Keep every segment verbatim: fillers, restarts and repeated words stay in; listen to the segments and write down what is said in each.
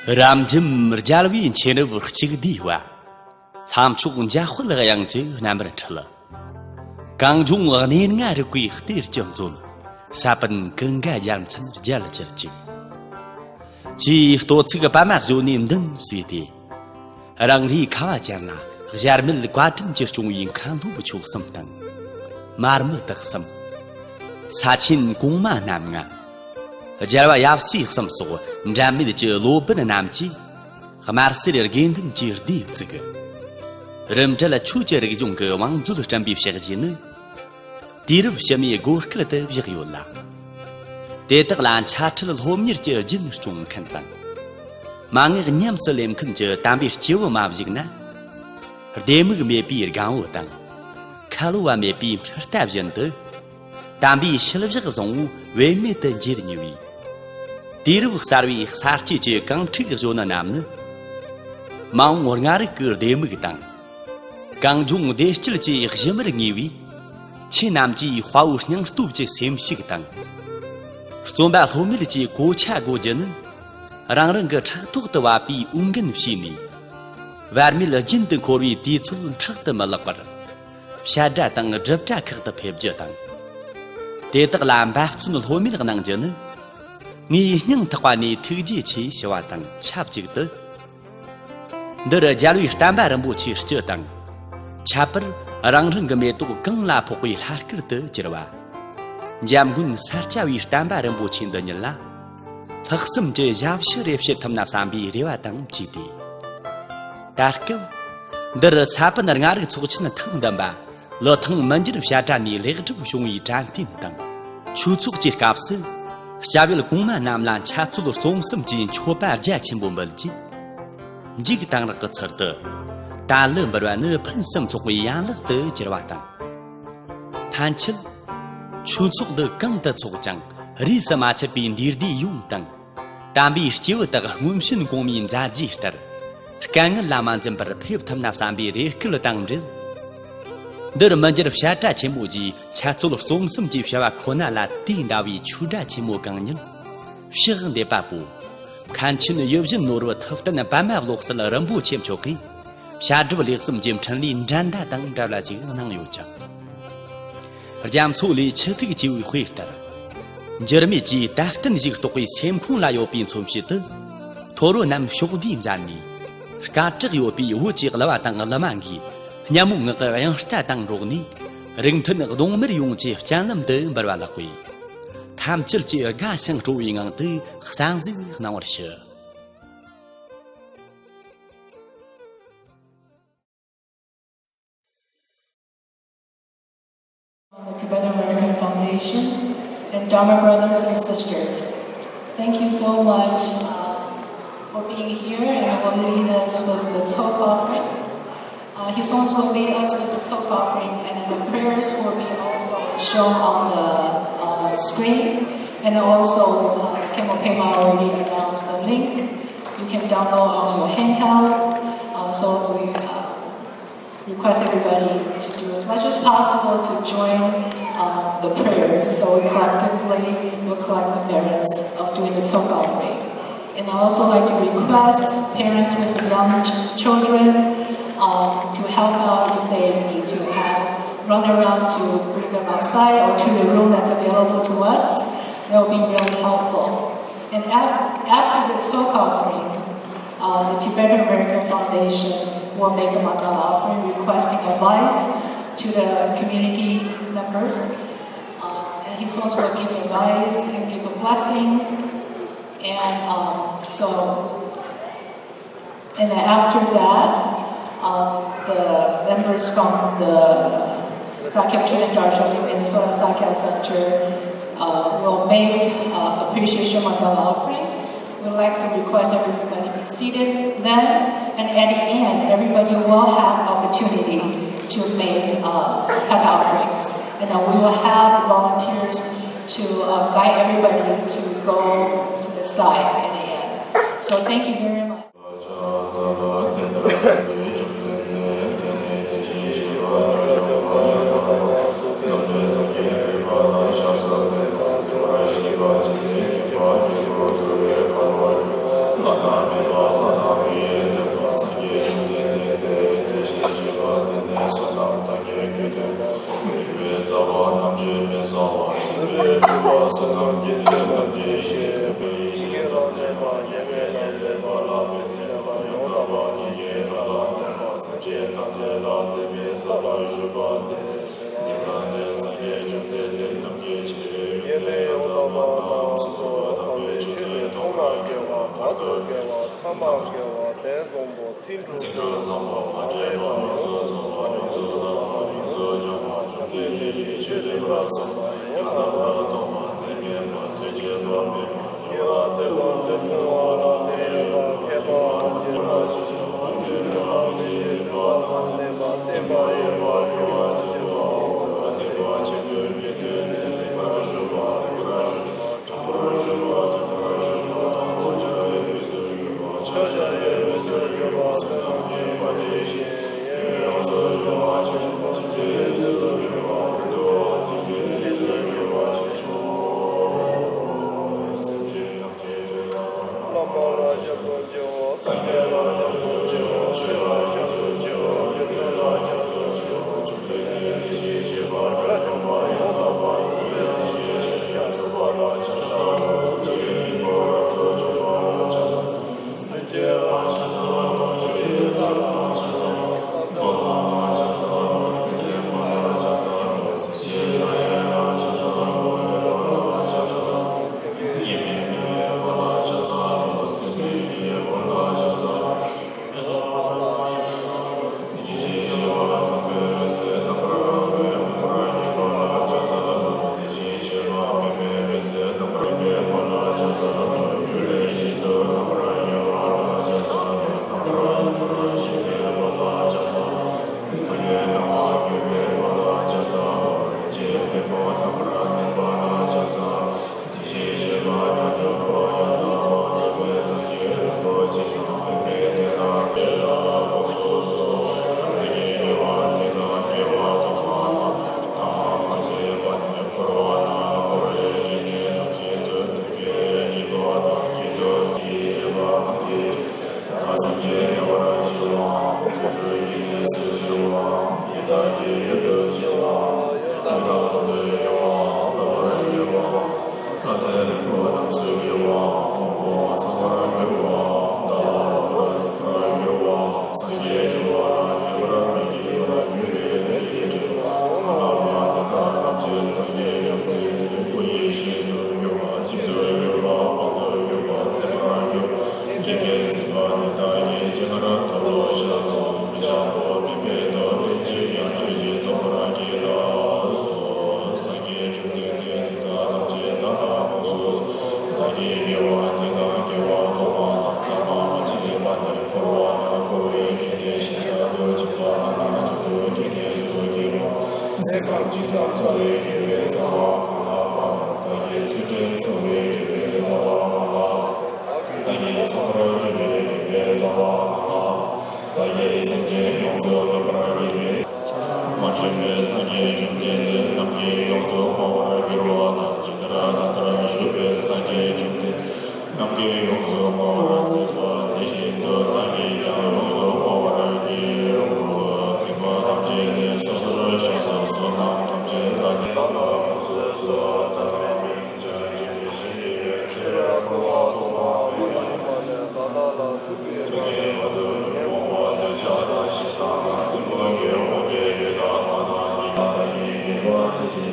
རབ་འབྱམས་རྒྱལ་བའི་མཁྱེན་རབ་གཅིག་བསྡུས་པ། ལྷ་མཆོག་འཇམ་དཔལ་དབྱངས་ཀྱི་རྣམ་པར་འཕྲུལ། གངས་ལྗོངས་གནས་ལྔ་རིག་པའི་གཏེར་གྱི་མཛོད། ས་པཎ་ཀུན་དགའ་རྒྱལ་མཚན་རྒྱལ་གྱུར་ཅིག་ཅེས་བསྟོད་ཚིག་པད་མ་བརྗོད་ནས་མདུན་བསུས་ཏེ། རང་རེའི་ཁ་བ་ཅན་ལ་གཞལ་མེད་བཀའ་དྲིན་གྱིས་སྐྱོང་བའི་མཁན་སློབ་མཆོག་གསུམ་དང་། མར་མི་དག་གསུམ། ས་ཆེན་གོང་མ་རྣམ་ལྔ། རྒྱལ་བ་ཡབ་སྲས་གསུམ་སོགས་འབྲལ་མེད་ཀྱི་སློབ་དཔོན་རྣམས་ཀྱིས་དམར་སེར་དགེ་འདུན་གྱི་སྡེ་བཙུགས། རིམ་གྲལ་ཆོས་ཀྱི་རིག་གཞུང་གི་བང་མཛོད་བསྐྲུན་པའི་ཕྱག་རྗེས་ནི། དུས་རབས་ཕྱི་མའི་དགོས་སྐལ་དུ་བཞག་ཡོད་ལ། དེ་དག་ལ་འཆད་ཁྲིད་སློབ་གཉེར་གྱི་རྒྱུན་སྐྱོང་མཁན་དང་། མན་ངག་ཉམས་སུ་ལེན་མཁན་གྱི་དམ་པའི་སྐྱེས་བུ་མ་བཞུགས་ན། ལྡེ་མིག་མེད་པའི་སྒང་བོ་དང་། ཁ་ལོ་བ་མེད་པའི་འཕྲུལ་རྟ་བཞིན་དུ། དམ་པའི་ཤེལ་བཞག་བཟང་བོ་བེད་མེད་དུ་འགྱུར་ནུས་པའི། དུས་རབས་གསར་བའི་གསར་སྐྱེས་ཀྱི་གང་ཕྲུག་གཞོན་ནུ་རྣམས་ནི། མ་འོངས་སྔ་རིག་གི་ལྡེ་མིག་དང་། གངས་ལྗོངས་བདེ་སྐྱིད་ཀྱི་གཞི་མར་ངེས་པའི། ཁྱེད་རྣམས་ཀྱིས་དཔའ་བོའི་སྙིང་སྟོབས་ཀྱི་སེམས་ཤུགས་དང་། རྩོམ་པ་སློབ་མེད་ཀྱི་གོ་ཆ་བགོ་རྒྱུ་ནི། རང་རང་གི་ཕྲག་ཐོག་ཏུ་བབས་པའི་འོས་འགན་བྱས་ནས། བར་མེད་རྒྱུན་དུ་འཁོར་བའི་དུས་ཚོད་འཕྲག་ཏུ་མི་ལེགས་པར། བཤད་གྲྭ་དང་སྒྲུབ་གྲྭ་ཁག་ཏུ་ཕེབས་རྒྱུ་དང་། དེ་དག་ལ་འབད་བརྩོན་སློབ་མེད་གནང་རྒྱུ་ནི། ངའི་སྙིང་ཐག་པ་ནས་ཐུགས་རྗེ་ཆེ་ཞུ་བ་དང་ཆབས་ཅིག་ཏུ། འདིར་རྒྱལ་བའི་བསྟན་པ་རིན་པོ་ཆེའི་སྤྱི་དང་། ཁྱད་པར་རང་རང་གི་མེ་ཏོག་གང་ལ་ཕོག་པའི་ལྷ་སྐལ་དུ་གྱུར་པ། འཇམ་མགོན་ས་སྐྱ་བའི་བསྟན་པ་རིན་པོ་ཆེ་འདི་ཉིད་ལ། ལྷག་བསམ་གྱི་ཞབས་ཕྱི་རེ་བྱེད་ཐུབ་ན་བསམ་པའི་རེ་བ་དང་བཅས་ཏེ། ད་སྐབས། འདིར་ས་པཎ་ལྔ་རིག་ཚོགས་ཆེན་ཐེངས་བདུན་པ། ལི་ཐང་མི་འགྱུར་བཤད་གྲྭ་ནས་ལེགས་གྲུབ་བྱུང་བའི་དྲན་རྟེན་དང་། ཆོས་ཚོགས་ཀྱི་སྐབས་སུ། སྐྱ་བོད་གོང་མ་རྣམས་ལ་འཆད་རྩོད་རྩོམ་གསུམ་གྱི་མཆོད་པ་རྒྱ་ཆེན་པོ་འབུལ་རྗེས། འཇིགས་དང་རག་གི་ཚུལ་དུ། དར་ལུ་འབུལ་བ་ནི་ཕུན་སུམ་ཚོགས་པའི་ཡན་ལག་ཏུ་གྱུར་པ་དང་། ཕན་ཆད། ཆོས་ཚོགས་འདི་གང་དུ་འཚོགས་ཀྱང་རིས་སུ་མ་ཆད་པའི་འདུས་སྡེ་ཡོངས་དང་། དམ་པའི་སྐྱེས་བུ་དག་སྔོན་བྱོན་གོང་མའི་མཛད་རྗེས་ལྟར། དཀའ་ངལ་ལ་མ་འཛེམས་པར་ཕེབས་ཐུབ་ན་བསམ་པའི་རེ་སྐུལ་དང་འབྲེལ། འདིར་མི་འགྱུར་བཤད་གྲྭ་ཆེན་མོ་ཞེས་འཆད་རྩོད་རྩོམ་གསུམ་གྱི་བྱ་བ་ཁོ་ན་ལ་དེ་འདྲ་བའི་ཆོས་གྲྭ་ཆེན་མོ་གང་ཉིད་ཕྱག་འདེབས་པ་པོ། མཁན་ཆེན་ཡིད་བཞིན་ནོར་བུ་ཐུབ་བསྟན་པད་མ་གློག་གསལ་རིན་པོ་ཆེ་མཆོག་གིས། བཤད་སྒྲུབ་ལེགས་གསུམ་གྱི་འཕྲིན་ལས་འགྲན་ཟླ་དང་བྲལ་བ་ཞིག་གནང་ཡོད་ཅིང་། རྒྱ་མཚོ་ལས་ཆུ་ཐིགས་ཆེ་བའི་དཔེ་ལྟར། འགྱུར་མེད་ཀྱི་དད་རྟེན་ཞིག་རྟོགས་པའི་སེམས་ཁོང་ལ་ཡོད་པའི་མཚོན་བྱེད་དུ། ཐོ་རོ་རྣམས་ཕྱོགས་བསྡུས་མཛད་ནས། སྐད་གྲགས་ཡོད་པའི་བོད་ཀྱི་གླུ་བ་དང་གླུ་མ་འགའི་སྙན་མོ་ངག་གི་དབྱངས་རྟ་དང་འགྲོགས་ནས། རིགས་མཐུན་གདོང་དམར་ཡོངས་ཀྱི་སྤྱན་ལམ་དུ་འབུལ་བ་ལགས་པས། ཐམས་ཅད་ཀྱིས་དགའ་ཞིང་སྤྲོ་བའི་ངང་དུ་གསན་གཟིགས་གནང་བར་ཞུ། From the Tibetan American Foundation and Dharma brothers and sisters, thank you so much uh, for being here and will lead us with the Tsok offering. Uh, his sons will lead us with the Tsok offering, and then the prayers will be also shown on the uh, screen. And also, uh, Khenpo Pema already announced the link. You can download on your handheld. Uh, so we uh, request everybody to do as much as possible to join uh, the prayers. So we collectively will collect the merits of doing the Tsok offering. And I also like to request parents with young ch- children um, to help out if they need to have run around to bring them outside or to the room that's available to us. That would be really helpful. And af- after the Tsok offering, uh, the Tibetan American Foundation will make a Mangala offering requesting advice to the community members. Uh, and his sons will give advice and give blessings. And um, so, and then after that, um, the members from the Sakya Trinidad Minnesota Sakya Center uh, will make uh, appreciation Mangala offering. We'd like to request everybody be seated then, and at the end, everybody will have opportunity to make uh, cut offerings. And then we will have volunteers to uh, guide everybody to go to the side at the end. So thank you very much. ལས་ཐམས་ཅད་ཤེས་པའི་ཡེ་ཤེས་ལ་གནས་པ། དགེ་བའི་ལམ་ལས་པ་ལ་མི་གནས་པ། ཡང་དག་པ་ཉིད་ཀྱི་ལྷ་ལ་གནས་པ། སེམས་ཅན་ཐམས་ཅད་ལ་སྲིད་པའི་ས་ལ་བཞུགས་པ་སྟེ། འདི་ལྟ་སྟེ། སངས་རྒྱས་བཅོམ་ལྡན་འདས་རྣམས་ཀྱི་ཆོས་ཉན་ཐོས་ཡང་དག་པ་རྣམས་སོ། དམ་པའི་ཆོས་ནི་ཐོག་མར་དགེ་བ། བར་དུ་དགེ་བ། ཐ་མར་དགེ་བ། དོན་བཟང་པོ། ཚིག་འབྲུ་བཟང་པོ། མ་འདྲེས་པ། ཡོངས་སུ་རྫོགས་པ། ཡོངས་སུ་དག་པ། ཡོངས་སུ་སྦྱོང་བ། བཅོམ་ལྡན་འདས་ཀྱིས་ཆོས་བསྟན་པར་གསུངས་པ། ཡང་དག་པར་རྟོགས་པ། ནད་མེད་པ། དུས་གཅིག་ཏུ་མེད་པ། ཉེ་བར་འདོད་པ་དེ་མཐོང་བ་ལ་དེ་ཡོད་པར་མཁས་པ། ལ་ཞེན་པ། དེ་ལ་ཞེན་པ་དང་ལྡན་པ། བརྟན་པ་ཡོད་པར་འགྱུར་བར་བྱེད་པའོ། བརྟན་པ་ཆེན་པོའི་དགེ་འདུན་ནི་རིམ་པར་ཞུགས་པ། རིམ་པར་ཞུགས་པ། དང་པོར་ཞུགས་པ། དང་པོར་ཞུགས་པ་དང་པོ་ཕྱག་གཡས་པའི་ཚུལ་གྱུར་པ། ཕྱག་ཞབས་གཡས་པའི་ཚུལ་གྱུར་པ། བསོད་ནམས་རྒྱས་པ་དེ་བཞིན་ཡོངས་སུ་སྦྱོང་བ་ཆེན་པོ་ཕྱག་གཡས་པའི་ཚུལ་གྱུར་པ། ཕུར་དུ་བ་ཅན་གྱི་ཚུལ་གྱུར་པ་ཆེན་པོ། སེམས་ཅན་ཐམས་ཅད་དོན་དམ་པར། བླ་མ་ལ་སྐྱབས་སུ་མཆིའོ། སངས་རྒྱས་ལ་སྐྱབས་སུ་མཆིའོ། ཆོས་ལ་སྐྱབས་སུ་མཆིའོ། སྒྲོལ་མ་ལ་སྐྱབས་སུ་མཆིའོ། བཅོམ་ལྡན་འདས་ཞེས་བྱ་བ་དགྲ་བཅོམ་པ། ཡང་དག་པར་རྫོགས་པའི་སངས་རྒྱས་ཤཱཀྱ་ཐུབ་པ་ལ་ཕྱག་འཚལ་ལོ། ཐམས་ཅད་སྙིང་པོ་རབ་ཏུ་འབྱུང་བ་ལ་ཕྱག་འཚལ་ལོ། སེམས་ཅན་ལ་ཕྱག་འཚལ་ལོ། ཆོས་ཀྱི་བདག་ལ་ཕྱག་འཚལ་ལོ། ཀུན་བཟང་ལ་ཕྱག་འཚལ་ལོ། ཚེ་འདས་མ་ལ་ཕྱག་འཚལ་ལོ། སེམས་ཅན་མ་ཡིན་ལ་ཕྱག་འཚལ་ལོ། འོད་འཕྲོ་ལ་ཕྱག་འཚལ་ལོ། སེམས་ཅན་མ་ཡིན་པ་ལ་ཕྱག་འཚལ་ལོ། སེམས་ཅན་མ་ཡིན་པ་ལ་ཕྱག་འཚལ་ལོ། ཡེ་ཤེས་ཞི་བ་འཛིན་པའི་འོད་ཟེར་རྣམ་པར་བཀོད་པས་རྣམ་པར་བརྒྱན་པ་ལ་ཕྱག་འཚལ་ལོ། ཡེ་ཤེས་ཞི་བ་སྤེལ་བའི་འོད་ཟེར་རྣམ་པར་བཀོད་པ་ལ་ཕྱག་འཚལ་ལོ། ཡུལ་ལས་ཤིན་ཏུ་རྣམ་པར་རྒྱལ་བ་ལ་ཕྱག་འཚལ་ལོ། རྣམ་པར་རྣམ་པར་ཤེས་པའི་བ་ལ་ཕྱག་འཚལ་ལོ། ཀུན་ནས་སྣང་བ་བསྒྱུར་བའི་བ་ལ་ཕྱག་འཚལ་ལོ། རིན་ཆེན་སྤྲིན་པ་རྣམ་པར་གནོན་པ་ལ་ཕྱག་འཚལ་ལོ། དེ་བཞིན་གཤེགས་པ་དགྲ་བཅོམ་པ་ཡང་དག་པར་རྫོགས་པའི་སངས་རྒྱས་རིན་པོ་ཆེ་དང་། སྤེལ་བའི་དེ་དག་ལ་ཕྱག་འཚལ་ལོ། བདག་གི་དགེ་བ་འདི་དག་དགེ་བ་ཐོག་མ་དང་། ཐ་མ་མ་མཆིས་པ་ནས་འཁོར་བ་ན་འཁོར་བའི་སྐྱེ་གནས་ཐམས་ཅད་དུ་བདག་གི་སྐྱེ་བ་དང་སྐྱེ་འདོད་ཀྱི་སྤྱོད་པ་ཐམས་ཅད་ད་སེམས་ཅན་ཉེ་བར་བྱེད་པའམ། རྫུ་འཕྲུལ་གྱི་གནས་སུ་བྱེད་པའམ། ཡི་དྭགས་ཀྱི་ཡུལ་དུ་བྱེད་པའམ། ཡང་དག་པར་དོན་དུ་ཡོད་པའམ། ལོག་པར་གྱུར་པའམ། ལྷ་ཚེ་རིང་པོ་རྣམས་སུ་སྐྱེ་བའམ། མཐོང་དགོངས་མ་ཚང་བར་གྱུར་པའམ། བདག་ལ་ལོག་པར་འཛིན་པར་གྱུར་པའམ། སངས་རྒྱས་འབྱུང་བ་ལ་ཉེ་བར་མི་སྐྱེ་བར་གྱུར་པའི་ལས་ཀྱི་འབྲས་བུ་ཚང་ལ་བ་དེ་དག་ཐམས་ཅད་སངས་རྒྱས་བཅོམ་ལྡན་འདས་སྐུ་ཡི་ཞིང་སུ་གྱུར་པ། གཅིག་ཏུ་གྱུར་པ། སྤངས་ཏུ་གྱུར་པ། མཚན་མར་གྱུར་པ། སྐྱེ་མེད་སྲིད་པ་དེ་དག་གི་སྤྱན་སྔར་མཐོལ་ལོ་བཤགས་སོ། མི་འཆབ་བོ། མི་འབད་དོ། ལན་གཅིག་ཀྱང་ཆོས་ཀྱི་སྟོང་པར་བགྱིད་ལགས་སོ། སངས་རྒྱས་བཅོམ་ལྡན་འདས་དེ་དག་ཐམས་ཅད་བདག་ལ་དགོངས་སུ་གསོལ། བདག་གི་དགེ་བ་འདི་དག་དགེ་བ་ཐོག་མ་དང་། ཐ་མ་མ་མཆིས་པ་ནས་འཁོར་བ་ན་འཁོར་བའི་སྐྱེ་གནས་ཤིན་ཏུ་འཇིགས་པ་དང་ན་དུག་ཅོག་གི་གནས་སུ་སྐྱེ་བ། ཟས་སྐོམ་ཇི་ཙམ་ཟ་བའི་དགེ་བའི་རྩ་བ་གང་ལགས་པ་དང་། བདག་གིས་ཚུལ་ཁྲིམས་བསྲུང་བའི་དགེ་བའི་རྩ་བ་གང་ལགས་པ་དང་། བདག་གིས་ཚངས་པར་སྤྱོད་པའི་དགེ་བའི་རྩ་བ་གང་ལགས་པ་དང་། བདག་གིས་སེམས་ཅན་ཡོངས་སུ་སྨིན་པར་བགྱིས་པའི། མ་བྱོན་པའི་སངས་རྒྱས་བཅོམ་ལྡན་འདས་རྣམས་ཀྱིས་ཡོངས་སུ་བསྔོ་བར་འགྱུར་བ་དང་། ཇི་ལྟར་ད་ལྟར་བཞུགས་པའི་སངས་རྒྱས་བཅོམ་ལྡན་འདས་རྣམས་ཀྱིས་ཡོངས་སུ་བསྔོ་བར་མཛད་པ་དེ་བཞིན་དུ་བདག་གིས་ཀྱང་ཡོངས་སུ་བསྔོ་བར་བགྱིའོ། སྡིག་པ་ཐམས་ཅད་ནི་སོ་སོར་བཤགས་སོ། བསོད་ནམས་ཐམས་ཅད་བདག་གིས་བླ་ན་མེད་པ་སྩོལ་ཚུལ་དང་། ཚེ་རབས་འཁོར་བ་ཐོག་མ་མེད་པ་ཡིན་པ་ནས་ད་ལྟ་ལ་ཐུག་པའི་བར་དུ་ཉོན་མོངས་པ་འདོད་ཆགས་དང་ཞེ་སྡང་དང་གཏི་མུག་གི་དབང་གིས་ལུས་དང་ངག་དང་ཡིད་ཀྱིས་བགྱིས་པ་ཇི་བཞིན་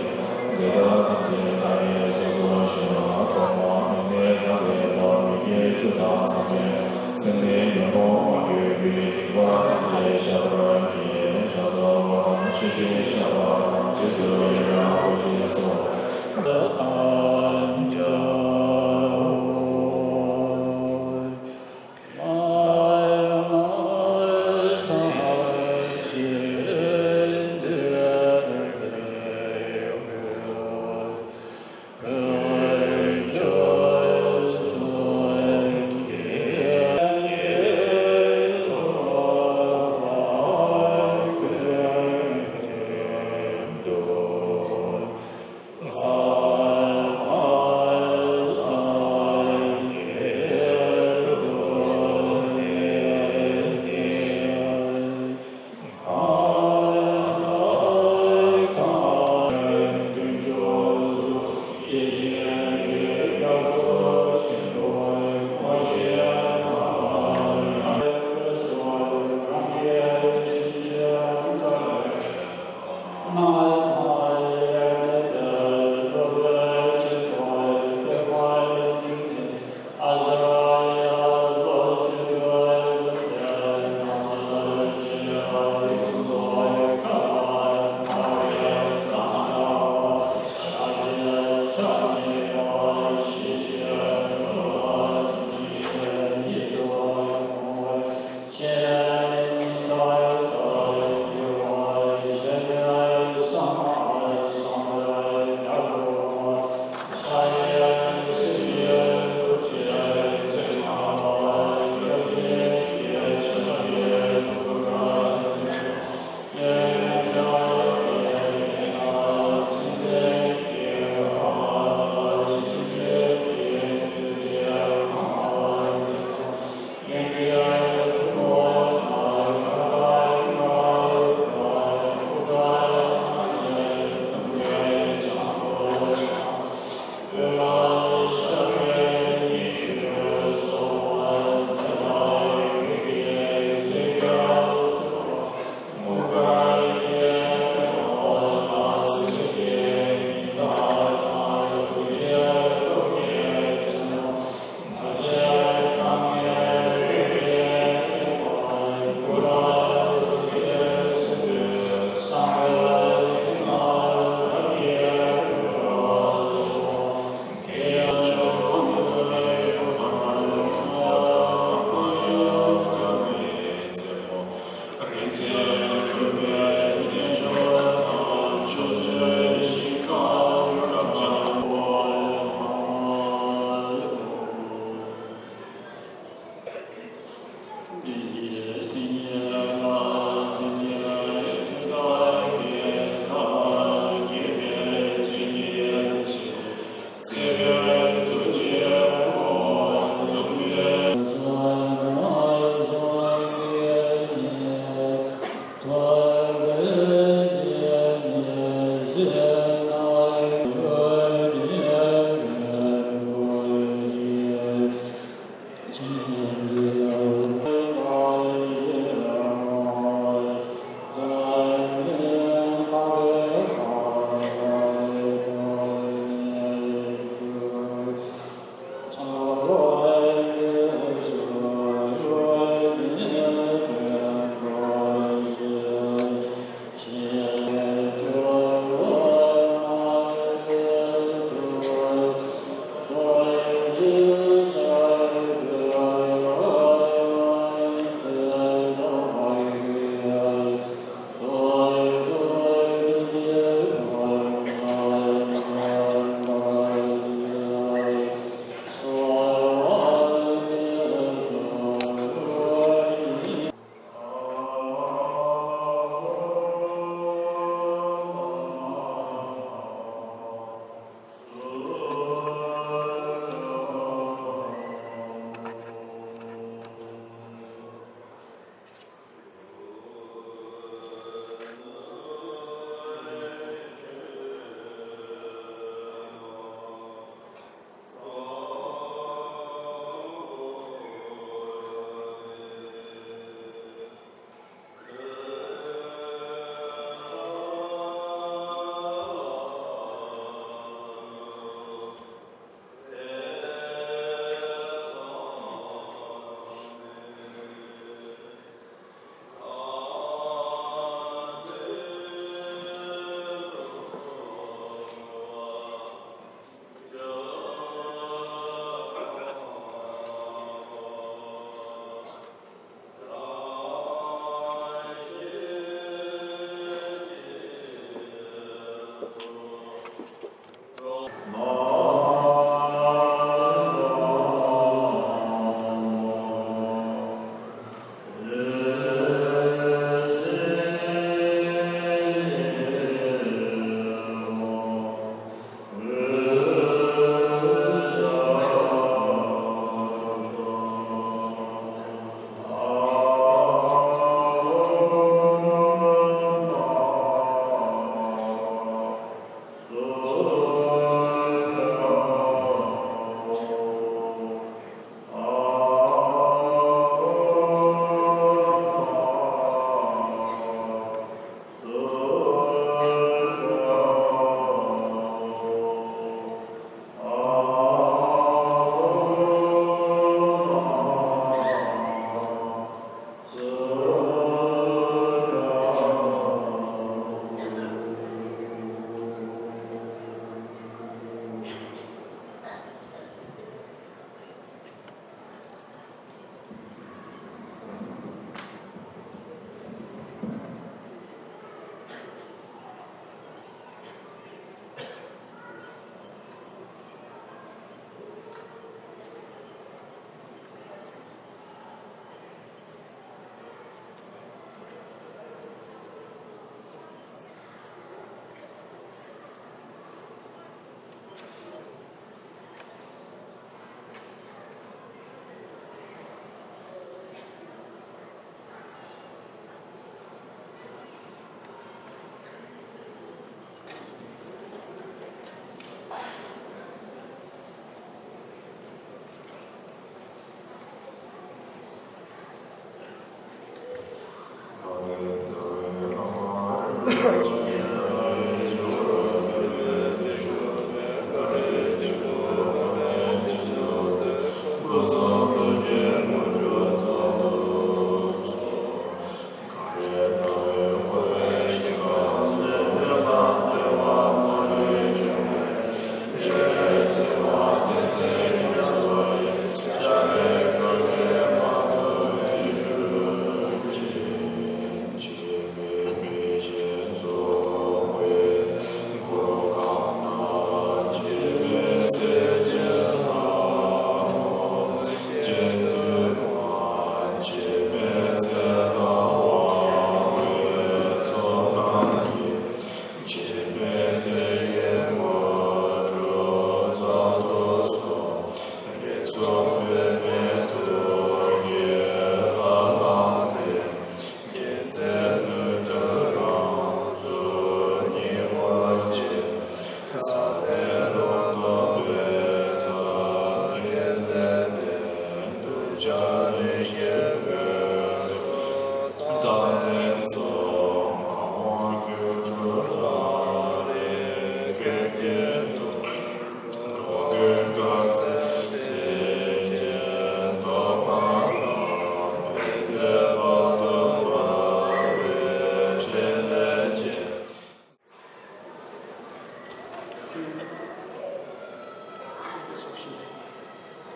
དེ་དག་ཐམས་ཅད་བདག་གིས་སོ་སོར་བཤགས་པ་ཐོག་མ་མེད་པའི་བདག་ལས་པ་མི་དགེ་བཅུ་དང་མཚམས་མེད་སེམས་ལས་ཉོན་མོངས་མ་གྱུར་པའི་སྡིག་པ་ཐམས་ཅད་བཤགས་པར་བགྱི། ཕྱག་འཚལ་ལོ། ཆོས་ཀྱི་བཤགས་པ་དང་། རྗེས་སུ་ཡི་རང་བསྔོ་ཞིང་གསོལ།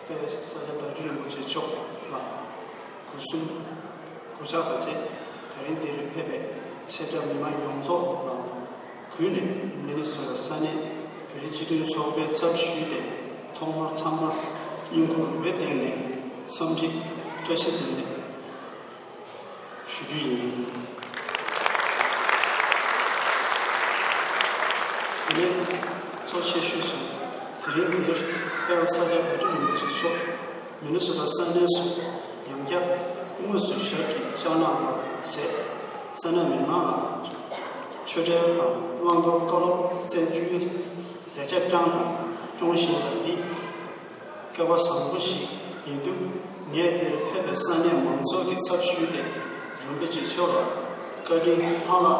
དཔལ་ས་སྐྱ་བདག་ཁྲི་རིན་པོ་ཆེ་མཆོག་ལ་སྒོ་གསུམ་གུས་ཕྱག་དང་བཅས། ད་རིང་འདིར་ཕེབས་པའི་སེར་སྐྱ་མི་མང་ཡོངས་རྫོགས་ལ་གུས་ནས་མི་ནི་སོ་ཊ་ས་གནས་བོད་རིགས་སྤྱི་མཐུན་ཚོགས་པའི་ཚབ་ཞུས་ཏེ། ཐོག་མར་ཚང་མར་སྙིང་ཁུང་རུས་པའི་གཏིང་ནས་འཚམས་འདྲི་བཀྲ་ཤིས་བདེ་ལེགས་ཞུ་རྒྱུ་ཡིན། དེ་ནས་གཙོ་ཆེ་ཤོས་སུ། དེ་རིང་འདིར་དཔལ་ས་སྐྱ་བདག་ཁྲི་རིན་པོ་ཆེ་མཆོག་མི་ནི་སོ་ཊ་ས་གནས་སུ་ཡང་བསྐྱར་དངོས་སུ་ཞབས་ཀྱིས་བཅར་གནང་བ་མ་ཟད། ས་གནས་མི་མང་ལ་ཆོས་འབྲེལ་དང་བླང་དོར་བཀའ་སློབ་སྩལ་རྒྱུའི་མཛད་འཆར་བསྐྱངས་དང་སྐྱོང་བཞིན་པ་འདི་སྐལ་བ་བཟང་པོ་ཞིག་ཡིན་དུས། ངས་འདིར་ཕེབས་པའི་ས་གནས་མང་ཚོགས་ཀྱི་ཚབ་ཞུས་ཏེ། རིན་པོ་ཆེ་མཆོག་ལ་བཀའ་དྲིན་བསྔགས་བརྗོད་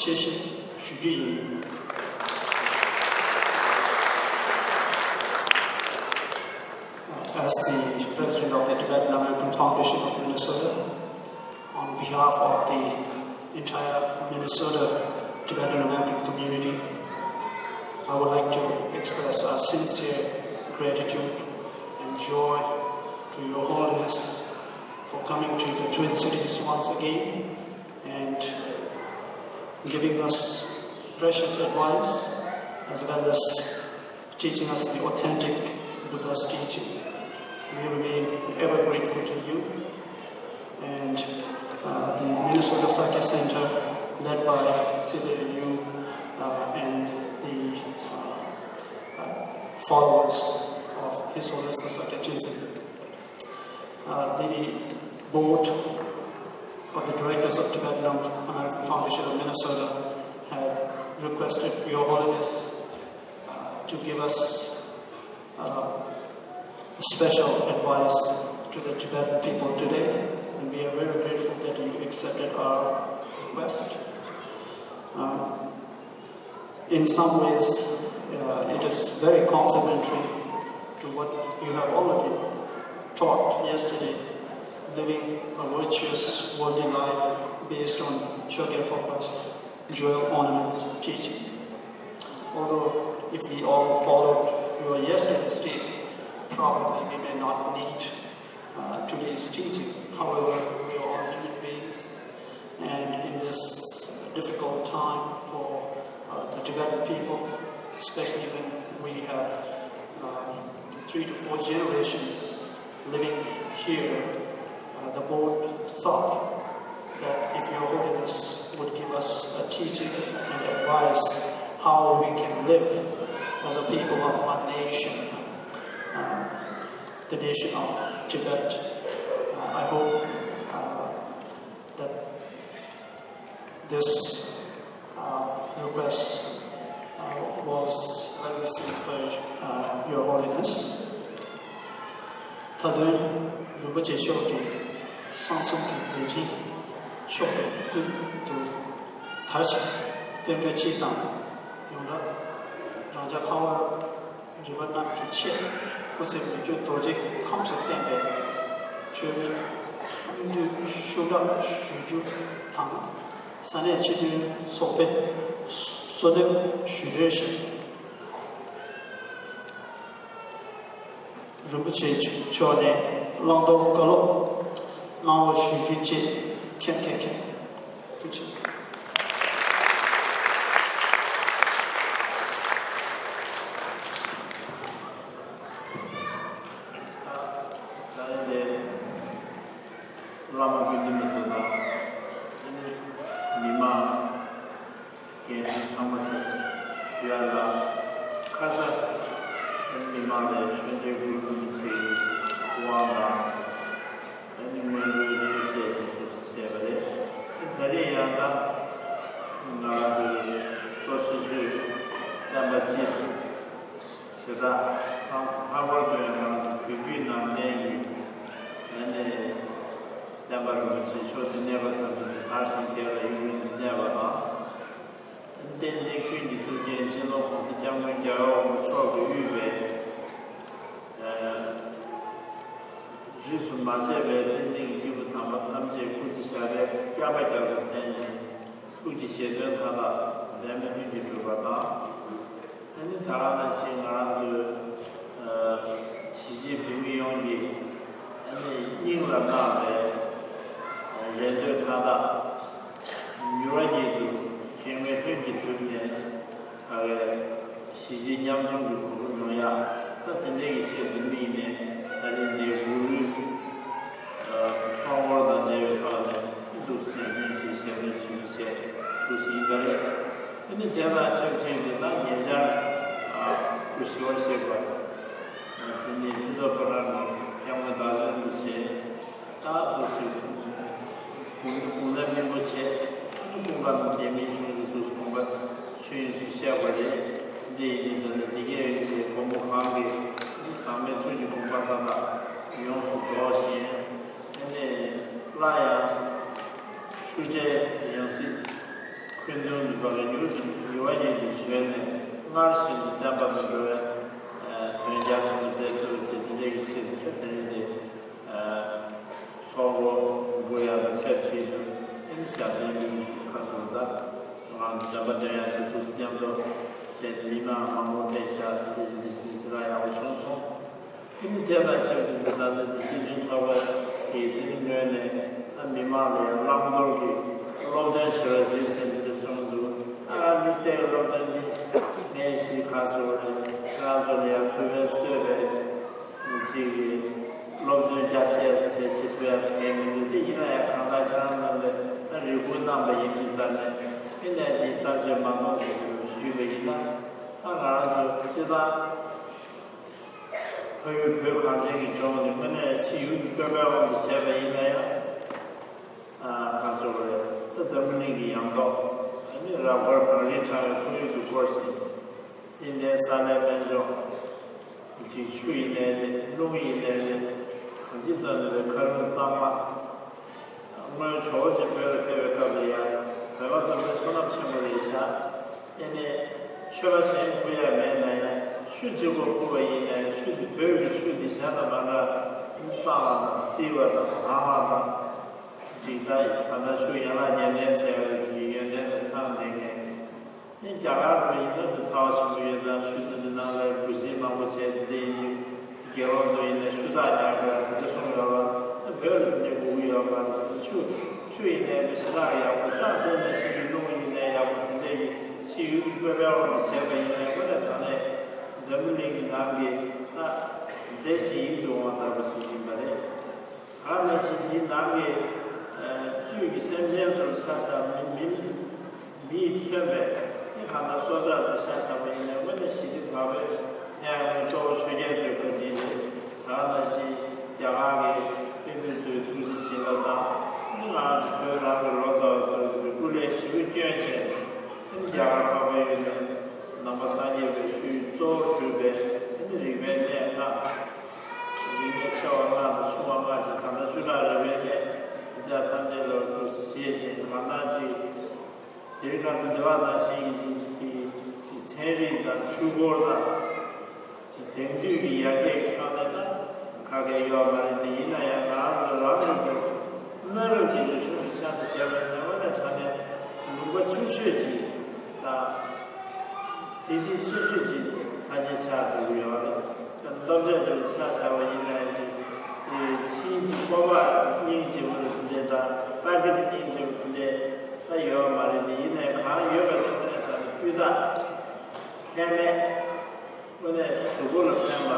ཆེ་བཞེས་ཞུ་རྒྱུ་ཡིན། As the president of the Tibetan American Foundation of Minnesota, on behalf of the entire Minnesota Tibetan American community, I would like to express our sincere gratitude and joy to Your Holiness for coming to the Twin Cities once again and giving us precious advice as well as teaching us the authentic Buddha's teaching. We remain ever grateful to you. And uh, the Minnesota Sakya Center, led by Sister Yu uh, and the uh, uh, followers of His Holiness the Sakya Trinity. Uh, the board of the directors of Tibetan American Foundation of Minnesota have requested Your Holiness uh, to give us uh, special advice to the Tibetan people today, and we are very grateful that you accepted our request. Um, in some ways, uh, it is very complementary to what you have already taught yesterday, living a virtuous, worthy life based on Chogyam Trungpa jewel ornaments teaching. Although if we all followed your yesterday's teaching, probably we may not need uh, today's teaching. However, we are all human beings, and in this difficult time for uh, the Tibetan people, especially when we have uh, three to four generations living here, uh, the board thought that if Your Holiness would give us a teaching and advice how we can live as a people of one nation, uh, the nation of Tibet, uh, I hope uh, that this uh, request uh, was well received by uh, Your Holiness. མཐའ་དོན་རིན་པོ་ཆེ་མཆོག་གི་གསང་གསུམ་གྱི་མཛད་འཕྲིན་མཆོག་ཏུ་ཕུལ་དུ་ ད་ཞིག་སྟོན་པའི་སྤྱི་དང་། ཡོངས་གྲགས་རང་ཅག་ཁམས་པ་རིག་པ་རྣམས་ཀྱི་ཆེད། སྐུ་ཚེ་མི་འགྱུར་རྡོ་རྗེ་ཁམས་སུ་བསྟན་པའི་ཆོས་མིན་སྙིང་བསྡུས་ཤུགས་དྲག་ཞུ་རྒྱུ་དང་། ས་གནས་སྤྱི་འཐུས་ཚོགས་པའི་གསོལ་འདེབས་ཞུ་དོན་བཞིན། རིན་པོ་ཆེ་མཆོག་ནས་བླང་དོར་བཀའ་སློབ་གནང་བ་ཞུ་རྒྱུ་བཅས། མཁྱེན་མཁྱེན་མཁྱེན། ཐུགས་རྗེ་ཆེ། ད་རིང་འདིར་བླ་མ་དགེ་འདུན་པ་ཚོ་དང་། མི་མང་། རྒན་གཞོན་ཚང་མ་ཞིག་ཞུ་ཡ་ལ། ཁ་ས་མི་མང་ལ་ཆོས་འབྲེལ་དགོས་ཀྱི་མི་ཚེའི་དབང་དང་། ཨ་ནི་སྔོན་འགྲོའི་ཆོས་བཤད་ཞིག་ཏུ་བཤད་པ་རེད། ད་རེས་ཡང་ད་ང་ཚོའི་གཙོ་ཆེ་ཤོས་བསྟན་པ་སྤྱི་དང་། བྱེ་བྲག་ཚང་ལྷག་པར་དུ་ཡང་ང་ཚོ་བོད་བརྒྱུད་ནང་བསྟན་གྱི་ཨ་ནི་བསྟན་པ་རིན་པོ་ཆེ་མཆོག་ཏུ་གནས་པ་ཐམས་ཅད་དེ་དར་ཞིང་རྒྱས་པ་ཡུན་རིང་དུ་གནས་པ་དང་། བསྟན་འཛིན་ཀུན་གྱི་གཙུག་རྒྱན་སྤྱི་ནོར་༸གོང་ས་༸སྐྱབས་མགོན་རྒྱལ་བ་དབང་པོ་མཆོག་གིས་དབུས་པའི་རིས་སུ་མ་ཆད་པའི་བསྟན་འཛིན་གྱི་སྐྱེས་བུ་དམ་པ་ཐམས་ཅད་སྐུ་ཚེ་ཞབས་པད་བསྐལ་པ་བརྒྱ་དང་ལྡན་ཅིང་། ཐུགས་ཀྱི་བཞེད་དོན་མཐའ་དག་ལྡན་པའི་ལྷུན་གྱིས་གྲུབ་པ་དང་། ཨ་ནི་ད་ག་ནང་བཞིན་ང་རང་ཚོའི་ཨ་གཞིས་བྱེས་བོད་མི་ཡོངས་ཀྱི་ཨ་ནི་སྙིང་ལ་བརྣག་པའི་རེ་འདོད་མཐའ་དག་མྱུར་བ་ཉིད་དུ་བཞེངས་པའི་ལྷུན་གྱིས་གྲུབ་ནས། ཨ་གཞིས་བྱེས་མཉམ་འཛོམས་ཀྱི་གོ་སྐབས་ཡོང་ཡག་ད་དེ་འདྲའི་གི་ཆེད་དུ་དམིགས་ནས། ད་རིང་འདིའི་འགོ་དབུའི་ཚོགས་འཁོར་དང་འབྲེལ་བའི་ཐོག་ནས་འདུག་སེ་སྙན་ཞུ་ཞལ་འདོན་ཞུ་རྒྱུ་བྱས། འདུག་སེ་ཡིན་པ་རེད། དེ་ནི་དེ་དང་ཆབས་ཅིག་ཏུ་ད་ཉེ་ཆར་སྐུ་ཞི་བར་གཤེགས་པ་དེ་ནི་ཕུན་ཚོགས་ཕོ་བྲང་གི་སྐྱབས་མགོན་བདག་ཆེན་རིན་པོ་ཆེ། ད་འདུག་སེ་དགུང་དགུང་ན་སྨིན་པོ་བྱས། ཀུན་དགའ་རྒྱལ་མཚན་ཆུང་ཆུང་དུ་དགོངས་པ་ཆོས་དབྱིངས་སུ་གཤེགས་པ་རེད། འདི་ཡིན་མིན་ཙམ་ནས་འདི་གའི་ཡོད་པའི་མགོན་པོ་གང་གིས་ཟག་མེད་ཐུགས་ཀྱི་དགོངས་པ་མཐའ་དག་ཡོངས་སུ་རྫོགས་ཤིང་། དེ་ནས་སླར་ཡང་ཆོས་འབྲེལ་ཡང་སྲིད་འཁོན་འདུན་ནུས་པ་ལ་མྱུར་དུ་མྱུར་བ་ཉིད་དུ་བྱོན་ནས་སྔར་བཞིན་དུ་བསྟན་པ་དང་འགྲོ་བའི་དོན་རྒྱ་ཆེན་པོ་མཛད་ཐུབ་པ་བྱེད། དེ་འདྲའི་གི་ཆེད་དུ་དེ་རིང་འདི། ཚོགས་འཁོར་འགོ་ཡག་དང་ཆབས་ཅིག་ཏུ་ཨེ་ནི་ཞབས་བརྟན་གྱི་ཞུ་ཁ་སོང་ད། ང་ཚོ་བདེན་པ་འདོན་ཡག་ཞིག་ཏུ་མཉམ་དུ་བྱས་ཏེ་མི་མང་མང་པོ་ཕེབས་ཤག་དེ་བཞིན་དེ་བཞིན་ཞེ་དྲག་ཡག་པོ་བྱུང་སོང་། ཨེ་ནི་དེ་དང་ཆབས་ཅིག་ཏུ་ད་ལྟ་འདི་སྤྱི་མཐུན་ཚོགས་པ་གི་དེ་ནི་ངོས་ནས་ད་མི་མང་ལ་ཡང་བླང་དོར་གྱི་སློབ་སྟོན་བྱེད་རོགས་བྱེད་ཟེར་ནས་དེ་གསུངས་འདུག་ཨ་དམིགས་བསལ་གྱི་སློབ་སྟོན་འདི་ངས་ཞིག་ཁ་སོང་རེད། ཁྱེད་རང་ཚོ་ལ་ཡང་ཐུགས་ཕན་གསོས་པའི། ཅིག་གིས་སློབ་སྟོན་རྒྱ་ཆེ་ཟེར་ཞིག་ཐུབ་ཡག་ཞིག་ངས་མི་འདུག་དེ་ཡིན་ན་ཡང་གང་ལྟར་ཁྱེད་རང་རྣམས་ལ་ད་རེ་སྐུལ་གནང་བ་ཡིན་མིན་ཙམ་ནས་ཨེ་ནས་དེའི་བསམ་ཚུལ་མ་ནོར་བ་ཞུས་པ་ཡིན་ན། ད་ང་རང་ཚོ་སྤྱིར་བཏང་ཕ་ཡུལ་བོད་གངས་ཅན་གྱི་ལྗོངས་ནས་དངོས་གནས་ཕྱི་ཡུལ་གྱི་བཀོད་པའི་དབང་དུ་བྱས་པ་ཡིན་ན་ཡང་། ཨ་ག་ཚོད་རེད། ད་འཛམ་བུ་གླིང་གི་ཡང་ཐོག་ཨ་ནི་རབ་དཀར་གངས་རིའི་ཕྲེང་བའི་ཁོར་ཡུག་ཏུ་བསྐོར་ཞིང་། བསིལ་ལྡན་ས་ལེ་དཔལ་འབྱོར། ཅིག་ཆུ་ཡིན་ནའི་རེད། རླུང་ཡིན་ནའི་རེད། གང་ཅི་ལྟར་ནི་རེད། མཁའ་རླུང་གཙང་མ། སྔོན་ཇོ་བོ་རྗེ་བོད་ལ་ཕེབས་པའི་སྐབས་ལ་ཡང་བོད་པ་ཚོ་ལ་བསོད་ནམས་ཆེན་པོ་རེད་ཤག་ཨེ་ནས་མཆོད་པ་གཞན་ཕུལ་ཡག་མེད་ན་ཡང་ཆུ་གཅིག་པོ་ཕུལ་བ་ཡིན་ནའི་ཆུ་དེ་བོད་ཀྱི་ཆུ་དེ་གཞན་དང་མ་འདྲ། གཙང་བ་དང་བསིལ་བ་དང་དྭངས་བ་དང་། ཅིག་ད་ད་ལྟ་ཆུ་ཡན་ལག་བརྒྱད་ལྡན་ཟེར་བའི་ཡོན་ཏན་དང་ཚང་ལྡན་མཁན། ཨེ་རྒྱ་གར་དུ་ཡིན་ན་དུ་ཚ་བ་ཆེན་པོ་ཡོད་ཙང་ཆུ་དེ་ཚོའི་ནང་ལ་འབུ་སྲིན་མང་པོ་བྱས་ཏེ་དེ་ཡིན་དུས་དགེ་སློང་ཚོ་ཡིན་ན་ཆུ་ཚགས་ཉར་དགོས་ཡག་དེ་འདྲ་གསུངས་ཡོད་པ། བོད་ལ་དེ་འདྲའི་དགོས་ཀྱི་ཡོད་མ་རེད་ཟེར། ཆུ་ཆུ་ཡིན་ནའི་ཞེ་དྲག་ཡག་པོ། ད་དེ་ནས་ཕྱི་གི་རླུང་ཡིན་ནའི་ཡག་པོ། དེ་འདྲའི་གི་ཕྱི་ཡུལ་གྱི་བཀོད་པའི་དབང་དུ་བྱས་པ་ཡིན་ནའི་དངོས་གནས་དྲང་གནས་འཛམ་བུ་གླིང་གི་ནང་གི་ད་མཛེས་ཤིང་ཡིད་དུ་འོང་བ་ལྟ་བུ་ཞིག་ཡིན་པ་རེད། གང་ནང་བཞིན་འདི་ནང་གི་བཅུད་ཀྱི་སེམས་ཅན་ཚོར་ཆ་བཞག་ན་མི་མི་ཡིས་མཚོན་པའི་ནི་གང་ལྟར་སྲོག་ཆགས་དེ་ཆ་བཞག་པ་ཡིན་ན་དངོས་གནས་ཞི་བདེ་བག་ཕེབས་ཡང་ཡང་གཙོ་བོ་ཆོས་རྒྱལ་ཚོའི་བཀའ་དྲིན་རེད། གང་ནང་བཞིན་རྒྱ་གར་གྱི་དཔོན་པོ་ཚོའི་ཐུགས་རྗེ་བྱིན་རླབས་དང་ནི་ང་རང་ཚོ་བོད་རང་གི་ལོ་ཙཱ་བ་ཚོའི་སྐུ་ལས་ཞེ་པོ་བསྐྱོན་བྱས་ནི་རྒྱ་གར་འཕགས་པའི་ཡུལ་ནས་ནང་པ་སངས་རྒྱས་པའི་ཆོས་གཙོ་བོར་གྱུར་པའི་ནི་རིག་པའི་གནས་ལྔ། རིག་གནས་ཆེ་བ་ལྔ་དང་ཆུང་བ་ལྔ་ཞེས་གང་ལྟར་བཅུ་ཕྲག་རེ་བའི་གནས་འདི་དག་ཐམས་ཅད་ལ་ཐུགས་སུ་བཞེས་ཤིང་། གང་ལྟར་ཅིག་ དེ་རིང་ང་ཚོ་འདི་བ་ནང་བཞིན་གྱི་ཅིག་ཅིག་ཅིག་ཚན་རིག་དང་ཆོས་འཁོར་དང་། ཅིག་དེང་དུས་ཀྱི་ཡར་རྒྱས་ཀྱི་ཕྱོགས་ནས་ད་ཁ་སྐད་ཡོད་མ་རེད་དེ། ཡིན་ན་ཡང་ང་རང་ཚོ་རང་ལུགས་ཀྱི་གནའ་རབས་ཀྱི་རིག་གཞུང་གི་ཆ་ནས་བྱས་པ་ཡིན་ན། དངོས་གནས་དྲང་གནས་ལུང་པ་ཆུང་ཤོས་ཅིག་དང་། གཟི་བརྗིད་ཆེ་ཤོས་ཅིག་ཕལ་ཆེར་ཆགས་འགྲོ་གི་ཡོད་རེད། སློབ་གྲྭ་འདྲ་བོ་ཆ་བཞག་པ་ཡིན་ན་ཡང་ཅིག་དེ་ཕྱིའི་ཅིག་སྤོབས་པ་སྙིང་རྗེ་པོ་རེད་དེ་འདྲ་དང་། ལྟ་གི་སྙིང་རྗེ་པོ་དེ་འདྲ་ད་ཡོད་མ་རེད་དེ། ཡིན་ན་ཡང་གང་ཡོད་པ་དེ་དངོས་གནས་དྲང་གནས་སྤུས་དག་ལྷད་མེད། དངོས་གནས་གཟུགས་པོ་ལ་ཕན་པ།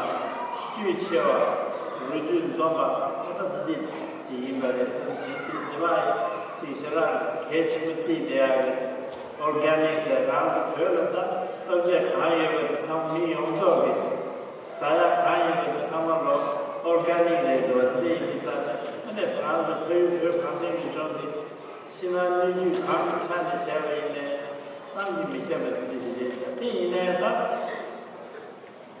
བཅུད་ཆེ་བ། རོ་བཅུད་འཛོམས་པ། ཨ་ད་འདི་འདྲ་ཅིག་ཡིན་པ་རེད། ད་འདི་འདི་འདི་བ་ཅིག་ཞེ་དྲག་གལ་ཆེན་པོ་བརྩིས་བསྡད་ཡག་གི། ཨོར་གྷ་ནིག་ཟེར། རང་གི་བོད་ལ་ད་སློབ་ཆས་གང་ཡོད་པ་དེ་ཚང་མ་མི་ཡོངས་རྫོགས་ཀྱི་ཟ་ཡག་གང་ཡོད་པ་དེ་ཚང་མ་ལོ་ཨོར་གྷ་ནིག་རེད་འདུག་བ། འདི་འདྲ་ཡིན་དུས་ད་ད་ཨ་ནི་རང་གི་ཕ་ཡུལ་བོད་གངས་ཅན་གྱི་ལྗོངས་འདི་ཕྱི་ནང་སྣོད་བཅུད་གང་གི་ཆ་ནས་བྱས་པ་ཡིན་ནའི་བསམ་གྱིས་མི་ཁྱབ་པ་དེ་འདྲ་ཞིག་རེད། དེ་ཡིན་ནའི་ད། དུས་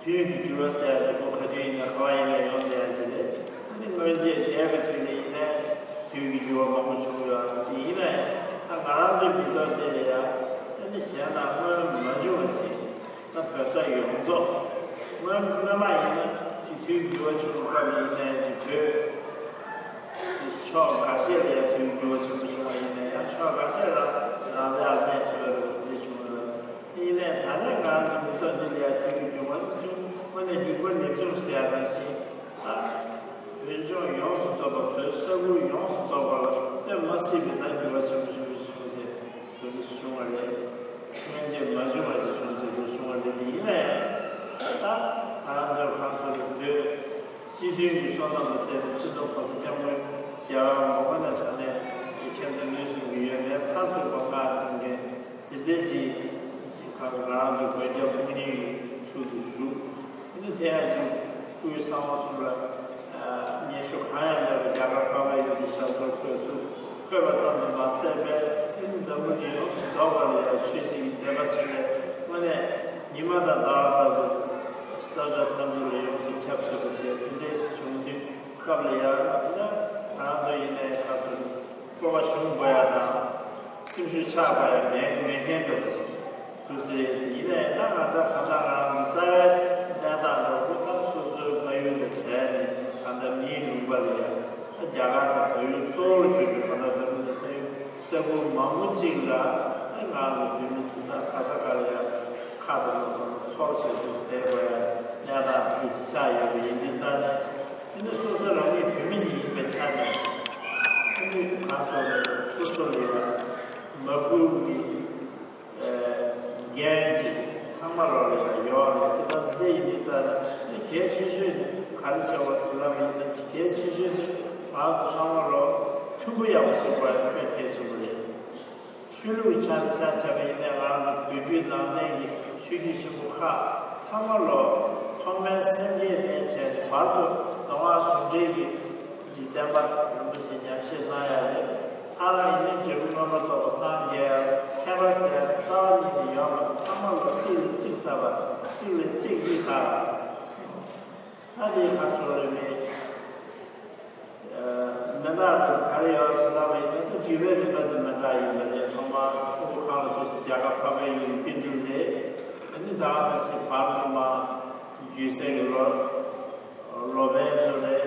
ཀྱི་འགྱུར་བ་ཟེར་ཡག་དེ་ཁོ་ག་དུས་ཡིན་ན་ག་བ་ཡིན་ན་ཡོང་བསྡད་ཡག་ཅིག་རེད། ཨ་ནི་སྔོན་ཆད་འདས་པའི་དུས་ལ་ཡིན་ནའི་དུས་ཀྱི་འགྱུར་བ་མང་པོ་བྱུང་ཡོད་རེད། དེ་ཡིན་ན་ཡང་ད་ང་རང་ཚོའི་མི་ཐོག་འདི་ལ་ཡང་ཨ་ནི་གཞན་དང་སྔོན་མ་བྱུང་བ་ཅིག་ད་བོད་ས་ཡོངས་རྫོགས་སྔོན་སྔོན་མ་ཡིན་ན་ཅིག་དུས་ཀྱི་འགྱུར་བ་བྱུང་བའི་སྐབས་ལ་ཡིན་ནའི་ཅིག་བོད་ཕྱོགས་འགའ་ཤས་ལ་ཡང་དུས་ཀྱི་འགྱུར་བ་ཆེན་པོ་བྱུང་བ་ཡིན་ནའི་ཡང་ཕྱོགས་འགའ་ཤས་ལ་རང་བཞག་གནས་ཐུབ་པ་རེད་པ་དེ་འདྲ་བྱུང་ཡོད་རེད། ཡིན་ནའི་ད་ལན་ང་རང་ཚོ་མི་ཐོག་འདི་ལ་ཡང་དུས་ཀྱི་འགྱུར་བ་ནི་ཅུང་དངོས་གནས་འགྱུར་བ་ནེ་པ་ཅུན་ཟེར་ཡག་ནང་བཞིན། ད་བོད་ལྗོངས་ཡོངས་སུ་རྫོགས་པ། བོད་ས་ཁུལ་ཡོངས་སུ་རྫོགས་པ་ལ་དཔེ་མ་སྲིད་པའི་ད་འགྱུར་བ་ཆེན་པོ་ཆེན་པོ་ཞིག་བྱུང་ཟེར་འདུག་བྱུང་བ་རེད། སྔོན་ཆད་མ་བྱུང་བ་ཞིག་བྱུང་ཟེར་འདུག་བྱུང་བ་རེད། དེ་ཡིན་ན་ཡང་ད་ང་རང་ཚོའི་ཁ་སོ་རེ་བོད། སྤྱི་མཐུན་གྱི་སོ་ནམ་ལ་བརྟེན་ནས་སྤྱི་ནོར་གོང་ས་སྐྱབས་མགོན་རྒྱལ་བ་དངོས་གནས་དྲང་གནས་ཀྱི་མཁྱེན་བརྩེ་ནུས་གསུམ་གྱི་ཡོན་ཏན་མཐར་ཐུག་པ་མངའ་ཐོབ་མཁན་དེ་འདྲའི་ཅིག་ཁག་ང་རང་ཚོ་བོད་རྒྱ་དཔུང་གཉེན་གྱི་ཚུལ་དུ་བཞུགས། དེ་ནི་དེ་ཡང་ཅིག་སྐུའི་གསང་བ་གསུམ་ལ་སྙན་ཞུ་གང་ཡང་མེད་པར་རྒྱ་གར་འཕགས་པའི་ཡུལ་དུ་ཞབས་སོར་འཁོད་ཚུལ། འཁོད་པ་ཙམ་དུ་མ་ཟད་པས། དེ་ནི་འཛམ་བུ་གླིང་ཡོངས་སུ་རྫོགས་པ་ལ་ཡང་ཆོས་སྲིད་ཀྱི་མཛད་པ་ཆེན་པོས་དངོས་གནས་ཉི་མ་དང་ཟླ་བ་ལྟ་བུ་ས་ཕྱོགས་ཐམས་ཅད་ལ་ཡོངས་སུ་ཁྱབ་ཐུབ་པ་བྱས། དེ་འདྲའི་བྱུང་དུས་སྐབས་ལ་ཡང་ང་རང་ཚོ་ཡིན་ནའི་ཁ་སོ་སྤོབས་པ་ཞུམ་དགོས་ཡ་དང་། སེམས་ཤུགས་ཆག་དགོས་ཡ་མེད་མེད་མཁན་འདྲ་པོ་ཞིག་འདུག་ཟེར། ཡིན་ནའི་ད་ང་ཚོ་གང་ལྟར་ང་རང་ཚོ་རྩ་བའི་གནས་སྟངས་འདྲ་པོ་ད་སོ་སོའི་ཕ་ཡུལ་དང་བྲལ་ནས་གང་ལྟར་མིའི་ལུང་པ་ལ་ཡང་ད་རྒྱ་གར་དང་བལ་ཡུལ་གཙོ་བོར་གྱུར་པའི་གང་ལྟར་འཛམ་བུ་གླིང་ས་ཡུལ་ས་ཁུལ་མང་པོ་ཅིག་ལ་ད་ང་ཚོ་བོད་མི་དེ་ཚོ་ག་ས་ག་ལ་ཡང་ཁ་དང་ལག་ཚང་མ་འཚོ་བྱེད་དུ་བསྡད་དགོས་ཡ་གནས་སྟངས་དེ་ཅིག་ཆགས་ཡོད་པ་ཡིན་དུས་ཙང་ནས། དེ་ནི་སོ་སོ་རང་ཉིད་བོད་མི་ཞིག་ཡིན་པའི་ཆ་ནས། དེ་ནི་གང་སོགས་ནས་སོ་སོ་ལ་ཡང་མ་བསྐུར་བའི་འགན་ཅིག་ཚང་མ་ལོག་ལ་ཡང་ཡོད་རེད། ཅེས་པ་འདི་ཡིན་དུས་ཙང་ནས་གལ་ཆེ་ཤོས་ནི་ག་རེ་བྱེད་དགོས་ཟེར་ལབ་པ་ཡིན་ན། གལ་ཆེ་ཤོས་ནི་ང་ཚོ་ཚང་མ་ལོག་མཐུན་པོ་ཡག་པོ་བྱེད་དགོས་ཡ་དཔེ་གལ་ཆེན་པོ་རེད། ཆོས་ལུགས་ཆ་ཆ་བྱས་པ་ཡིན་ན་ང་རང་ཚོ་བོད་བརྒྱུད་ནང་བསྟན་གྱི་ཆོས་བརྒྱུད་ཆེན་པོ་ཁག་ཚང་མ་ལོ་ཐོག་མའི་སེམས་བསྐྱེད་ནས་བྱས་ནས་བར་དུ་མདོ་སྔགས་ཟུང་འབྲེལ་གྱི་ཅིག་བསྟན་པ་རིན་པོ་ཆེ་ཉམས་བཞེས་གནང་ཡ་རེད། ཨ་རག་ཡིན་ན་འབྲས་བུ་མངོན་པར་རྫོགས་པར་སངས་རྒྱས་ཡ། ཁྱད་པར་ཟེར་ཡ་རྩ་བ་ཉིད་ནས་ཡོད་མ་རེད། ཚང་མ་ལོ་གཅིག་ལ་གཅིག་ཟ་བ། གཅིག་ལ་གཅིག་གཡུག་ཁ། ད་དེ་ཁ་སོ་རེ་མེད། མི་འདྲ་དེ་ག་རེ་ཡོད་ཟེར་ལབ་པ་ཡིན་ན། ད་བརྒྱུད་པའི་རིམ་པ་དེ་མི་འདྲ་ཡིན་པ་རེད། ཐོག་མར་ཕྲུ་གུ་གང་ལ་འདུག་ཟེར་རྒྱ་གར་འཕགས་པའི་ཡུལ་པཎ་གྲུབ་རེད། ཨ་ནི་ད་ག་ནང་བཞིན་བར་དུ་མར་རྒྱལ་སྲས་ཀྱི་ལོ་ལོ་པཎ་ཚོ་རེད།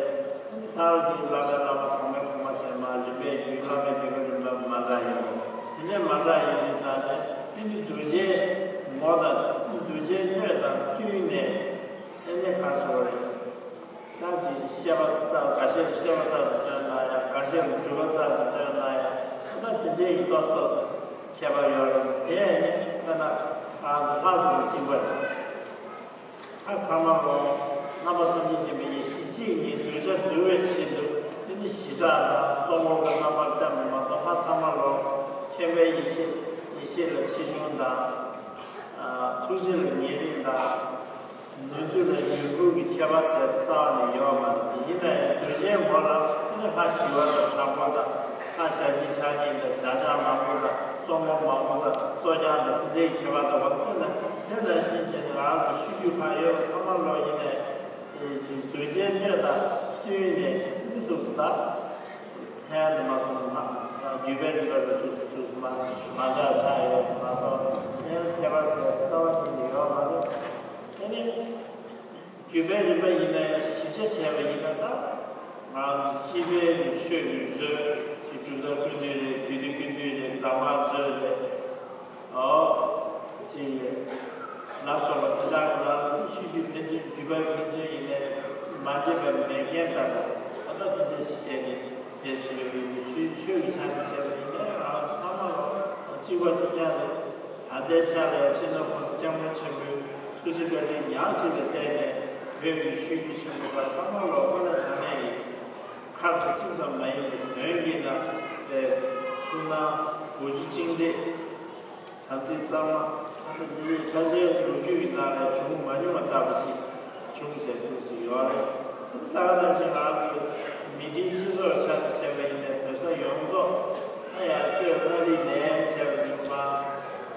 ཨ་ནི་ད་ག་ཅིག་བླ་མའི་བླ་མ་གོང་མའི་གོང་མ་ཟེར་མར་རིམ་པས་བརྒྱུད། བླ་མའི་བརྒྱུད་པའི་རིམ་པ་མི་འདྲ་ཡིན་པ་དེ་འདྲ་མི་འདྲ་ཡིན་དུས་ཙང་ནས། ཨ་ནི་གདུལ་བྱའི་ངོ་དང་གདུལ་བྱའི་སྣོད་དང་བསྟུན་ནས། ཨ་ནི་ག་སོ་རེད། ད་ཅིག་བཤད་པ་རྩ་འགའ་ཤས་བཤད་པ་རྩ་དུ་བཏོན་ན་ཡང་། འགའ་ཤས་ལ་སྒྲུབ་པ་རྩ་དུ་བཏོན་ན་ཡང་། ད་དེ་འདྲའི་ཡི་ཏོག་ཏོག་ཙམ་ཁྱད་པར་ཡོད་རེད། དེ་ནི་ད་ན་ང་ཚོ་ལྷག་བསམ་གྱི་སྦྱིན་པ་རེད། ད་ཚང་མ་ལོ་རྣམ་པ་ཐམས་ཅད་མཁྱེན་པའི་ཡེ་ཤེས་གཅིག་ཉིད་གདུལ་བྱ་འདུལ་བའི་ཆེད་དུ། དེ་ནི་ཞི་དྲག་དང་གཙོ་བོ་གི་རྣམ་པར་བསྟན་པ་མ་གཏོགས། ད་ཚང་མ་ལོ་མཁྱེན་པའི་ཡེ་ཤེས་ཡེ་ཤེས་ལ་ཆེ་ཆུང་དང་། ཐུགས་རྗེ་ལ་ཉེ་རིང་དང་། ནུས་མཐུ་ལ་མྱུར་འགུལ་གྱི་ཁྱད་པར་ཟེར་རྩ་བ་ནས་ཡོད་མ་རེད། ཡིན་ན་ཡང་གདུལ་བྱའི་ངོ་ལ་ཨ་ནི་ལྷ་ཞི་བ་དང་དྲག་པོ་དང་། ལྷ་ཞལ་གཅིག་ཕྱག་གཉིས་དང་། ཞལ་ཕྱག་མང་པོ་དང་། གཙོ་མོ་མང་པོ་དང་། གཙོ་རྐྱང་དང་། དེ་འདྲའི་ཁྱད་པར་དང་། འོ་དེ་ལ་དེ་ནང་བཞིན་བྱས་ནས་ང་རང་ཚོ་ཆོས་བརྒྱུད་ཁག་ཡོད་པ་ཚང་མ་ལོ་ཡིན་ནའི་ཅིག་གདུལ་བྱའི་སྣོད་དང་བསྟུན་ནས་ཨ་ནི་འདུག་སེ་ད། མཚན་དུ་མ་སོང་ན་བརྒྱུད་པའི་རིམ་པ་དུ་འདུག་སེ་འདུག་སེ་ མ་འདྲ་ཆགས་ཡོད་མ་གཏོགས་ཁྱད་པར་ཟེར་རྩ་བ་ཉིད་ནས་ཡོད་མ་རེད། དེ་ནི་བརྒྱུད་པའི་རིམ་པ་ཡིན་ན་ཡང་ཞིབ་ཆ་བྱས་པ་ཡིན་ན། ད་ང་ཚོ་སྤྱི་པའི་ཆོས་ཀྱི་མཛོད་ཀྱི་གྲུབ་མཐའ་ཀུན་འདུས་རེད། རྒྱུད་སྡེ་ཀུན་འདུས་རེད། གདམས་ངག་མཛོད་རེད། ཨོ། ཅིག་ལ་སོགས་པ་དེ་དག་ལ་ཆོས་བརྒྱུད་ཕན་ཚུན་བརྒྱུད་པ་ཕན་ཚུན་ཡིན་ནའི་མ་འདྲེས་པའི་མེད་མཁན་དག་ལ་ད་ལྟ་དེ་འདྲ་ཞིག་བྱས་ནས་དེ་ཚོའི་ཆོས་ཆོས་ཀྱི་ཆ་ནས་བྱས་པ་ཡིན་ནའི་ཨ་ཚང་མ་ལ་གཅིག་པ་གཅིག་རྐྱང་རེད། ད་ལྟའི་ཆ་ལ་ཡང་སྤྱི་ནོར་༸གོང་ས་༸སྐྱབས་མགོན་ཆེན་པོའི་ཐུགས་རྗེ་བཀའ་དྲིན་ཉག་གཅིག་ལ་བརྟེན་ནས་བོད་ཀྱི་ཆོས་བརྒྱུད་ཆེན་པོ་ཁག་ཚང་མ་ལ་དངོས་གནས་དྲང་གནས་ཡིན། ཁ་ཁ་ཚིག་ཙམ་མ་ཡིན་པའི་དོན་གྱི་ནང་པའི་ཐུགས་སྣང་གོ་རྒྱུ་གཅིག་འདྲེས། དམ་ཚིག་གཙང་མ། ཨ་ནི་འདི་ནི་ཕལ་ཆེར་ལོ་རྒྱུས་ཀྱི་ནང་ལ་བྱུང་མ་མྱོང་བ་ལྟ་བུ་ཞིག་བྱུང་ཟེར་དུས་སུ་ཡོད་རེད། ད་ལྟ་ནང་བཞིན་རང་གི་མི་སྡེའི་སྤྱི་ཚོགས་ཆ་ནས་བཤད་པ་ཡིན་ནའི་བོད་ས་ཡོངས་རྫོགས་ཨ་ཡ་སྟོད་མངའ་རིས་ནས་བྱས་པ་ཡིན་པ།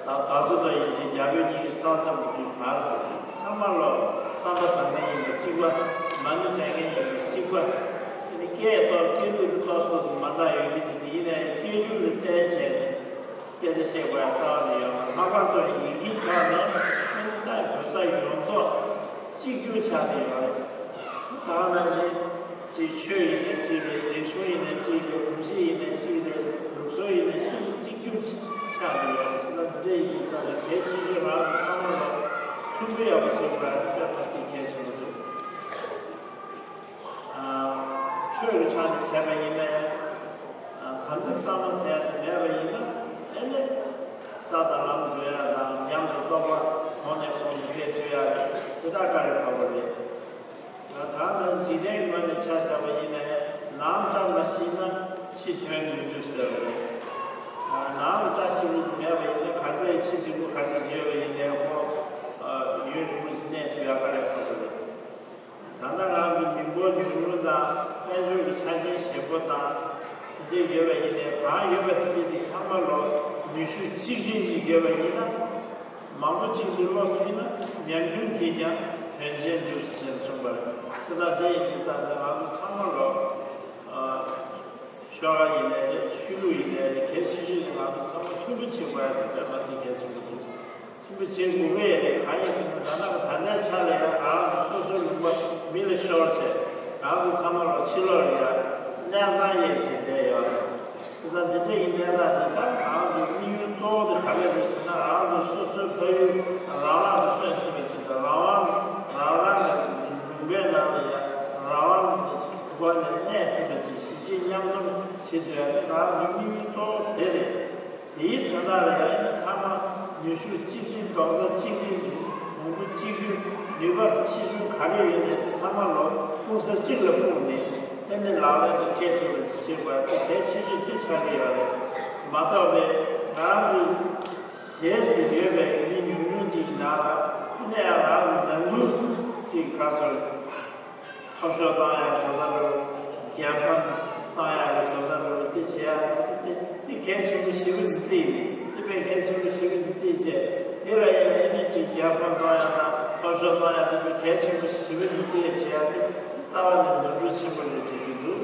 ད་ད་གཟོད་ད་ཡིན་གྱི་རྒྱ་བོད་གཉིས་ཀྱི་ས་མཚམས་ཀྱི་བར་དུ་ཚང་མ་ལོ་བསམ་པ་བཟང་མཁན་ཡིན་པ་གཅིག་པ། མ་ཎི་བགྲང་མཁན་ཡིན་པ་གཅིག་པ། ཨ་ནི་སྐད་ཏོག་སྐད་ལུགས་དེ་ཏོག་ཙམ་མ་འདྲ་ཡོད་ཀྱི་འདུག་ཡིན་ནའི་སྐད་ལུགས་ལ་བརྟེན་བྱས་ནས། སྐད་ཆ་བཤད་དགོས་ཡ་རྩ་བ་ནས་ཡོད་མ་རེད། ལྷག་པར་དུ་ཡི་གེའི་ཐོག་ནས་ཨ་ནི་ད་བོད་ས་ཡོངས་རྫོགས་གཅིག་གྱུར་ཆགས་བསྡད་ཡོད་རེད། ད་ག་ནང་བཞིན་ཅིག་ཆོས་ཡིན་ནའི་གཅིག་རེད། རིག་གཞུང་ཡིན་ནའི་གཅིག་རེད། གོམས་གཤིས་ཡིན་ནའི་གཅིག་རེད། ལུགས་སྲོལ་ཡིན་ནའི་གཅིག་གཅིག་གྱུར་ཆགས་བསྡད་ཡོད་རེད། ཟེར་ན་འདི་འདྲ་ཡིན་དུས་ཙང་ནས་གལ་ཆེ་ཤོས་རང་གི་ཚང་མ་ལ་མཐུན་པོ་ཡག་པོ་བྱེད་དགོས་ཡ་དེ་དཔེ་མ་སྲིད་གལ་ཆེན་པོ་རེད། ཆོས་ཀྱི་ཆ་ནས་བྱས་པ་ཡིན་ན་ཡང་། དམ་ཚིག་གཙང་མ་ཟེར་ཡ་དེ་མེད་པ་ཡིན་ན་ཨེ་ནི། ས་དང་ལམ་འགྲོ་ཡ་དང་ཉམས་སུ་རྟོགས་པ་གོང་ནས་གོང་དུ་འཕེལ་ཐུབ་ཡ་ཞེ་དྲག་དཀའ་ལས་ཁག་པོ་རེད། ད་ནི་འཇིག་རྟེན་ངོས་ནས་ཆ་བཞག་པ་ཡིན་ན་ཡང་ནའང་བཀྲ་མ་ཤིས་ན་ཕྱི་དོན་མི་འགྲུབ་ཟེར་བ་རེད། ནའང་བཀྲ་ཤིས་པ་མེད་པ་ཡིན་ན་ག་ཚོད་ཕྱི་འགྲིག་པོ་ག་ཚོད་ཡོད་པ་ཡིན་ནའི་ཁོ་ཡུན་རིང་པོ་ཞིག་གནས་ཐུབ་ཡ་དཀའ་ལས་ཁག་པོ་རེད། ད་ལྟ་རང་གི་མི་འབོར་ཉུང་ཉུང་དང་དཔལ་འབྱོར་གྱི་ཆ་རྐྱེན་ཞན་པོ་དང་དེ་འདྲ་ཡོད་པ་ཡིན་ནའི་གང་ཡོད་པ་དེ་འདྲ་དེ་ཚང་མ་ལོ་ནུས་ཤུགས་གཅིག་སྒྲིལ་ཞིག་ཡོད་པ་ཡིན་ན། མང་པོ་གཅིག་ཏུ་སློབ་ཐུབ་ན་ཉམ་ཆུང་གིས་ཀྱང་དོན་ཆེན་འགྲུབ་ཟེར་གསུངས་པ་རེད། དེ་ལྟར་དེ་ཡིན་དུས་ཙང་ནས་ང་ཚོ་ཚང་མ་ལོ་ཤོག་ཁག་ཡིན་ནའི་རེད། ཆོས་ལུགས་ཡིན་ནའི་རེད། གལ་ཆེ་ཤོས་དེ་ང་ཚོ་ཚང་མ་མཐུན་པོ་བྱེད་དགོས་ཡ་དེ་དཔེ་མ་ཚད་གལ་ཆེན་པོ་འདུག་མཐུན་པོ་བྱེད་དགོས་ཀྱི་ཡོད་རེད། གང་ཡིན་ཟེར་ན་ད་ལྟ་གི་ད་ལྟའི་ཆ་ལ་ཡང་ང་རང་ཚོ་སོ་སོའི་ལུང་པ་མི་ལ་ཤོར་བྱས་ང་ཚོ་ཚང་མ་ལ་ཕྱི་ལོགས་ལ་ཡང་གནས་ཚང་ཡས་བྱས་བསྡད་ཡོད་རེད། དེ་ལྟར་འདི་འདྲ་ཡིན་གནས་སྟངས་འདི་ལྟར་ང་ཚོའི་དམིགས་ཡུལ་གཙོ་བོ་དེ་ག་རེ་རེད་ཟེར་ན། ང་ཚོ་སོ་སོའི་ཕ་ཡུལ་རང་རང་གི་སོན་ཐོན་པའི་ཆེད་དུ་རང་དབང་རང་རང་གི་ལུང་པའི་ནང་ལ་ཡང་རང་དབང་གི་སྒོ་ནས་གནས་ཐུབ་པའི་ཆེད་གཞིས་བྱེས་མཉམ་འཛོམས་བྱེད་ཐུབ་ཡ་དེ་ང་ཚོའི་དམིགས་ཡུལ་གཙོ་བོ་དེ་རེད། དེའི་དོན་དག་ལ་ཡང་ཚང་མ་ནུས་ཤུགས་གཅིག་སྒྲིལ། རྡོག་རྩ་གཅིག་སྒྲིལ། གོང་བུ་གཅིག་སྒྲིལ། ནུས་པ་ཆེ་ཆུང་ག་རེ་ཡོད་ནའི་དེ་ཚང་མ་ལོ་སྤུངས་ས་གཅིག་ལ་སྤུངས་ནས་ཨེ་ནི་ལག་ལེན་དུ་འཁེལ་ཐུབ་པ་ཞིག་བྱེད་དགོས་པ་དེ་གལ་ཆེ་ཤོས་དེ་ཆགས་ཀྱི་ཡོད་རེད། མ་གཏོགས་པའི་ང་རང་ཚོའི་གཞས་སུ་ཡོད་པའི་མི་ཉུང་ཉུང་ཅིག་ནང་ལ་ཨེ་ནི་ཡང་ང་རང་ཚོ་ནང་ཁུལ་ཅིག་ག་སོ། འཐབ་ཤོར་བཏང་ཡག་བཟོ་ལྟ་འདྲ་བོ། རྒྱལ་ཕམ་བཏང་ཡག་གི་བཟོ་ལྟ་འདྲ་བོ་དེ་བྱེད་ཡག་དེ་དེ་གལ་ཆེན་པོ་ཞེ་པོ་ཅིག་བརྩིས་ཡིན། དེ་དཔེ་གལ་ཆེན་པོ་ཞེ་པོ་ཅིག་བརྩིས་བྱས་དེ་ལ་ཡང་ཨེ་ནི་ཅིག་རྒྱལ་ཕམ་བཏང་ཡག་དང་འཐབ་ཤོར་བཏང་ཡག་དེ་དཔེ་གལ་ཆེན་པོ་ཞེ་པོ་ཅིག་བརྩིས་བྱེད་ཡག་དེ་རྩ་བ་ནས་ནོར་འཁྲུལ་ཆེན་པོ་རེད་དྲན་གྱི་འདུག་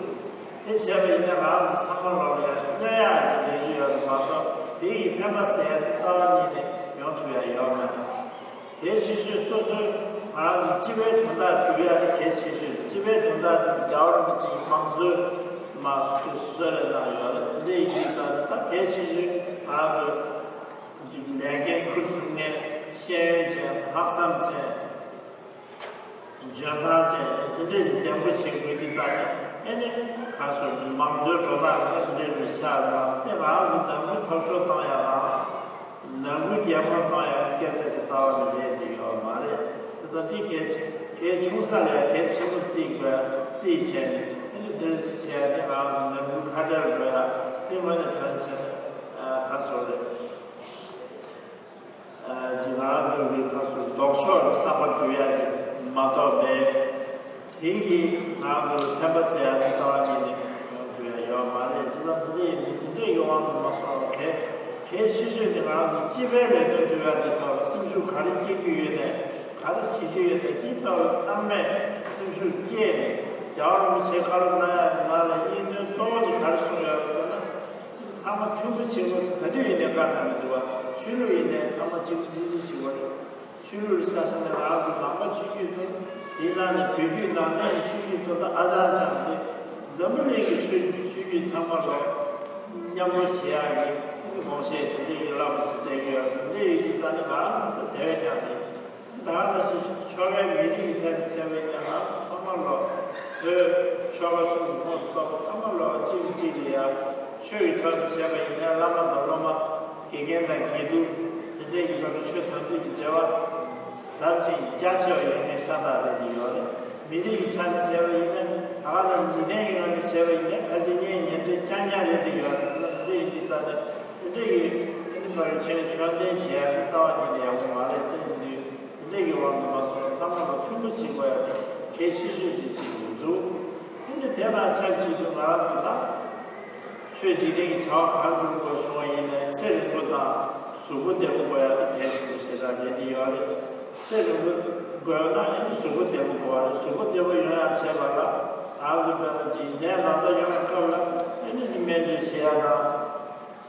དེ་བྱས་པ་ཡིན་ན་ང་རང་ཚོ་ཚང་མ་ལོག་ལ་ཡང་གནོད་ཡག་ཅིག་ལས་ཀྱི་ཡོད་རེད་མ་གཏོགས་དེ་ཡི་ཕན་པ་ཟེར་ཡག་དེ་རྩ་བ་ཉིད་ནས་ཡོང་ཐུབ་ཡག་ཡོད་མ་རེད། གལ་ཆེ་ཤོས་སོ་སོའི་ང་རང་གི་སྤྱི་པའི་དོན་དག་སྒྲུབ་ཡག་དེ་གལ་ཆེ་ཤོས་རེད། སྤྱི་པའི་དོན་དག་དེ་རྒྱལ་བ་རིན་པོ་ཆེ་ཡི་མང་གཙོའི་མ་སུ་གསོལ་རས་གནང་ཡོད་རེད། དེ་འདྲ་ཡིན་དུས་ད་ནི་ད་གལ་ཆེ་ཤོས་ང་རང་ཚོ་ལས་འགན་འཁུར་ཐུབ་མཁན་ཤེས་ཡོན་ཅན་ལྷག་བསམ་ཅན། འཇོན་ཐང་ཅན་དེ་འདྲས་ལྡན་པོ་བྱེད་དགོས་དུས་ཙང་ནས་ཨེ་ནི་ག་སོ་མང་གཙོའི་འགྲོ་སྟངས་ལ་དེ་འདྲས་རུ་ཆགས་རེད་པ། དེ་ང་རང་ཚོ་ནང་ཁུལ་འཐབ་ཤོར་བཏང་ཡག་དང་ནང་ཁུལ་རྒྱལ་ཕམ་བཏང་ཡག་གི་སྐད་ཆ་ཞིག་རྩ་བ་ནས་རེད་དེ་ཡོད་མ་རེད། དེ་ལྟ་དེ་གལ་ཆེ་གལ་ཆུང་ས་ལས་གལ་ཆེན་པོ་བརྩིས་དགོས་བརྩིས་བྱས་ནས་ཨེ་ནི་དེ་འདྲས་བྱས་ཏེ་ང་རང་ཚོ་ནང་ཁུལ་ཁ་བྲལ་འགྲོ་ཡག་དེ་ངོས་ནས་དྲན་བྱས་ག་སོ་རེད། ཅིག་ང་རང་ཚོ་གི་ཁ་སོ་ལྡོག་ཕྱོགས་ལ་བསམ་པ་འགྲུབ་ཡག་ཅིག་མ་གཏོགས་མེད། དེང་གི་ང་རང་ཚོ་ལ་ཕན་པ་ཟེར་ཡག་དེ་རྩ་བ་ཉིད་ནས་ཡོང་ཐུབ་ཡག་ཡོད་མ་རེད། བྱས་ཙང་འདི་འདྲ་ཡིན་དུས་འདི་འདྲའི་ཡོང་བ་དུ་མ་སོང་བ་གལ་གལ་ཆེ་ཤོས་དེ་ང་རང་ཚོ་སྤྱི་པའི་ལས་དོན་སྒྲུབ་ཡག་དེ་ཐོག་ལ་སེམས་ཤུགས་ག་རེ་སྐྱེ་རྒྱུ་ཡོད་ནས་ག་རེ་བྱེད་རྒྱུ་ཡོད་ནས་དེའི་ཐོག་ལ་ཚང་མས་སེམས་ཤུགས་བསྐྱེད་ནས་རྒྱལ་བ་རིན་པོ་ཆེ་བཀའ་སློབ་གནང་ཡག་གི་ནང་ལ་སྙིང་དོན་གཙོ་བོ་དེ་ག་རེ་གསུངས་ཡོད་རེད་ཟེར་ན། ཚང་ ཚང་མ་མཐུན་པོ་བྱེད་དགོས་སུ་ག་དུས་ཡིན་ནའི་བཀའ་གནང་གི་འདུག་བ། ཆོས་ལུགས་ཡིན་ནའི་ཚང་མ་གཅིག་པུ་གཅིག་གཅིག་བྱེད་དགོས་རེད། ཆོས་ལུགས་ས་ས་ནས་རང་གི་ནང་པ་ཆོས་བརྒྱུད་དང་དེའི་ནང་ནས་བོད་བརྒྱུད་ནང་བསྟན་ཆོས་བརྒྱུད་ཐོག་ཏུ་ཨ་ཅང་ཅང་དེ་འཛམ་བུ་གླིང་གི་ཆོས་བརྒྱུད་ཆོས་བརྒྱུད་ཚང་མ་ལ་མཉམ་པོ་བྱེད་ཡག་གི་དགོངས་བཞེས་དེ་འདྲའི་ཡོད་ལ་མ་ཞིག་བསྡད་ཀྱི་ཡོད། དེ་འདྲ་ཡོད་དུས་ད་ནི་ང་རང་ད་དེ་བས་ཀྱང་དེ། ད་ནང་བཞིན་ཆོ་གའི་མི་རིགས་ཐད་དུ་བྱས་པའི་ཉམས་ལེན་ཚང་མ་ལོ། བོད་ཆོལ་ཁ་གསུམ་གྱི་ཁོངས་སུ་གཏོགས་པ་ཚང་མ་ལོ་གཅིག་གིས་གཅིག་ལ་ཡ་ཆོས་ཀྱི་ཐོག་ནས་བྱས་པ་ཡིན་ན་བླ་མ་དང་སློབ་མ། དགེ་རྒན་དང་དགེ་ཕྲུག་དེ་འདྲའི་གི་བར་དུ་ཆོས་དམ་ཚིག་གི་འབྲེལ་བ་ཟབ་ཅིང་རྒྱ་ཆེ་བ་ཡོད་མཁན་ཤ་སྟག་རེད་ཀྱི་ཡོད་རེད། མི་རིགས་ཀྱི་ཆ་ནས་བྱས་པ་ཡིན་ན་ད་ག་ནང་བཞིན་འཇིག་རྟེན་གྱི་ངང་ནས་བྱས་པ་ཡིན་ན་ཁ་ཅིག་གཉེན་ཉེ་འབྲེལ་རྐྱང་རྐྱང་རེད་ཀྱི་ཡོད་རེད་ཟེར་ན་དེ་འདྲ་ཡིན་དུས་ཙང་ནས་དེ་འདྲའི་གི་ཨ་ནི་བར་དུ་ཆོས་ཕྱོགས་འདོན་བྱེད་ཡག་གི་རྩ་བ་ཉིད་ནས་ཡག་པོ་མ་རེད། དེ་འདྲའི་འདི་འདྲའི་གི་དབང་དུ་མ་སོང་བ་ཚང་མ་ལ་མཐུན་པོ་བྱེད་དགོས་ཡ་དེ་གལ་ཆེ་ཤོས་ཅིག་བརྩི་དགོས་འདུག་དེ་འདྲ་དེ་དང་ཆབས་ཅིག་ཏུ་ང་རང་ཚོ་ད་ཆོས་འཇིག་རྟེན་གྱི་བྱ་བ་གང་བསྒྲུབ་དགོས་བྱུང་བ་ཡིན་ནའི་ཚེ་རིང་པོ་དང་གཟུགས་པོ་བདེ་པོ་དགོས་ཡ་དེ་གལ་ཆེན་པོ་ཞེ་དྲག་རེད་དེ་ཡོད་རེད། ཚེ་རིང་པོ་དགོས་ན་ཨ་ནི་གཟུགས་པོ་བདེ་པོ་དགོས་པ་རེད། གཟུགས་པོ་བདེ་པོ་ཡོང་ཡ་བྱས་པ་ལ་ང་ཚོ་དཔེར་ན་ཅིག་ནད་ན་ཚ་ཡོང་བའི་སྐབས་ལ་ཨ་ནི་ཅིག་སྨན་བཅོས་བྱེད་ཡ་དང་།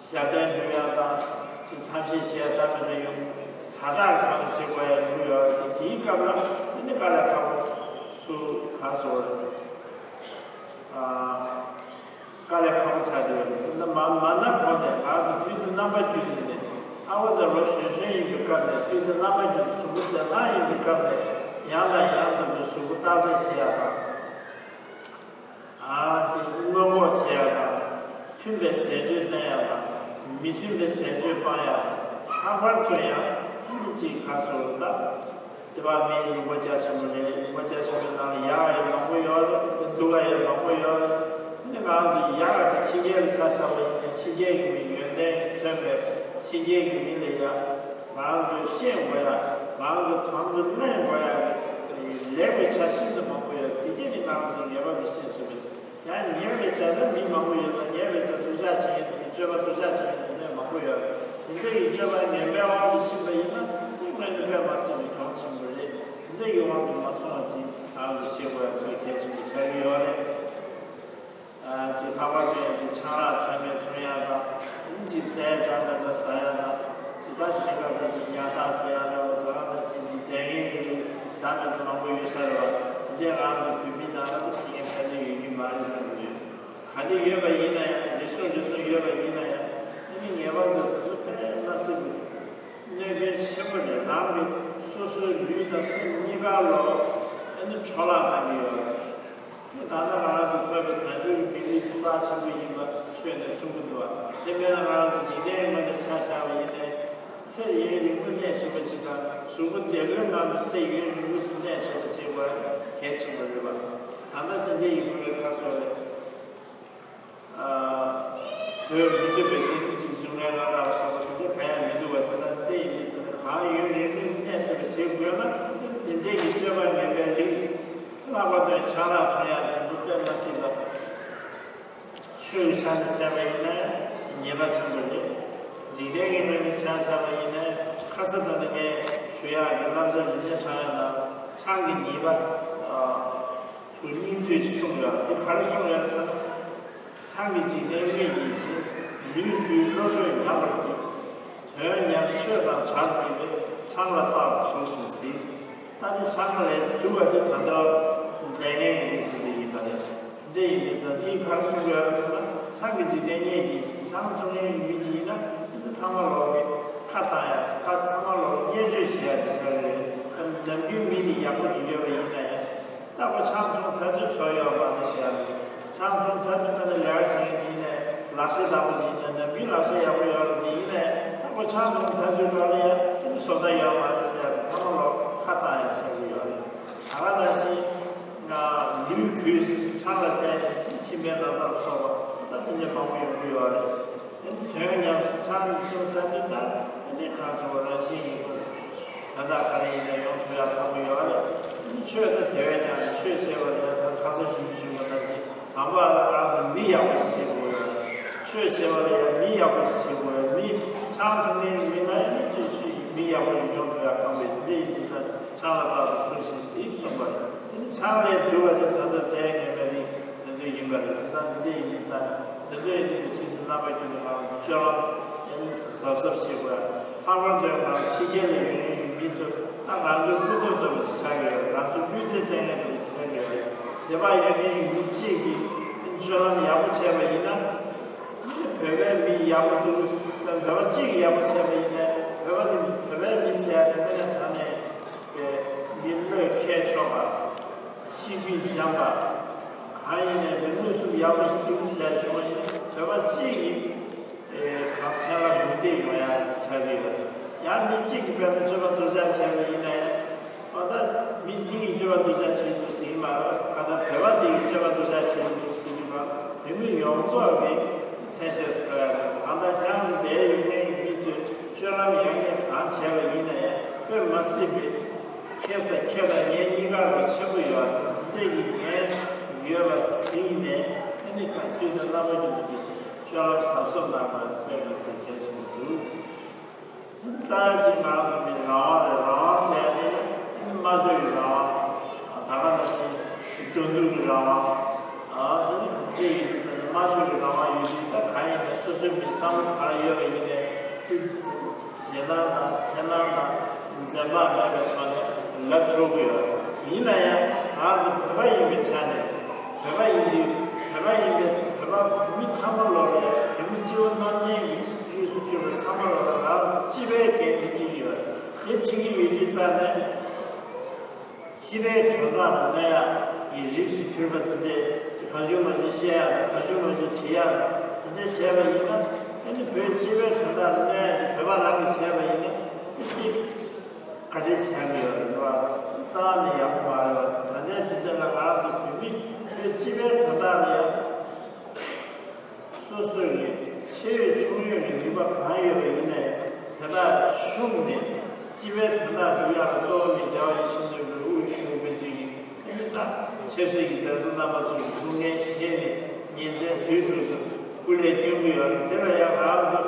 ཞབས་བརྟན་སྒྲུབ་ཡ་དང་། ཅིག་ཐབས་ཤེས་བྱེད་ཡ་ད་མི་འདྲ་ཡོང་། ཛ་དྲག་གང་བྱེད་དགོས་ཡ་ཡོང་གི་ཡོད་རེད། དེའི་སྐབས་ལ་ཨ་ནི་དཀའ་ལས་ཁག་པོ་ཚུར་ག་སོ་རེད། ཨ། དཀའ་ལས་ཁག་པོ་ཆགས་བསྡད་ཡོད་རེད། ད་མ་མ་ན་གོང་ནས་ང་ཚོ་དུས་དང་རྣམ་པ་བརྒྱུད་ནས་ཨ་བ་དང་ལོ་གཞོན་གཞོན་ཡིན་པའི་སྐབས་ནས་དུས་དང་རྣམ་པ་བརྒྱུད་ནས་གཟུགས་པོ་བདེ་ཐང་ཡིན་པའི་སྐབས་ནས་ཡང་དང་ཡང་དུ་གཟུགས་པོ་བརྟག་དཔྱད་བྱེད་ཡ་དང་། ཨ་ཅིག་སྔོན་འགོག་བྱེད་ཡ་དང་། མཐུན་པའི་ཟས་སྤྱོད་བསྟེན་ཡ་དང་། མི་མཐུན་པའི་ཟས་སྤྱོད་སྤང་ཡ་དང་། ལྷག་པར་དུ་ཡང་ཨ་ནི་ཅིག་ག་སོ་རེད་ད། དེ་བ་མིའི་ལུང་པ་རྒྱ་ཆེན་པོ་རེད། ལུང་པ་རྒྱ་ཆེན་པོའི་ནང་ལ་ཡག་ཡང་མང་པོ་ཡོད་རེད། སྡུག་ཡང་མང་པོ་ཡོད་རེད། ཨ་ནི་ང་རང་གི་ཡག་གི་ཕྱི་རྒྱལ་ལ་ཆ་བཞག་པ་ཡིན་ན་ཕྱི་རྒྱལ་གྱི་མི་ཡོན་ཏན་མཚོན་པའི་ཕྱི་རྒྱལ་གྱི་མི་ལ་ཡ། ང་རང་ཚོས་ཤེས་དགོས་ཡ། ང་རང་ཚོས་དམ་དུ་ལེན་དགོས་ཡ། ལེགས་པའི་ཆ་ཤིན་ཏུ་མང་པོ་ཡོད། དེ་གས་ནི་ང་རང་ཚོས་ངེས་པར་དུ་ཤེས་ཐུབ་པ་ཞིག་ཡང་ཉེས་པའི་ཆ་ལ་མི་མང་པོ་ཡོད་ན་ཉེས་པའི་ཆ་སྡུག་ཅག་བྱེད་མཁན་དེ་གི་སྤྱོད་པ་སྡུག་ཅག་བྱེད་མཁན་དེ་འདྲ་མང་པོ་ཡོད། དེ་འདྲ་ཡི་སྤྱོད་པ་ངན་པའི་དབང་དུ་ཕྱིན་པ་ཡིན་ན་དེ་སྔོན་དུ་ཕེབས་མ་སྲིད་པའི་གྱོང་ཆེན་པོ་རེད། དེ་འདྲ་ཡི་དབང་དུ་མ་སོང་བ་ཅིག་ང་རང་ཚོས་ཤེས་དགོས་ཡ་དེ་གལ་ཆེན་པོ་ཆགས་ཀྱི་ཡོད་རེད། ཅིག་ལྷག་པར་དུ་ཡང་ཅིག་ཆང་རག་ཚོད་མེད་འཐུང་ཡ་དང་། ཅིག་རྫས་འདྲ་མི་འདྲ་ཟ་ཡ་དང་། ཅིག་ད་དེ་ག་ད་ཅིག་ཉར་ཐག་ཟ་ཡ་འདྲ་བོ་ད་ག་ནང་བཞིན་ཅིག་རྫས་ངན་གྱི་རིགས་འདྲ་མི་འདྲ་མང་པོ་ཡོད་ས་རེད་བ། དེ་འདྲས་ང་རང་ཚོ་བོད་མི་ནང་ལ་ད་ཤེས་མཁན་ཕལ་ཆེར་ཡོད་ཀྱི་མ་རེད་བསམ་གྱི་ཡོད། ག་འདྲས་ཡོད་པ་ཡིན་ན་ཡང་རེ་ཟུང་རེ་ཟུང་ཡོད་པ་ཡིན་ན་ཡང་ཨ་ནི་ངེས་པར་དུ་དེ་ཚོ་ཕན་མ་སྲིད་པའི་གནོད་སྐྱོན་ཆེན་པོ་རེད། རང་གི་སོ་སོའི་ལུས་དང་སེམས་གཉིས་ཀ་ལོ་ཨ་ནི་འཕྲོ་བརླག་བཏང་གི་ཡོད་རེད། ད་ལྟ་ང་རང་ཚོ་ཐོས་པའི་དལ་འབྱོར་གྱི་མི་ལུས་རྩ་ཆེན་པོ་ཡིན་པ་ཆོས་ནས་གསུང་གི་འདུག་བ། དེ་མིན་ལ་ང་རང་ཚོ་འཇིག་རྟེན་ངོས་ནས་ཆ་བཞག་པ་ཡིན་ནའི་ཚེ་ཡུན་རིང་པོ་གནས་ཐུབ་པ་ཅིག་དང་གཟུགས་པོ་བདེ་པོའི་ངང་དུ་ཚེ་ཡུན་རིང་པོ་ཅིག་གནས་ཐུབ་པ་བྱེད་དགོས་གལ་ཆེན་པོ་རེད་བ། ད་ལྟ་དེ་འདྲ་ཡིན་དགོས་པའི་ཁ་སོ་རེད། བཟོད་མི་ཐུབ་པའི་གཏི་མུག་ཅིག་སྡུག་བསྔལ་ལ་སོགས་པ་དེ་འདྲ་གང་ཡང་མི་འདུག་བ། བྱས་ན་དེ་ཡིན་དུས་ཙམ་ན་གང་ཡུན་རིང་རིང་གནས་ཐུབ་པ་བྱེད་དགོས་ན་དེ་འདྲའི་གི་སྤྱོད་པ་ངན་པའི་རིགས། ལྷག་པར་དུ་ཆང་རག་འཐུང་ཡག་དེ་འདུག་དཔེ་མ་སྲིད་ལ། ཆོས་ཀྱི་ཆ་ནས་བྱས་པ་ཡིན་ན་ཉེས་པ་ཆེན་པོ་རེད། འཇིག་རྟེན་གྱི་ངོས་ནས་ཆ་བཞག་པ་ཡིན་ན་ཁ་ས་ད་ནི་ངས་ཞུ་ཡག་གི་བསླབ་བྱ་རིན་ཆེན་ཕྲེང་བ་ནང་ཆང་གི་ཉེས་པ་ཚུར་སྙིང་བསྡུས་ཀྱིས་གསུངས་ཡོད། དེ་ག་རེ་གསུངས་ཡོད་ཟེར་ན། ཆང་གིས་འཇིག་རྟེན་མྱོས་བགྱིད་ཅིང་། ལུས་རྒུད་བློ་གྲོས་ཉམས་པར་བགྱིད། དོན་ཉམས་ཆོས་དང་བྲལ་བགྱིད་པས། ཆང་ལ་རྟག་ཏུ་དུག་བཞིན་གཟིགས། ད་ནི་ཆང་ལས་སྡུག་པ་དེ་ད་ལྟ་རྫས་ངན་གྱི་རིགས་དེ་ཡིན་པ་རེད། འདི་ཡིན་པའི་ཙང་འདིས་ག་རེ་གསུངས་ཡོད་ཟེར་ན། ཆང་གིས་འཇིག་རྟེན་མྱོས་བགྱིད་ཅིང་། ཆང་འཐུང་མཁན་གྱི་མི་ཞིག་ཡིན་ན་འདི་ཚང་མ་ལོག་གི་ཁ་བཏང་ཡ། ཁ་ཚང་མ་ལོག་བརྙས་བཅོས་བྱེད་ཡ་དེ་ཆགས་ཀྱི་རེད། ནམ་རྒྱུན་མི་དེ་ཡག་པོ་ཞིག་ཡོད་པ་ཡིན་ན་ཡང་། ལྟ་བུ་ཆང་འཐུང་ཚར་དུས་བཟོ་ཡོད་མ་རེད་ཟེར་ཡ་རེད། ཆང་འཐུང་ཚར་དུས་ད་ནི་ལས་ཀ་བྱེད་མཁན་ཡིན་ནའི་ལག་ཤེས་དག་པོ་ཡིན་ནའི་ནམ་རྒྱུན་ལག་ཤེས་ཡག་པོ་ཡོད་རེད། དེ་ཡིན་ནའི་ལྟ་བུ་ཆང་འཐུང་ཚར་དུས་ག་ལ་ཡ་ཨ་ནི་བཟོ་ལྟ་ཡོད་མ་རེད་ཟེར་ཡ་རེད། ཚང་མ་ལོག་ཁ་བཏང་ཡ་ཆགས་ཀྱི་ཡོད་རེད། ད་ག་ནང་བཞིན་ལུས་རྒུད་ཆང་ལ་བརྟེན་ནས་མཆིན་པའི་ན་ཚ་ལ་སོགས་པ་ད་དེ་འདྲ་མང་པོ་ཡོང་གི་ཡོད་རེད། དོན་ཉམས་སུ་ཆང་འཐུང་ཚར་དུས་ད་ཨ་ནི་གང་སོང་བ་རང་བཞིན་ཡིན་པ་རེད། ད་ལྟ་ག་རེ་ཡིན་ན་ཡོང་ཐུབ་ཡག་ཁག་པོ་ཡོད་རེད། ཨ་ནི་ཆོས་ད་དེ་བས་ཀྱང་ཆོས་བྱེད་པ་ལ་ཡང་ད་ཁ་སང་ཞུས་ཞུས་པ་ནང་བཞིན་དང་པོ་ཨ་ནི་རང་གི་མི་ཡག་པོ་ཞིག་བྱེད་དགོས་ཡོད་རེད། ཆོས་བྱེད་པ་ལ་ཡང་མི་ཡག་པོ་ཞིག་བྱེད་དགོས་ཡོད་རེད། མི་ཆང་འཐུང་མཁན་མི་ལ་ཡང་ཅིག་ཅིག་མི་ཡག་པོ་ཞིག་ཡོང་ཐུབ་ཡག་ཁག་པོ་རེད། དེ་འདྲ་ཡིན་དུས་ད་ཆང་ལ་རྟག་ཏུ་དུག་བཞིན་གཟིགས་གསུངས་པ་རེད། ཨ་ནི་ཆང་ལས་སྡུག་པ་དེ་ད་ལྟ་རྫས་ངན་པའི་རིགས་དེ་ཚོ་ཡིན་པ་རེད། བྱས་ཙང་དེ་འདྲ་ཡིན་དུས་ད་དེ་འདྲ་ཡིན་དུས་ཚིག་འདི་རྣམ་པ་ཀུན་ཏུ་ང་རང་ཚོ། ཤོ་ལོ་ཡང་གཟབ་གཟབ་བྱེད་དགོས། ལྷག་པར་དུ་ང་ཕྱི་རྒྱལ་ལ་ཡོད་མཁན་གྱི་མི་ཚོ་ད་ང་ཚོའི་སྐུ་ཚབ་ལྟ་བུ་ཞིག་ཆགས་ཀྱི་ཡོད། ང་ཚོའི་སྤུས་ཚད་ལྡན་མཁན་ལྟ་བུ་ཞིག་ཆགས་ཀྱི་ཡོད། འདས་པ་ཡོད་མཁན་གྱི་མི་གཅིག་གིས་ཤོ་ལོ་ཡག་པོ་བྱས་པ་ཡིན་ན། བོད་པའི་མི་ཡག་པོ་འདུག་བོད་པ་གཅིག་གིས་ཡག་པོ་བྱས་པ་ཡིན་ན། བོད་པ་དེ་བོད་པའི་མི་ཟེར་ཡ་དེ་དངོས་གནས་དྲང་གནས་པའི་མི་བློས་འཁེལ་ཆོག་པ། ཤེས་རྒྱུད་འཇམ་པ། གང་ཡིན་ནའི་མི་མངོན་ཐུབ་ཡག་པོ་ཞིག་འདུག་ཟེར་བྱུང་བ་ཡིན་ན། བོད་པ་གཅིག་གིས་གང་མཚོན་ལ་མུ་མཐུད་ཡོང་ཡག་ཆགས་ཀྱི་ཡོད། ཡང་མི་གཅིག་གིས་དཔེར་ན་སྤྱོད་པ་སྡུག་ཅག་བྱས་པ་ཡིན་ན་ཡང་། ཨོ་ད་མི་འདི་ཡིས་སྤྱོད་པ་སྡུག་ཅག་བྱེད་འདུག་ཟེར་གྱི་མ་རེད། གང་ལྟར་བོད་པ་འདི་ཡིས་སྤྱོད་པ་སྡུག་ཅག་བྱེད་འདུག་ཟེར་གྱི་མ་རེད། བོད་མི་ཡོངས་རྫོགས་ཀྱི་མཚན་ཤས་སུ་འགྲོ་ཡག་རེད། གང་ལྟར་ཁྱེད་རང་ཚོ་འདིར་ཡོད་མཁན་གྱི་མི་ཚོས་སྤྱོད་ལམ་ཡག་ཉེས་གང་བྱས་པ་ཡིན་ན་ཡང་དཔེ་མ་སྲིད་པའི། ཁྱེད་དང་ཁྱེད་དང་ངའི་གཉིས་ཀ་ལ་ཆེན་པོ་ཡོད། འདི་ཡི་ངས་ཡོད་པ་ཟིན་ནས་ཨ་ནི་ག་དུས་དང་རྣམ་པ་ཀུན་ཏུ་འདི་སྤྱོད་ལམ་གཟབ་གཟབ་གནང་དགོས་པའི་དཔེ་མི་སྲིད་གལ་ཆེན་པོ་འདུག་རྩ་བ་གཅིག་ང་རང་ཚོ་མི་རང་དབང་རེད། རང་དབང་ཟེར་ཡ་དེ་ནི་སྨྲ་བརྗོད་ཀྱི་རང་དབང་། ད་ག་ནང་བཞིན་འགྲོ་འདུག་གི་རང་དབང་། ཨ་དེ་ནི་དེ་ཡིན་དུས་སྨྲ་བརྗོད་ཀྱི་རང་དབང་ཡོད་དུས། ད་གང་ཡིན་ནའི་སོ་སོའི་མི་བསམ་བློ་ག་རེ་ཡོད་པ་ཡིན་ནའི་ཞེད་སྣང་དང་འཚེར་སྣང་དང་འཛེམ་བག་མེད་པའི་ཐོག་ནས་ལབ་ཆོག་གི་ཡོད། ཡིན་ན་ཡང་ང་ཚོ་བོད་པ་ཡིན་པའི་ཆ་ནས། བོད་པ་ཡིན་དུས་བོད་པ་ཡིན་པའི་བོད་པ་བོད་མི་ཚང་མ་ལོག་ལ་བོད་མི་སྤྱི་བོ་རྣམ་གཉིས་ཀྱི་རིགས་སུ་གྱུར་པའི་ཚང་མ་ལོག་ལ་ང་ཚོ་སྤྱི་པའི་འགན་འཁྲི་འཁྲི་གི་ཡོད། དེ་འཁྲི་གི་ཡོད་དུས་ཙང་ནས། སྤྱི་པའི་དོན་དག་ལ་གནོད་ཡག་གི་རིགས་སུ་གྱུར་པ་དེ་འདྲས་ཅིག་གང་བྱུང་མང་བྱུང་བཤད་ཡག་དང་། གང་བྱུང་མང་བྱུང་བྲིས་ཡག་དང་། དེ་འདྲས་བྱས་པ་ཡིན་ན། ཨ་ནི་བོད་སྤྱི་པའི་དོན་དག་ལ་གནོད་ཡག་ཅིག་བོད་པ་རང་གིས་བྱས་པ་ཡིན་ན། དེ་དེ་ག་འདྲས་བྱས་ཀྱི་ཡོད་རེད་བ། རྩ་བ་ནས་ཡག་པོ་མ་རེད་བ། ད་ལྟའི་དུས་ཚོད་ལ་ང་རང་ཚོ་བོད་མི་བོད་སྤྱི་པའི་དོན་དག་ལ་ཡང་། སོ་སོ་ཡི་ཆེ་ཡོད་ཆུང་ཡོད་ཀྱི་ནུས་པ་གང་ཡོད་པ་ཡིན་ནའི་དེ་དག་ཕྱུག་ནས་སྤྱི་པའི་དོན་དག་སྒྲུབ་ཡག་ལ་གཙོ་བོ་ནི་རྒྱལ་བ་ཡིད་བཞིན་ནོར་བུའི་དབུ་བཞུགས་པའི་ཅིག་གི་ཨ་ནི་ད་ཆབ་སྲིད་ཀྱི་མཛད་གཙོ་རྣམ་པ་ཚོ་གི་ཐུགས་འགན་བཞེས་ནས་ཉིན་མཚན་དུས་དྲུག་ཏུ་སྐུ་ལས་སྐྱོན་གྱི་ཡོད་རེད། དེ་ལ་ཡང་ང་རང་ཚོ་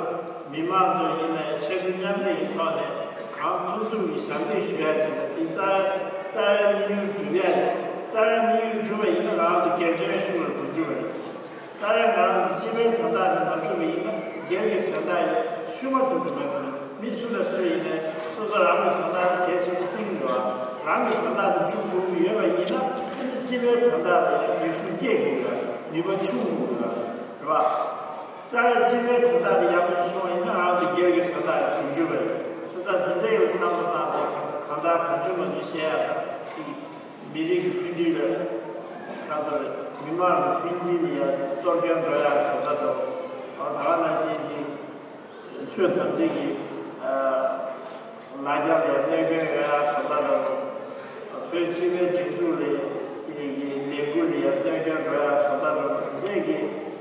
མི་མང་ཚོ་ཡིན་ནའི་ཆེ་མཐོ་མཉམ་འབྲེལ་གྱི་ཐོག་ནས་གང་ཐུབ་ཐུབ་ཀྱི་ཞབས་འདེགས་ཞུ་ཡག་ཅིག་དང་། དེ་རྩ་རྩ་བའི་དམིགས་ཡུལ་འགྲུབ་ཡག་ཅིག་རྩ་བའི་དམིགས་ཡུལ་འགྲུབ་པ་ཡིན་ན་ང་རང་ཚོ་སྒེར་དོན་ཤུགས་ལ་འགྲོ་རྒྱུ་རེད། རྩ་བའི་ང་རང་ཚོ་སྤྱི་པའི་དོན་དག་དེ་མ་འགྲུབ་པ་ཡིན་ན་སྒེར་གྱི་དོན་དག་ཡང་ཤུགས་མ་ཐུབ་ཀྱི་མེད་པ་རེད། མི་སུ་དང་སུ་ཡིན་ནའི་སོ་སོ་རང་གི་དོན་དག་དེ་གལ་ཆེན་པོ་བརྩི་གི་ཡོད། རང་གི་དོན་དག་དེ་མཇུག་སྒྲུབ་ཀྱི་ཡོད་པ་ཡིན་ན་ཨ་ནི་སྤྱི་པའི་དོན་དག་དེ་ཡང་ནུས་ཤུགས་སྐྱེད་དགོས་ཡོད། ནུས་པ་ཆུང་དགོས་ཡོད་རེད་བ། རྩ་བའི་སྤྱི་པའི་དོན་དག་དེ་ཡག་པོ་ཞིག་བྱུང་བ་ཡིན་ན་ང་ཚོ་སྒེར་གྱི་དོན་དག་ཡང་སྒྲུབ་རྒྱུ་རེད། བྱས་ཙང་དེ་འདྲ་ཡི་བསམ་བློ་བཏང་བྱས་གང་ལྟར་གང་བྱུང་མང་བྱུང་བཤད་ཡག་དང་། མི་རིགས་ཀྱི་མཐུན་སྒྲིལ་ལ་ཁ་ཐོར་མི་མང་གི་མཐུན་སྒྲིལ་ལ་ཡང་གཏོར་སྐྱོན་འགྲོ་ཡག་བཟོ་ལྟ་འགྲོ། ད་ག་ནང་བཞིན་ཅིག་ཆོས་དམ་ཚིག་གི་ལ་རྒྱ་ལ་ཡང་གནོད་སྐྱོན་ཡོང་ཡག་བཟོ་ལྟ་འགྲོ། བོད་སྤྱི་པའི་སྒྲིག་འཛུགས་ལས་ཀྱི་ལས་འགུལ་ལ་ཡང་གནོད་སྐྱོན་འགྲོ་ཡག་བཟོ་ལྟ་འགྲོ། དེ་འདྲས་ཀྱི་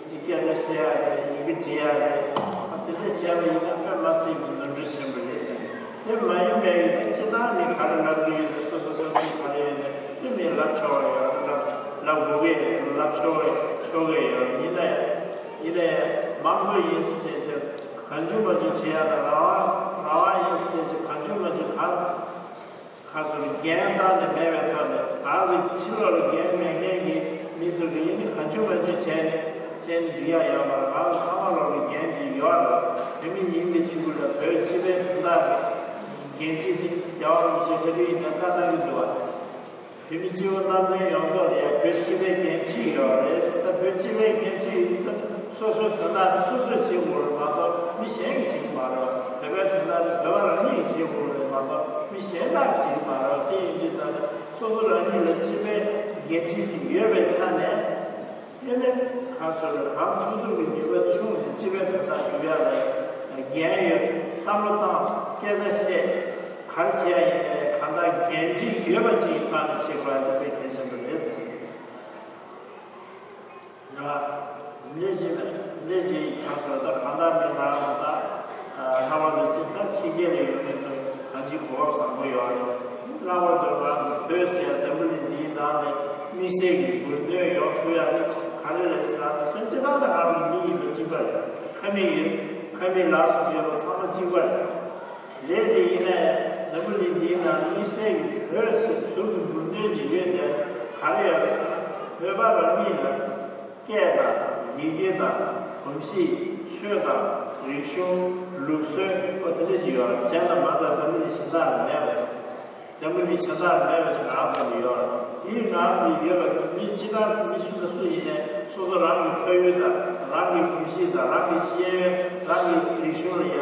ཅིག་སྐད་ཆ་བཤད་ཡག་རེད། ཡི་གེ་འབྲི་ཡག་རེད། ཨ་དེ་འདྲ་བྱས་པ་ཡིན་ན་དཔེ་མ་སྲིད་པའི་ནོར་འཁྲུལ་ཆེན་པོ་རེད་ཟེར། དེ་མ་ཡིན་པའི་སྤྱིར་བཏང་མི་ག་རེ་ལབ་ཀྱི་ཡོད་ན། སོ་སོ་བསམ་ཚུལ་ག་རེ་ཡོད་ན་དེ་མི་ལབ་ཆོག་གི་ཡོད། ལབ་ལབ་དགོས་ཀྱི་ཡོད། ལབ་ཆོག་གི་ཆོག་གི་ཡོད། ཡིན་ནའི་ཡིན་ནའི་མང་གཙོ་ཡིན་ཟེར་བྱས་གང་བྱུང་མང་བྱུང་བྲིས་ཡག་དང་། རང་དབང་རང་དབང་ཡིན་ཟེར་བྱས་གང་བྱུང་མང་བྱུང་གང་ཁ་སོར་འགན་རྩ་ནས་མེད་པའི་ཐོག་ནས། རང་གི་ཕྱི་ལོགས་ལ་འགན་མེད་མཁན་གྱི་མི་ཚོ་གིས་ཡིན་ནའི་གང་བྱུང་མང་བྱུང་བྱས་ནས་བྱས་ནས་འགྲིག་ཡག་ཡོད་མ་རེད། ང་ཚོ་ཚང་མ་ལོག་གི་འགན་དེ་ཡོད་རེད། བོད་མི་ཡིན་པའི་ཆེད་དུ་ལ་བོད་སྤྱི་པའི་དོན་དག་གི་འགན་འཁྲི་དེ་རྒྱལ་བ་རིན་པོ་ཆེ་ག་དུས་ཡིན་ནའང་བཀའ་གནང་གི་འདུག་བ། བོད་མི་སྤྱི་བོ་གནམ་བསྟན་ཡོངས་རྫོགས་ལ་ཡང་བོད་སྤྱི་པའི་འགན་འཁྲི་ཡོད་རེད། ད་བོད་སྤྱི་པའི་འགན་འཁྲི་ཡིན་ཙང་སོ་སོའི་དོན་དག་དེ་སོ་སོས་བྱེད་དགོས་རེད་མ་གཏོགས་མི་གཞན་གྱིས་བྱེད་ཀྱི་མ་རེད། བོད་པའི་དོན་དག་དེ་བོད་པ་རང་ཉིད་ཀྱིས་བྱེད་དགོས་རེད་མ་གཏོགས་མི་གཞན་དག་གིས་བྱེད་ཀྱི་མ་རེད། དེ་ཡིན་དུས་ཙང་ནས་སོ་སོ་རང་ཉིད་ལ་སྤྱི་པའི་འགན་འཁྲི་ཅིག་ཡོད་པའི་ཆ་ནས། དེ་ནས་གང་ཟེར་རེད། གང་ཐུབ་ཐུབ་ཀྱི་ནུས་པ་ཆུང་ནས་སྤྱི་པའི་དོན་དག་སྒྲུབ་ཡག་ལ་འགན་ཡོད། བསམ་བློ་བཏང་། སྐད་ཆ་བཤད། ག་རེ་བྱེད་ཡག་ཡིན་ནའི་གང་ལྟར་འགན་འཁྲི་ཡོད་པ་ཅིག་གི་ཐོག་ནས་བྱེད་དགོས་ཡག་དེ་དཔེ་གལ་ཆེན་པོ་རེད་ཟེར། རེད་བ། འདི་འདྲ་ཞིག་རེད། འདི་འདྲ་ཞིག་གང་ཟེར། ད་གང་ལྟར་མི་ང་རང་ད་ལྷག་པར་དུ་ཅིག་ད་ཕྱི་རྒྱལ་ལ་ཡོད་མཁན་ཚོ་གང་ཅིའི་གོ་སྐབས་བཟང་པོ་ཡོད་རེད། ལྷག་པར་དུ་ང་ཚོ་བོད་ཟེར་ཡག་འཛམ་བུ་གླིང་འདིའི་ནང་ནས་དམིགས་བསལ་གྱི་འབུར་གནོན་ཡོང་ཐུབ་ཡག་དེ་ག་རེ་རེད་ཟེར་ན། སྤྱིར་བཏང་ད་ང་རང་ཚོ་མི་ཡིན་པ་གཅིག་པ་རེད། ཁ་མི་ཡིན། ཁ་མི་ལག་སོགས་ཡོད་པ་ཚང་མ་གཅིག་པ་རེད། རེད་དེ། ཡིན་ནའི་འཛམ་བུ་གླིང་འདིའི་ནང་དམིགས་བསལ་གྱི་བོད་ཟེར་ཟུར་དུ་འབུར་གནོན་གྱི་ཡོད་དེ་ག་རེ་ཡོད་རེད་ཟེར་ན། བོད་པ་རང་ཉིད་ལ་སྐད་དང་ཡི་གེ་དང་གོམས་གཤིས། ཆོས་དང་རིག་གཞུང་། ལུགས་སྲོལ། ཨོ་དེ་འདྲ་ཞིག་ཡོད་རེད། གཞན་དང་མ་འདྲ། འཛམ་བུ་གླིང་གཞན་དག་ལ་མེད་པ་ཞིག་འཛམ་བུ་གླིང་གཞན་དག་ལ་མེད་པ་ཞིག་ང་རང་ཚོ་ལ་ཡོད་རེད། དེའི་ནང་དུ་ཡོད་པ་མི་སྤྱི་བཏང་དུ་མི་སུ་དང་སུ་ཡིན་ནའི་སོ་སོ་རང་གི་ཕ་ཡུལ་དང་། རང་གི་གོམས་གཤིས་དང་། རང་གི་ཤེས་ཡོན། རང་གི་རིག་གཞུང་ལ་ཡང་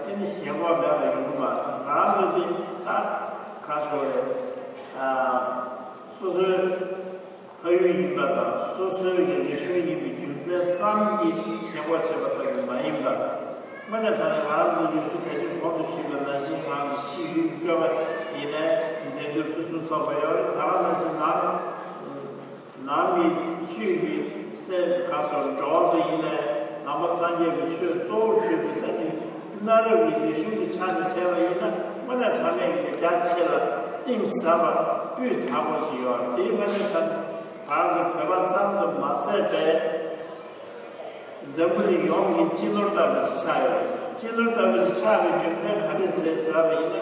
ཨེ་ནི་ཞེན་ཁོག་མེད་པ་ཡོང་གི་མ་རེད། ང་རང་ཚོ་འདི་ད་ག་ཟེར་རེད། ཨ། སོ་སོའི་ཕ་ཡུལ་ཡིན་པ་དང་། སོ་སོའི་གི་རིག་གཞུང་ཡིན་པའི་རྒྱུ་མཚན་ཙམ་གྱིས་ཞེན་ཁོག་བྱེད་པ་ལྟ་བུ་མ་ཡིན་པར། དངོས་གནས་དྲང་གནས་ང་རང་ཚོ་ཡུལ་གྲུ་གལ་ཆེན་གོང་དུ་ཞུས་པ་ནང་བཞིན། ང་རང་ཚོ་ཕྱི་ཡུལ་དུ་བསྐྱོད་པ་ཡིན་ནའི་མཛད་སྒོ་ཕུན་སུམ་ཚོགས་པ་ཡོད་རེད། ད་ག་ནང་བཞིན་ནང་ནང་གི་ཆོས་ཀྱི་སེམས་ག་སོགས་འགྲོ་བ་ཚོ་ཡིན་ནའི་ནང་པ་སངས་རྒྱས་པའི་ཆོས་གཙོ་བོར་གྱུར་པའི་ད་གི་གནའ་རབས་ཀྱི་རིག་གཞུང་གི་ཆ་ནས་བྱས་པ་ཡིན་ན། དངོས་གནས་དྲང་གནས་ཀྱི་རྒྱ་ཆེ་ལ་གཏིང་ཟབ་པ་སྤུས་དག་པོ་ཞིག་ཡོད་རེད། དེའི་དངོས་གནས་དྲང་གནས་ང་རང་ཚོ་བོད་པ་ཙམ་དུ་མ་ཟད་པའི་འཛམ་བུ་གླིང་ཡོངས་ཀྱི་སྤྱི་ནོར་ལྟ་བུ་ཞིག་ཆགས་ཡོད་རེད། སྤྱི་ནོར་ལྟ་བུ་ཞིག་ཆགས་པའི་རྒྱུ་མཚན་ག་འདྲས་ཞིག་རེད་ཟེར་བ་ཡིན་ན།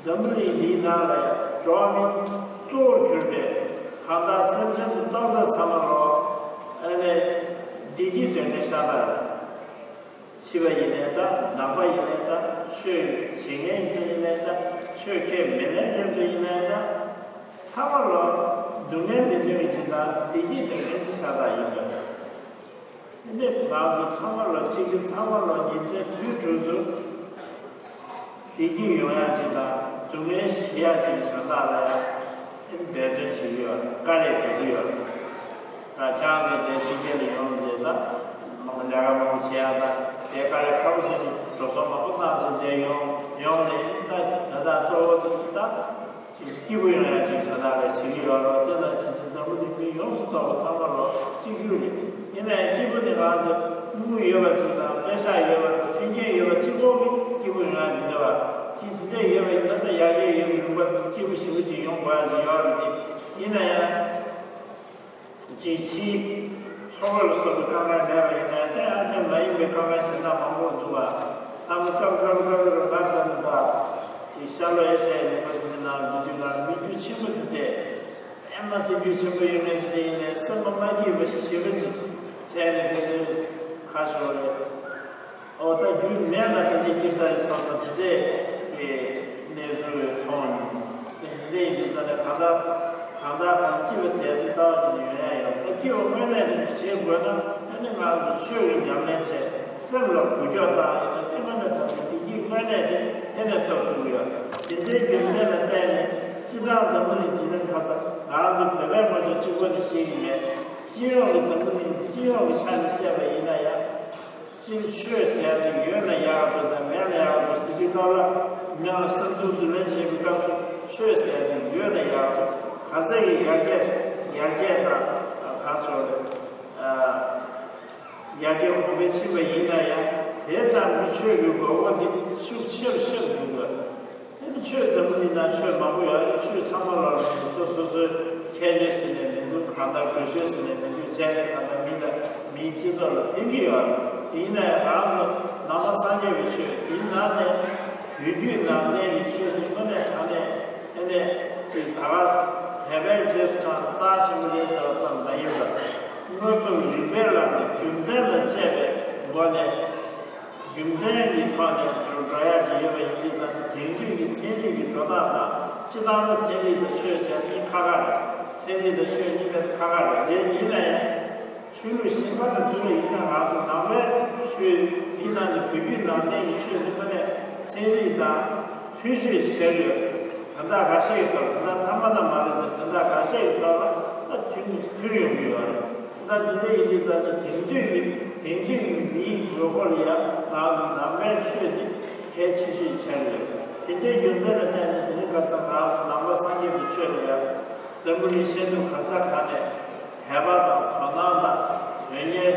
འཛམ་བུ་གླིང་འདིའི་ནང་ལ་འགྲོ་བ་མི་གཙོ་བོར་གྱུར་པའི་གང་ཟག་སེམས་ཅན་གྱི་སྟོང་རྩ་ཚང་མ་ལོ། ཨ་ནི་བདེ་སྐྱིད་འདོད་མཁན་ཤ་སྟག་རེད། ཕྱི་པ་ཡིན་ནའི་འདྲ། ནང་པ་ཡིན་ནའི་འདྲ། ཆོས་བྱེད་མཁན་ཚོ་ཡིན་ནའི་འདྲ། ཆོས་ཁས་མི་ལེན་མཁན་ཚོ་ཡིན་ནའི་འདྲ། ཚང་མ་ལོ་སྡུག་བསྔལ་མི་འདོད་མཁན་ཅིག་དང་བདེ་སྐྱིད་འདོད་མཁན་ཅིག་ཤ་སྟག་ཡིན་པས། འདི་ནས་ང་ཚོ་ཚང་མ་ལ་གཅིག་གི་ཚང་མ་ལ་ཉིན་མཚན་དུས་དྲུག་ཏུ་བདེ་སྐྱིད་ཡོང་ཡག་ཅིག་དང་སྡུག་བསྔལ་ཞི་ཡག་ཅིག་གི་དོན་དག་ལ་ཡང་འབད་བརྩོན་བྱེད་ཀྱི་ཡོད། དཀའ་ལས་རྒྱག་གི་ཡོད། ད་ཁྱེད་རང་ཚོ་དེ་ཕྱི་རྒྱལ་ལ་ཡོང་རྗེས་ད་མང་ལས་ཀ་མང་པོ་བྱེད་ཡག་དང་དེ་དཀའ་ལས་ཁག་པོ་བྱས་ནས་འགྲོ་སོང་མང་པོ་བཏང་བྱས་དེ་ཡོང་ཡོང་ནས་ད་ད་ལྟ་གཙོ་བོ་དེ་ད། སྐྱིད་པོ་ཡོང་ཡག་ཅིག་ད་ལྟ་ལ་བྱེད་ཀྱི་ཡོད་རེད། དེ་ལ་ཕྱིན་ཆད་འཛམ་བུ་གླིང་མི་ཡོངས་སུ་རྫོགས་པ་ཚང་མ་ལ་གཅིག་གྱུར་རེད། ཡིན་ནའི་སྐྱིད་པོ་དེ་ང་ཚོ་དངུལ་ཡོད་པ་ཅིག་དང་པེ་ཤག་ཡོད་པ་དང་མཐུན་རྐྱེན་ཡོད་པ་གཅིག་པོ་གིས་སྐྱིད་པོ་ཡོང་ཡག་མི་འདུག་བ། དེ་དེ་འདྲ་ཡོད་པ་ཡིན་ན་ད་ཡར་རྒྱས་ཡོང་གི་ཡོང་པ་དང་སྐྱིད་པོ་ཞེ་པོ་ཅིག་ཡོང་དགོས་ཡག་ཅིག་ཡོད་རེད་དེ། ཡིན་ན་ཡང་། གཅིག་ཕྱིའི་འཚོ་བ་ལ་སོགས་པའི་དཀའ་ངལ་མེད་པ་ཡིན་ནའི་དེ་ཡང་དེ་མ་ཡིན་པའི་དཀའ་ངལ་གཞན་དག་མང་པོ་འདུག་བ། ཚང་མ་སྐབས་སྐབས་སྐབས་སྐབས་ང་ལྟ་ནི་ད་དེ་ཤར་ལྷོ་ཨེ་ཤ་ཡའི་ལུང་པ་དེ་འདྲ་ནང་འགྲོ་དུས་ང་མི་རྒྱུ་ཆེན་པོ་དེ་འདྲས་ཨེ་མ་སེ་རྒྱུ་ཆེན་པོ་ཡོད་མཁན་དེ་འདྲ་ཡིན་ནའི་སེམས་པ་མ་སྐྱིད་པ་ཞེ་པོ་ཅིག་བྱས་ནས་དེ་འདྲའི་ཁ་ཤོར་རེད། ཨོ་ད་རྒྱུ་མེད་ན་ཕལ་ཆེར་སྐྱིད་ས་རེད་བསམ་ས་དེ་འདྲས་ཀྱི་གནས་ཚུལ་མཐོང་མྱོང་། དེ་འདྲས་ཡིན་དུས་ཙང་ནས་གང་ལྟར་གང་ལྟར་གང་སྐྱིད་པ་ཟེར་དུས་རྩ་བ་ཉིད་ནས་ཡོང་ཡ་ཡོད། ད་སྐྱིད་པ་དངོས་གནས་དེ་བྱེད་དགོས་ན་ཨ་ནི་ང་ཚོ་ཆོས་ཀྱི་ཉམས་ལེན་བྱས་སེམས་ལ་འགུལ་སྐྱོད་བཏང་ཡིན་ན་དེ་དངོས་གནས་དྲང་གནས་བདེ་སྐྱིད་དངོས་གནས་དེ་དེ་ནས་ཐོབ་ཐུབ་ཀྱི་ཡོད། དེ་འདྲའི་རྒྱུ་མཚན་ལ་བརྟེན་ནས་སྤྱི་བཏང་འཛམ་བུ་གླིང་འདི་ནས་ཁ་ཚ་ང་རང་ཚོ་བོད་པའི་ངོས་ནས་གཅིག་པོ་ནས་བཤད་ཀྱི་མེད། སྤྱི་ཡོངས་ཀྱི་འཛམ་བུ་གླིང་སྤྱི་ཡོངས་ཀྱི་ཆ་ནས་བཤད་པ་ཡིན་ན་ཡང་། སྤྱིར་ཆོས་ཟེར་ཡག་དེ་ཡོད་ན་ཡག་འདུག་དང་མེད་ན་ཡག་འདུག་ཟེར་དུས་སྐབས་ལ་མི་ལ་བསམ་ཚུལ་བསྡུ་ལེན་བྱེད་པའི་སྐབས་སུ་ཆོས་ཟེར་ཡག་དེ་ཡོད་ན་ཡག་འདུག་གང་ཚད་ཀྱི་ཡར་རྒྱས་ཡར་རྒྱས་དང་ག་སོགས་རེད། ཡར་རྒྱས་གོང་འཕེལ་ཕྱིན་པ་ཡིན་ན་ཡང་དེ་ཙམ་གྱི་ཆོས་ཀྱི་དགོས་མཁོ་དེ་ཤུགས་ཆེ་རུ་ཆེ་རུ་འགྲོ་དགོས། དེ་ནི་ཆོས་འཛམ་བུ་གླིང་ན་ཆོས་མང་པོ་ཡོད་རེད། ཆོས་ཚང་མ་ལ་སོ་སོ་སོའི་ཁྱད་ཆོས་ཟེར་ནས་མི་འདུག་གང་ལྟར་དགོས་ཤོས་ཟེར་ནས་མི་འདུག་བྱས་ནས་གང་ལྟར་མི་ལ་མིའི་སྤྱི་ཚོགས་ལ་ཕན་གྱི་ཡོད་རེད། དེ་ཡིན་ན་ཡང་ང་ཚོ་ནང་པ་སངས་རྒྱས་པའི་ཆོས་དེའི་ནང་ནས་བོད་བརྒྱུད་ནང་གནས་ཀྱི་ཆོས་དེ་དངོས་གནས་དྲང་གནས་དེ་ནས་ཅིག་ད་ག་དད་པའི་རྗེས་སུ་འབྲངས་རྩ་ཆེན་པོ་རེད་ཟེར་བ་ཙམ་མ་ཡིན་པར་དངོས་པོ་རིགས་པའི་ལམ་ནས་རྒྱུ་མཚན་ལ་དཔྱད་པའི་སྒོ་ནས། རྒྱུ་མཚན་གྱི་ཐོག་ནས་འགྲོ་འགྲོ་ཡག་ཅིག་ཡོད་པ་ཡིན་དུས་ཙང་དེང་དུས་ཀྱི་ཚན་རིག་གི་འགྲོ་སྟངས་དང་སྤྱིར་བཏང་ན་ཚན་རིག་དང་ཆོས་ཟེར་ཡག་གཉིས་ཁ་ཁ་རེད། ཚན་རིག་དང་ཆོས་གཉིས་ཀ་ཁ་ཁ་རེད། དེ་ཡིན་ན་ཡང་ཆོས་ལུགས་གཞན་པ་དང་བསྡུར་བ་ཡིན་ན་ང་ཚོ་ནང་པའི་ཆོས་དེའི་ནང་ནས་བོད་བརྒྱུད་ནང་བསྟན་གྱི་ཆོས་དེ་དངོས་གནས་ཚན་རིག་དང་མཐུན་ཤོས་ཤིག་ཆགས་ཡོད། དོན་དག་ཁ་ཤས་ཀྱི་ཐོག་དོན་དག་ཚང་མ་ལ་མ་རེད་དེ་དོན་དག་ཁ་ཤས་ཀྱི་ཐོག་ལ་ད་མཐུན་མཐུན་ཡོང་གི་ཡོད་རེད། ད་འདི་འདྲ་ཡིན་དུས་ཙང་ནས་དེང་དུས་ཀྱི་དེང་དུས་ཀྱི་མིའི་དགོས་མཁོ་ལ་ཡང་ང་ཚོ་ནང་པའི་ཆོས་འདི་གལ་ཆེ་ཤོས་ཆགས་ཡོད། དེ་འདྲའི་རྒྱུ་མཚན་ལ་བརྟེན་ནས་དེ་རིང་ཁ་སང་ང་ཚོ་ནང་པ་སངས་རྒྱས་པའི་ཆོས་ལ་ཡང་འཛམ་བུ་གླིང་ཤར་ནུབ་གང་ས་གང་ནས་དད་པ་དང་དོ་སྣང་དང་དོན་གཉེར་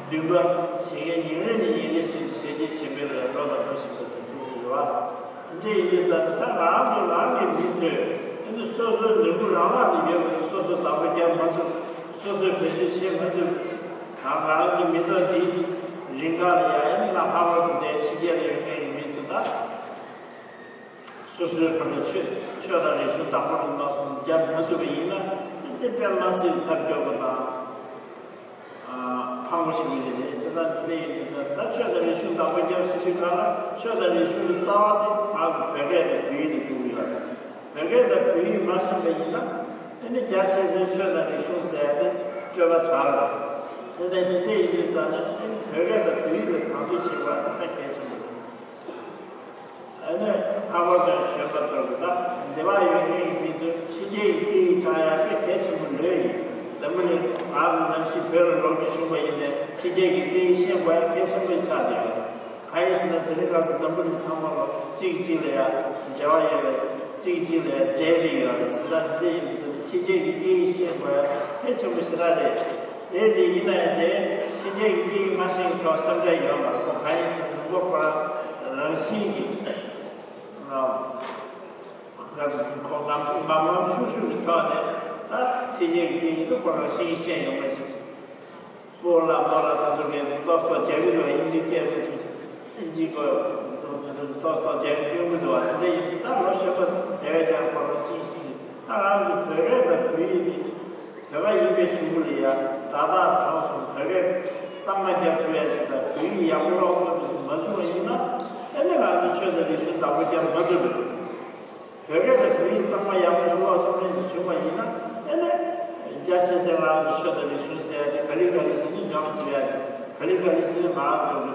འདུན་པ་བྱེད་མཁན་ཉིན་རེ་ནས་ཉིན་རེ་བཞིན་དུ་ཞལ་གྱིས་བཞེས་པའི་ལས་འགྲོ་དང་འགྲོ་བཞིན་པ་ཞིག་ཐུག་བཞིན་ཡོད་པ། དེ་འདྲ་ཡིན་དུས་ཙང་ད་ང་རང་ཚོ་རང་གི་མི་ཚོས་ཨ་ནི་སོ་སོའི་ནུས་ཁུངས་རང་རང་ལ་ཡོད་པ་སོ་སོས་བདག་པོ་རྒྱབ་མ་ཐུབ། སོ་སོས་བེད་སྤྱོད་བྱེད་མ་ཐུབ། ད་ང་རང་ཚོའི་མི་ཐོག་འདིའི་རིང་ག་ལ་ཡང་ཨ་ནི་ང་ལྷག་པར་དུ་འདིར་ཕྱི་རྒྱལ་ལ་ཡོད་མཁན་གྱི་མི་ཚོ་ད་སོ་སོའི་ཁ་ལ་ཆོས་ཆོས་དང་རིག་གཞུང་བདག་པོ་རིག་མ་སོང་རྒྱབ་མ་ཐུབ་པ་ཡིན་ན་དེ་དཔེ་མ་སྲིད་ཐབས་སྐྱོ་པོ་དང་། མང་པོ་ཞིག་ཡོད་རེད། བྱས་ཙང་འདི་འདྲ་ཡིན་དུས་ད་ཆོས་དང་རིག་གཞུང་བདག་པོ་རྒྱབ་ཟེར་དུས་གང་ལ་ཆོས་དང་རིག་གཞུང་གི་རྩ་བ་དེ་ང་ཚོ་བོད་སྐད་དང་བོད་ཡིག་ལ་གྱུར་ཡོད་རེད། བོད་སྐད་དང་བོད་ཡིག་མ་ཤེས་པ་ཡིན་ན་དེ་ནི་རྒྱ་ཆེ་སའི་ཆོས་དང་རིག་གཞུང་ཟེར་ཡ་དེ་སྤྲོས་པ་ཆགས་རེད། དེ་ནས་འདི་འདྲ་ཡིན་དུས་ཙང་ནས་བོད་སྐད་དང་བོད་ཡིག་ལ་དང་དོད་བྱེད་དགོས་པ་དེ་ད་གལ་ཆེན་པོ་རེད། ཨ་ནི་ལྷག་པར་དུ་གཞོན་པ་ཚོར་ད་འདི་བ་ཡོད་མཁན་གྱི་མི་ཚོས་ཕྱི་རྒྱལ་གྱི་སྐད་ཡིག་སྦྱང་ཡག་དཔེ་གལ་ཆེན་པོ་ལོས་ཡིན། འཛམ་བུ་གླིང་ང་ཚོ་ནམ་ཞིག་བོད་ལ་ལོག་རྒྱུ་བྱུང་བ་ཡིན་ནའི་ཕྱི་རྒྱལ་གྱི་སྐད་ཡིག་ཤེས་དགོས་ཡག་གལ་ཆེན་པོ་ཆགས་བསྡད་ཡོད། གང་ཡིན་ཟེར་ན་དེ་རིང་ཁ་སང་འཛམ་བུ་གླིང་ཚང་མ་ལ་གཅིག་གིས་གཅིག་ལ་ཡ་འབྲེལ་བ་ཡོད་རེད། གཅིག་གིས་གཅིག་ལ་ཡ་འབྲེལ་བསྡད་ཡོད་རེད། བྱས་ཙང་འདི་འདྲ་ཡིན་དུས་ཕྱི་རྒྱལ་གྱི་སྐད་ཡིག་ཤེས་དགོས་ཡག་གལ་ཆེན་པོ་ཞེ་དྲག་རེད། དེ་དེ་ཡིན་ན་ཡང་དེ་ཕྱི་རྒྱལ་གྱི་སྐད་ཡིག་མ་ཤེས་མཁན་ཁྱོད་སེམས་ཁྲལ་ཡོད་མ་རེད། ཁོ་གང་ཡིན་ཟེར་ན་ཁོ་ཁོ་རང་རང་བཞིན་གྱིས་ཨ་ཁོ་ངམ་ངམ་ཤུགས་ཤུགས་ཀྱི་ཐོག་ནས་ད་ཕྱི་རྒྱལ་གྱི་སྐད་ཡིག་དེ་ཁོ་རང་བཞིན་གྱིས་ཤེས་ཡོང་མ་ཤེས། སྤོ་ལགས་མོ་ལགས་ད་ཚོ་གས་ཏོག་ཏོག་རྒྱག་གི་འདུག་དབྱིན་ཇི་སྐད་དེ་དབྱིན་ཇི་གོ་ཏོག་ཏོག་རྒྱག་གི་སྐྱོན་གི་འདུག་དེ་འདྲ་ཡིན་དུས་ད་ལོ་གཞོན་པ་དེ་བས་ཀྱང་ཁོ་རང་ཤེས་ཤེས་ཀྱི་ད་ང་ཚོ་བོད་སྐད་དང་བོད་ཡིག་དེ། བོད་པ་ཡིན་པའི་གཞུག་གུ་ལ་ཡང་དག་དག་གྲོངས་སོང་། བོད་སྐད་གཙང་མ་རྒྱབ་ཐུབ་ཡ་ཞིག་དང་བོད་ཡིག་ཡག་པོ་ཀློག་ཐུབ་པ་ཞིག་མ་བྱུང་བ་ཡིན་ན་ཨེ་ནི་ང་ཚོ་ཆོས་དང་རིག་གཞུང་བདག་པོ་རྒྱབ་མ་ཐུབ་པ་རེད། བོད་སྐད་དང་བོད་ཡིག་གཙང་མ་ཡག་པོ་ཞིག་ཀློག་ཐུབ་མཁན་ཞིག་བྱུང་བ་ཡིན་ན་ཨེ་ནི་རྒྱ་ཆེ་སའི་ང་ཚོ་ཆོས་དང་རིག་གཞུང་ཟེར་ཡ་དེ་ག་ལེ་ག་ལེ་ཟེར་ནས་འཇོག་ཐུབ་ཡ་ཞིག་ག་ལེ་ག་ལེ་ཟེར་ནས་ང་ཚོ་གི་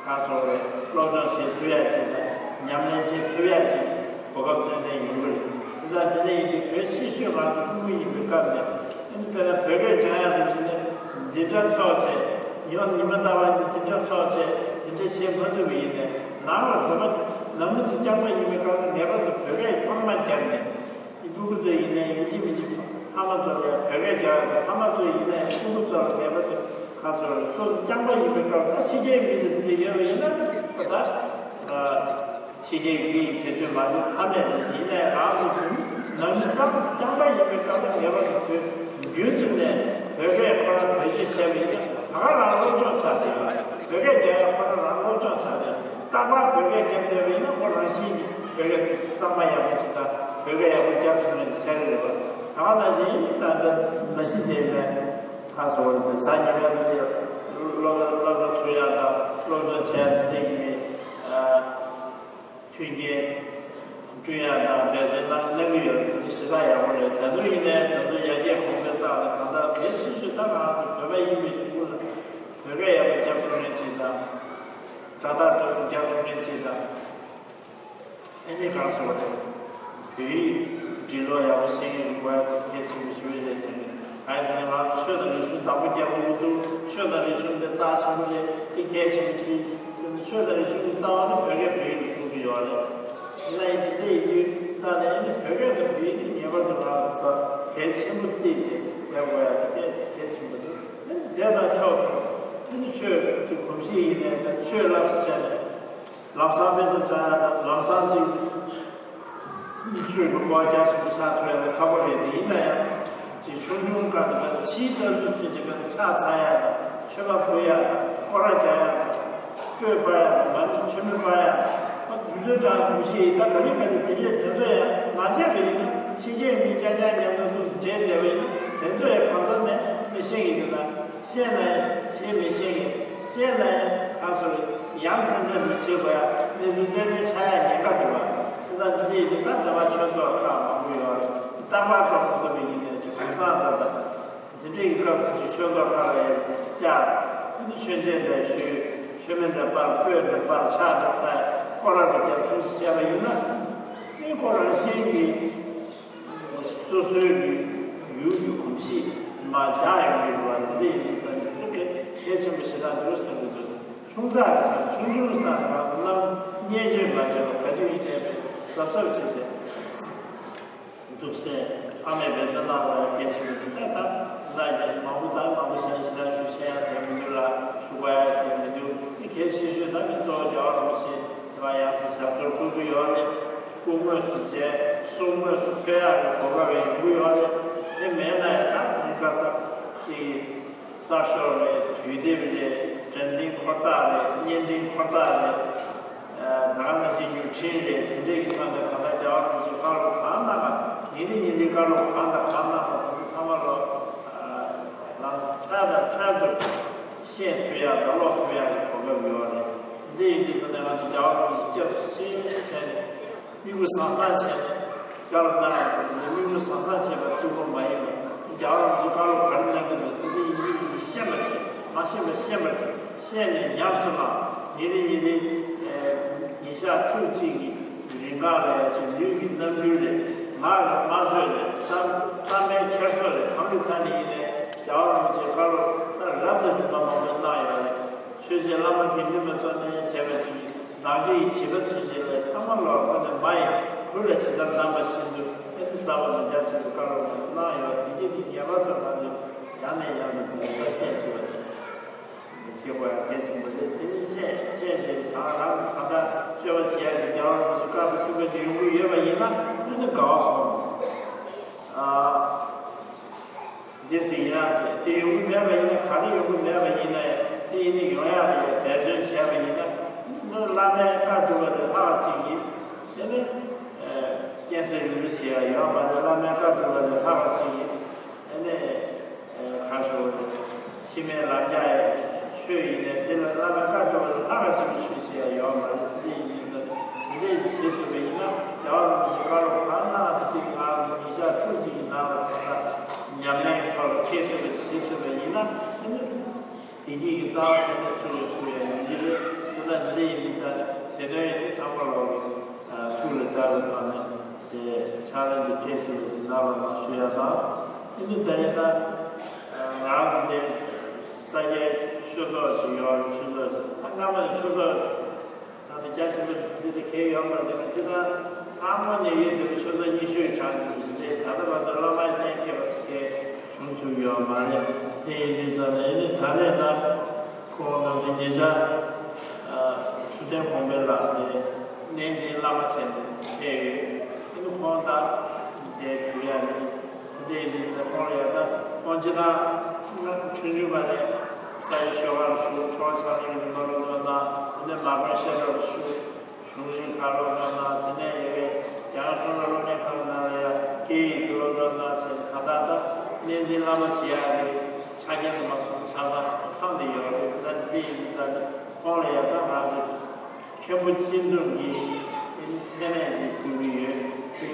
ག་སོགས་རེད་སློབ་སྦྱོང་བྱེད་ཐུབ་ཡ་ཞིག་དང་ཉམས་ལེན་བྱེད་ཐུབ་ཡ་ཞིག་གོ་སྐབས་ཏན་ཏན་ཡོང་གི་རེད། དེ་དང་དེ་འདྲ་ཡིན་དུས་བོད་ཆེ་ཤོས་ང་ཚོ་སྐུ་ངོ་ཡིན་པའི་སྐབས་ནས་ཨ་ནི་དཔེར་ན་བོད་སྐད་སྦྱང་ཡག་དུས་ཙམ་ནས་འཛིན་གྲྭ་འཚོགས་བྱས་ཉི་མ་ཉི་མ་རྟག་པར་གྱི་འཛིན་གྲྭ་འཚོགས་བྱས་དེ་འདྲ་བྱེད་མ་ཐུབ་པ་ཡིན་ནའི་ནང་ལ་བོད་པ་ནང་མི་ཚོ་རྐྱང་པ་ཡིན་པའི་སྐབས་ནས་ངེས་པར་དུ་བོད་སྐད་གཙང་མ་རྒྱབ་ནས་ཨི་སྤུ་གུ་ཚོ་ཡིན་ནའི་ཡིན་གཅིག་མིན་གཅིག་ཕ་མ་ཚོ་ལ་ཡང་བོད་སྐད་རྒྱག་ཡག་དང་ཕ་མ་ཚོ་ཡིན་ནའི་སྤུ་གུ་ཚོ་ལ་ངེས་པར་དུ་ཁ་སོ་སོ་སོ་རྐྱང་པ་ཡིན་པའི་སྐབས་ད་ཕྱི་རྒྱལ་མི་དེ་འདི་ཡོད་པ་ཡིན་ན་ད་ཕྱི་རྒྱལ་གྱི་བེད་སྤྱོད་མ་བྱེད་ཁ་མེད་རེད། ཡིན་ནའི་རང་གི་བོད་མི་ནང་མི་རྐྱང་རྐྱང་པ་ཡིན་པའི་སྐབས་ལ་ངེས་པར་དུ་བོད་རྒྱུན་དུ་ནས་བོད་སྐད་ཁོ་རང་བེད་སྤྱོད་བྱས་པ་ཡིན་ན་ད་ག་རང་སློབ་སྦྱོང་ཆགས་བསྡད་ཡོད། བོད་སྐད་རྒྱག་ཡག་ཁོ་རང་རང་སློབ་སྦྱོང་ཆགས་བསྡད་ཡོད། རྟག་པར་བོད་སྐད་རྒྱབ་བསྡད་པ་ཡིན་ན་ཁོ་རང་བཞིན་གྱིས་བོད་སྐད་གཙང་མ་ཡག་པོ་ཞིག་དང་བོད་སྐད་ཡག་པོ་རྒྱབ་ཐུབ་མཁན་ཞིག་ཆགས་ཀྱི་རེད་པ། ད་ག་ནང་བཞིན་ད་ལྟ་མ་གཞི་དེ་ནས་ཁ་སོ་བར་དུ་གཟའ་ཉི་མའི་ཚེ་སློབ་སློབ་གྲྭ་ཚུགས་ཡག་དང་སློབ་སྦྱོང་བྱས་ཡག་དེ་འདྲའི་གི་མཐུན་རྐྱེན་བསྐྲུན་ཡག་དང་འབད་བརྩོན་གནང་གནང་གི་ཡོད་རེད། དེ་ཚོ་ཞེ་དྲག་ཡག་པོ་རེད། ད་དུང་ཡིན་ནའི་ད་དུང་ཡར་རྒྱས་གོང་འཕེལ་བཏང་ནས་གང་ལྟར་གལ་ཆེ་ཤོས་ད་ང་ཚོ་བོད་པ་ཡིན་པའི་གཞུག་གུ་ལ་བོད་སྐད་ཡག་པོ་རྒྱབ་ཐུབ་མཁན་ཅིག་དང་སྒྲ་དག་སྒྲ་གསུམ་རྒྱབ་ཐུབ་མཁན་ཅིག་དང་། ཨ་ནི་གང་སོགས་རེད། བོད་ཡིག་འབྲི་ཀློག་ཡག་པོ་ཤེས་མཁན་ཞིག་དགོས་ཡག་དེ་གལ་ཆེན་པོ་ཞིག་རེད་ཟེར་ནས་གང་ཡིན་ཟེར་ན་ང་ཚོ་ཆོས་དང་རིག་གཞུང་བདག་པོ་རྒྱག་དགོས་ཀྱི་འདུག་ཆོས་དང་རིག་གཞུང་དེ་རྩ་ཆེན་པོ་རེད། དེ་གལ་ཆེན་པོ་ཅིག་ཟེར་ནས་ཆོས་དང་རིག་གཞུང་གི་རྩ་བ་ནི་བོད་སྐད་བོད་ཡིག་ལ་གཏོང་གི་ཡོད་རེད། ཡིན་ན་ཡང་དེ་འདྲ་ཡིན་དུས་རྩ་ནས་ཨ་ནི་བོད་སྐད་དང་བོད་ཡིག་དེ་ངེས་པར་དུ་ང་ཚོ་གལ་ཆེན་པོ་བརྩིས་བྱས་བྱ་དགོས་ཡག་དེ་གལ་གལ་ཆེན་པོ་འདུག་ཨ་ནི་དེ་དང་ཕྱོགས་མཚུངས་ཨ་ནི་ཆོས་ཀྱི་གོམས་གཤིས་ཡིན་ནའི་ཆོས་བསླབ་བྱས་ནས། ལམ་སང་དཔེ་ཆ་ཆགས་ཡག་དང་ལམ་སང་ཅིག་ཆོས་ཀྱི་གོ་བ་རྒྱ་ཆེན་པོ་ཆགས་ཐུབ་ཡག་ལ་ཁག་པོ་རེད་དེ། ཡིན་ན་ཡང་ཅིག་ཆུང་ཆུང་སྐབས་ནས་ཕྱིའི་ལྟ་ཚུལ་ཚུན་ཆད་ཕྱག་འཚལ་ཡག་དང་མཆོད་པ་ཕུལ་ཡག་དང་སྐོར་ར་རྒྱག་ཡག་དང་སྤོས་སྤར་ཡག་དང་མ་ཎི་མཆོད་མེ་སྤར་ཡག་དང་དེ་ཚོའི་གྲས་གོམས་གཤིས་ད་ག་ལེ་ག་ལེ་དེ་འདྲས་དེ་ཚོ་ཡང་མ་བྱས་པ་ཡིན་ན་ཕྱི་རྒྱལ་མི་རྐྱང་རྐྱང་མཉམ་དུ་འདུག་སེ་འབྲེལ་བསྡད་པ་ཡིན་ན་དེ་ཚོ་ཡང་གང་ཟག་ནས་མི་ཤེས་ཀྱི་ཞིག་དང་། ཤེས་ན་ཡང་བྱེད་མི་ཤེས་མཁན། ཤེས་ན་ཡང་ཁ་སོ་ཡ་མཚན་མཚན་མི་བྱེད་དགོས་ཡ་གནས་ཚུལ་ཏན་ཏན་ཆགས་ཡ་ཉེན་ཁ་འདུག་བ། དེ་ལྟར་འདི་འདྲའི་ཡིན་ད་ལྟ་བ་ཆོས་ཚོགས་ཁག་མང་པོ་ཡོད་རེད། རྟག་པར་གྲོགས་པོ་ཚོ་མི་ཡིན་ནས་ཀྱི་གུང་སེང་ད་ལྟ་འདི་འདྲའི་གི་སྐབས་སུ་ཅིག་ཆོས་ཚོགས་ཁག་ལ་ཡང་བཅར། དེ་ནི་མཆོད་མཇལ་འདྲ་ཞུས། མཆོད་མེ་འདྲ་སྤར། སྤོས་འདྲ་སྤར། ཕྱག་འདྲ་འཚལ། སྐོར་ར་འདྲ་རྒྱབ་ཐུགས་སུ་བྱས་པ་ཡིན་ན། དེ་ཁོ་རང་གཞན་གྱི་སོ་སོའི་གི་ཡུལ་གྱི་གོམས་གཤིས་མར་འཇགས་ཡོང་གི་རེད་བ། དེ་འདྲ་ཡིན་དུས་ཙང་འདི་ཚོ་གལ་གལ་ཆེན་པོ་ཞེ་དྲག་འདུག་བསམ་གྱི་འདུག་ཆུང་ཙག་གི་ཚང་ཆུང་ཆུང་ཙག་གི་ང་ཚོ་རྣམ་བརྙས་བཅོས་མ་བྱས་པར་ག་དུས་ཡིན་ནའི་གཟབ་གཟབ་བྱས་ཏེ་འདུག་སེ་ཚང་མས་འབད་བརྩོན་གནང་དགོས་ཡ་གལ་ཆེན་པོ་འདུག་ད་ད་ལྟ་ཡང་མང་པོ་ཙག་མང་པོ་ཞེ་དྲག་ཞུ་བཤད་ཡ་ཟེར་མི་འདུག་ལ་ཞུ་དགོས་ཡ་ཟེར་མི་འདུག་དེ་གལ་ཆེ་ཤོས་ད་མི་གཙོ་བོ་རྒྱལ་བ་རིན་པོ་ཆེ་དེ་བ་ཡང་སེ་ཞབས་སོར་བཀུར་གྱི་ཡོད་རེད། སྐུ་དངོས་སུ་མཇལ། གསུང་དངོས་སུ་ཐོས་ཡག་གི་གོ་སྐབས་ཡོང་གི་ཡོད་རེད། དེ་མེད་ན་ཡང་ད་དེ་ག་ས་ཅིག་གསར་ཤོག་རེད། དུས་དེབ་རེད། སྒྲ་འཛིན་འཁོར་ཐག་རེད། བརྙན་འཕྲིན་འཁོར་ཐག་རེད། ཨ་ད་ག་ནང་བཞིན་མྱུར་འཕྲིན་རེད། དེ་འདྲས་ཀྱི་ཐོག་ནས་གང་ལྟར་རྒྱལ་བ་རིན་པོ་ཆེས་བཀའ་སློབ་གང་གནང་ག་ཉིན་རེ་ཉིན་རེའི་བཀའ་སློབ་གང་དང་གང་གནང་ག་ཟེར་ན་ཚང་མ་ལོ་ཨ་ལམ་འཕྲལ་དང་འཕྲལ་དུ་ བཤད་ཐུབ་ཡག་དང་ཀློག་ཐུབ་ཡག་གི་གོ་སྐབས་ཡོད་རེད། འདི་ཡིན་དུས་ད་ནས་ང་ཚོ་རྒྱལ་བ་རིན་པོ་ཆེ་སྐྱབས་སུ་མཆི་བྱས་ནས་མིག་དཔེ་བཟང་བཟང་བྱས་ནས་བཀའ་སློབ་གནང་ཡག་དེ་ཚོ་མིག་དཔེ་བཟང་བཟང་བྱས་པ་གཅིག་པོ་མ་ཡིན་པར་རྒྱལ་བ་རིན་པོ་ཆེས་བཀའ་སློབ་ག་རེ་གནང་གི་འདུག་དེ་འདི་ཡིན་གཅིག་མིན་གཅིག་ཤེས་པ་བྱས། མ་ཤེས་པ་ཤེས་པ་བྱས། ཤེས་ནས་ཉམས་སུ་བླངས། ཉིན་རེ་ཉིན་རེ་ཨེ་ཉིན་ཞག་ཕྲུགས་གཅིག་གི་རིང་ག་ལ་ཡ་ཅིག་ལུས་ཀྱི་རྣམ་འགྱུར་ལས། ངག་གི་སྨྲ་བརྗོད་ལས། བསམ་བསམ་པའི་འཁྱེར་སོ་ལས། གང་གི་ཐད་ནས་ཡིན་ནའི་རྒྱལ་བ་རིན་པོ་ཆེའི་བཀའ་སློབ་ད་རབ་ཏུ་རིམ་པ་མང་པོ་གནང་ཡོད་རེད། ཆོས་རྗེ་བླ་མ་དགེ་འདུན་པ་གཙོ་ནས་བྱས་པ་ཅིག་གིས་བདག་གི་བྱིས་པ་ཚུན་ཆད་ལས་ཚང་མ་ལོག་ཁོ་ནས་མ་ཡིན་གུ་ལ་ཇི་ལྟར་གནང་བ་བཞིན་དུ་ཨེ་ནི་གསར་པ་ནང་རྒྱ་ཆེན་པོའི་བཀའ་སློབ་ལ་གནང་ཡོད། དེ་རྗེས་ཀྱི་ངེས་པར་དུ་ང་ཚོས་ཡང་ནས་ཡང་དུ་དེ་ལྟར་བཤད་དགོས་པ་རེད། བྱེད་དགོས་ཡ་གལ་ཆེན་པོ་རེད། དེ་ནི་བཤད་བཤད་རྗེས་ད་རང་གང་ལྟར་སྤྱོད་པ་བྱེད་ཡ་གི་རྒྱལ་བ་རིན་པོ་ཆེ་བཀའ་དང་མཐུན་པ་ཞིག་ཡོང་གི་ཡོད་པ་ཡིན་ན་ཨེ་ནི་དགའ་བ་སྒོམ། ཨ། རྗེས་སུ་ཡི་རང་བྱེད། དེ་ཡོང་གི་མེད་པ་ཡིན་ན་ག་རེ་ཡོང་གི་མེད་པ་ཡིན་ན་ཡང་དེ་ཡིན་ནི་ཡོང་ཡག་ལ་ཡང་འབད་བརྩོན་བྱས་པ་ཡིན་ན་འདི་བླ་མའི་བཀའ་སྒྲུབ་པ་ལས་ལྷག་ཅིག་ཡིན། དེ་ནི་རྐྱེན་སེལ་རིང་པོ་བྱེད་ཡག་ཡོད་མ་རེད། བླ་མའི་བཀའ་སྒྲུབ་པ་ལས་ལྷག་ཅིག་ཡིན། དེ་ནི་ག་ཞུ་བ་རེད། ཕྱི་མའི་ལམ་རྒྱག་ཡག་ཆོས་ཡིན་ནའི་དེ་ལ་བླ་མའི་བཀའ་སྒྲུབ་པ་ལས་ལྷག་ཅིག་གི་ཆོས་བྱེད་ཡག་ཡོད་མ་རེད། དེ་ཡིན་ཙང་དེ་འདྲས་བྱེད་ཐུབ་པ་ཡིན་ན་རྒྱལ་བ་རིན་པོ་ཆེ་བཀའ་སློབ་གང་གནང་དེ་ང་ཉིན་ཞག་ཕྲུགས་གཅིག་གི་ནང་ལ་གང་ལྟར་ཉམས་ལེན་ཐོག་ལ་འཁྱེར་ཐུབ་པ་བྱེད་ཐུབ་པ་ཡིན་ན་དེ་ནི་བདེ་སྐྱིད་ཀྱི་རྩ་བ་དེ་ནས་ཚུར་ལ་ཐུག་ཡག་ཡོང་གི་རེད། དེ་ལྟར་འདི་འདྲ་ཡིན་མིན་ཙང་དེ་དོན་ཡིན་ན་ཚང་མ་ལོག་གི་ཐུགས་ལ་འཇགས་པའི་ཐོག་ནས་དེ་ཕྱག་ལེན་དུ་འཁྱེར་ཐུབ་པ་ཞིག་གནང་རོགས་གནང་ཞུ་ཡག་དང་། དེ་ནི་ད་ཡིན་ན་ང་རང་གི་དེ་ས་སྐྱའི་ཆོས་ཚོགས་ཤིག་ཡོད་རེད། ཆོས་ཚོགས་ཤིག་ད་སྔ་མ་ནས་ཆོས་ཚོགས། ད་ལྟ་རྒྱ་ཆེན་པོ་འདི་དེ་གས་ཡོད་མ་རེད། དེ་ནི་ཅི་ལྟར་སྔ་མོ་ནས་ཡོད་བསྡད་པའི་ཆོས་ཚོགས་རྙིང་ཤོས་ཆགས་འདུག་ཞེས་ད་ལྟ་བར་དུ་བླ་མ་གཏན་འཁེལ་བ་ཟེར་མཁན་བྱུང་ཐུབ་ཡོད་མ་རེད། དེ་ཡིན་དུས་ཙམ་ནས་ནི་ད་རེས་ད་ཁོང་ནམ་རྒྱུན་ཉེ་ཆར་ཐུབ་བསྟན་གོང་འཕེལ་ལགས་དེ་གནས་འཛིན་བླ་མ་བྱས་ནས་ཕེབས་ཡོད། དེ་ནི་ཁོང་དང་དེ་གུ་ཡ་ནི། དེ་ཡིན་དུས་ཁོང་ལ་ཡང་ད་ཁོང་སྤྱིར་བཏང་ཆུང་ཆུང་བ་ནས་ས་ཡི་ཆོས་ཁང་ཞུགས། ཁྲོ་ཆགས་ཡོད་ནི་མ་ལོ་ཚོ་དང་དེ་ནས་མ་དགོན་བཤད་གྲྭར་ཞུགས། གཞུང་རིང་ཁག་སློབ་སྦྱོང་དང་དེ་ནས་ཡ་གི་རྒྱ་གར་གཞུང་ལ་སློབ་གཉེར་ཁང་ནང་ལ་ཡ་སྐད་ཡིག་གི་སློབ་སྦྱོང་གནང་བྱས་ད་ལྟ་ད་གནས་འཛིན་བླ་མ་བྱེད་ཡག་གི་ཆ་རྐྱེན་དུ་མ་སོང་ཆ་ཚང་ཚང་དེ་ཡོད་རེད། ད་འདི་ཡིན་ད་ནི་ཁོང་ལ་ཡ་ད་ང་ཚོ། མཁན་པོ་སྤྱི་འཛོམས་ཀྱིས་མཚན་གནས་ཤིག་ཕུལ་གྱི་ཡོད། དེ།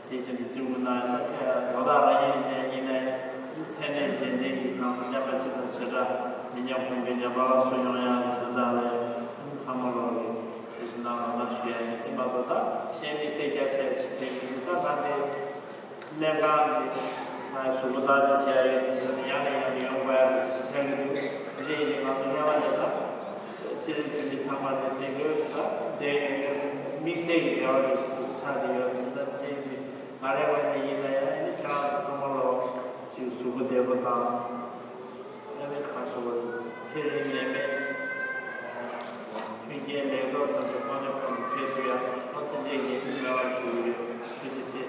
དེ་བཞིན་དུ་བཙུན་མོ་ནང་ཡང་དག་ཁ་ཡ་དོ་བདག་རང་ཉིད་ནས་ཡིན་ནའི་མཚན་གནས་རྗེས་འདྲེན་གྱི་ཁང་དུ་མཉམ་པ་ཞིག་དང་བྱེ་བྲག་མི་ཉམས་གོང་འཕེལ་ཉམས་པ་ལ་སུ་ཡོང་ཡང་དོན་དག་ལས་ཚང་མ་ལོག་རེད། དེ་བཞིན་ནང་ལ་ཞུ་ཡ་ཡིན། དེ་མ་གཏོགས་ད་གཞན་མི་སེར་རྒྱ་ཆེ་ཞིག་དེ་མི་འདུག་ད་ང་དེ་གནས་ཁང་གི་ང་གཟུགས་པོ་བརྟག་དཔྱད་བྱས་ཡོད་དེ་ཚོ་ཡང་ནས་ཡང་དུ་ཡོང་དགོས་ཡ་ཆགས་ཀྱི་འདུག་དེ་འདྲ་ཡིན་ན་ང་ཚོ་གནས་བ་ལས་ད་སྤྱི་རིགས་བོད་མི་ཚང་མ་དེ་དེ་གོས་ད་དེ་ཡོད་དམིགས་བསལ་གྱི་འབྲེལ་བ་རེ་ཞིག་ཆགས་བསྡད་ཡོད་ཟེར་ན་དེ་ཡིན། ང་རའི་ངོས་ནས་ཡིན་ན་ཡང་ཨ་ནི་ཁྱེད་རང་ཚོ་ཚང་མ་ལོ་ཅིག་གཟུགས་པོ་བདེ་པོ་དང་ཨ་ནི་ཁ་སོ་བ་ཚེ་རིང་ནད་མེད་མཐུན་རྐྱེན་ལེགས་ཚོགས་ཐམས་ཅད་ཁོང་ནས་ཁོང་དུ་འཕེལ་ཐུབ་ཡ་ཨོ་དེ་འདྲའི་ངེས་འབུལ་མེད་པར་ཞུ་གི་ཡོད། ཐུགས་རྗེ་ཆེ།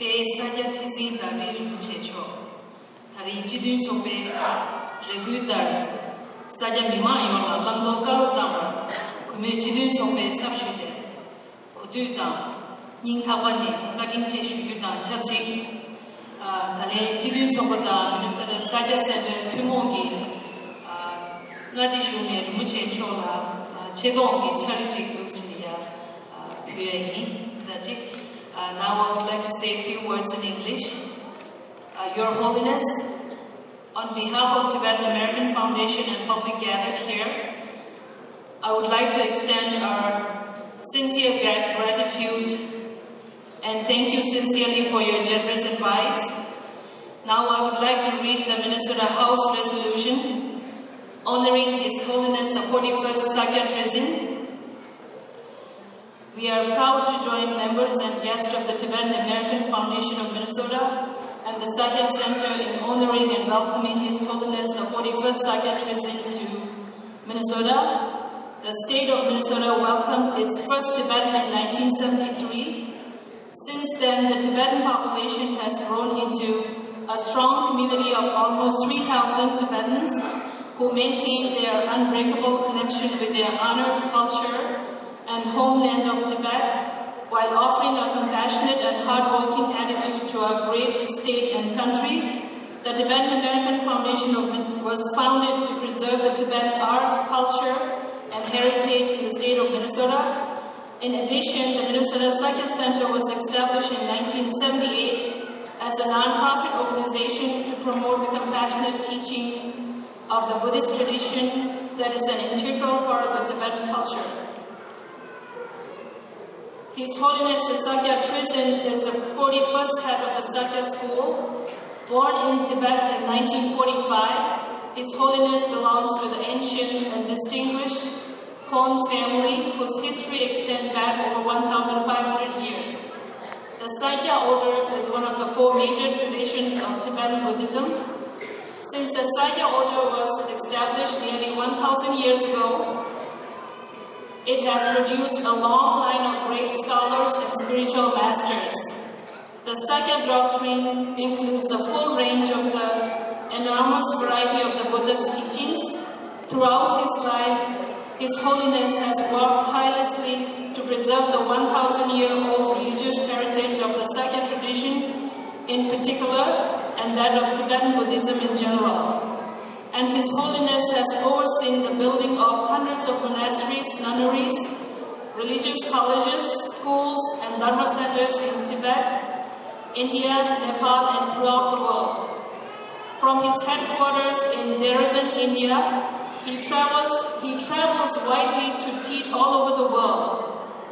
དེ་ས་སྐྱ་ཁྲི་འཛིན་ཟླ་སྒྲོན་རིན་པོ་ཆེ་མཆོག་ད་རེས་སྤྱི་མཐུན་ཚོགས་པའི་རེ་སྐུལ་ལྟར་ས་སྐྱ་མི་མང་ཡོངས་ལ་བླང་དོར་བཀའ་སློབ་གནང་བར་གུས་མོས་སྤྱི་མཐུན་ཚོགས་པའི་ཚབ་ཞུས་ཏེ། གུས་འདུད་དང་སྙིང་ཐག་པ་ནས་བཀའ་དྲིན་ཆེ་ཞུ་རྒྱུ་དང་ཆབས་ཅིག་ཨ། ད་ལན་སྤྱི་མཐུན་ཚོགས་པ་དང་མི་ནི་སོ་ཊ་ས་སྐྱ་སེན་ཊར་ཐུན་མོང་གི་ཨ། མངའ་སྡེ་གཞུང་ནས་རིན་པོ་ཆེ་མཆོག་ལ་ཨ། ཆེ་མཐོང་གི་ཕྱག་བྲིས་ཅིག་འདུག་ཟེར་ནས་ཡ་ཨ། ཕུལ་ཡ་ཡིན། ད་ཅིག་ཨ། Now I would like to say a few words in English. Uh, Your Holiness, On behalf of Tibetan American Foundation and public gathered here, I would like to extend our sincere gra- gratitude and thank you sincerely for your generous advice. Now I would like to read the Minnesota House resolution honoring His Holiness the forty-first Sakya Trizin. We are proud to join members and guests of the Tibetan American Foundation of Minnesota and the Sakya Center in honoring and welcoming His Holiness the forty-first Sakya Trizin to Minnesota. The state of Minnesota welcomed its first Tibetan in nineteen seventy-three. Since then, the Tibetan population has grown into a strong community of almost three thousand Tibetans who maintain their unbreakable connection with their honored culture and homeland of Tibet, while offering a compassionate and hardworking attitude to our great state and country. The Tibetan American Foundation of Min- was founded to preserve the Tibetan art, culture, and heritage in the state of Minnesota. In addition, the Minnesota Sakya Center was established in nineteen seventy-eight as a nonprofit organization to promote the compassionate teaching of the Buddhist tradition that is an integral part of the Tibetan culture. His Holiness the Sakya Trizin is the forty-first head of the Sakya school. Born in Tibet in nineteen forty-five, His Holiness belongs to the ancient and distinguished Khon family, whose history extends back over one thousand five hundred years. The Sakya order is one of the four major traditions of Tibetan Buddhism. Since the Sakya order was established nearly one thousand years ago, it has produced a long line of great scholars and spiritual masters. The Sakya doctrine includes the full range of the enormous variety of the Buddha's teachings. Throughout his life, His Holiness has worked tirelessly to preserve the one thousand year old religious heritage of the Sakya tradition in particular and that of Tibetan Buddhism in general. And His Holiness has overseen the building of hundreds of monasteries, nunneries, religious colleges, schools, and dharma centers in Tibet, India, Nepal, and throughout the world. From his headquarters in Dehradun, India, he travels, he travels widely to teach all over the world.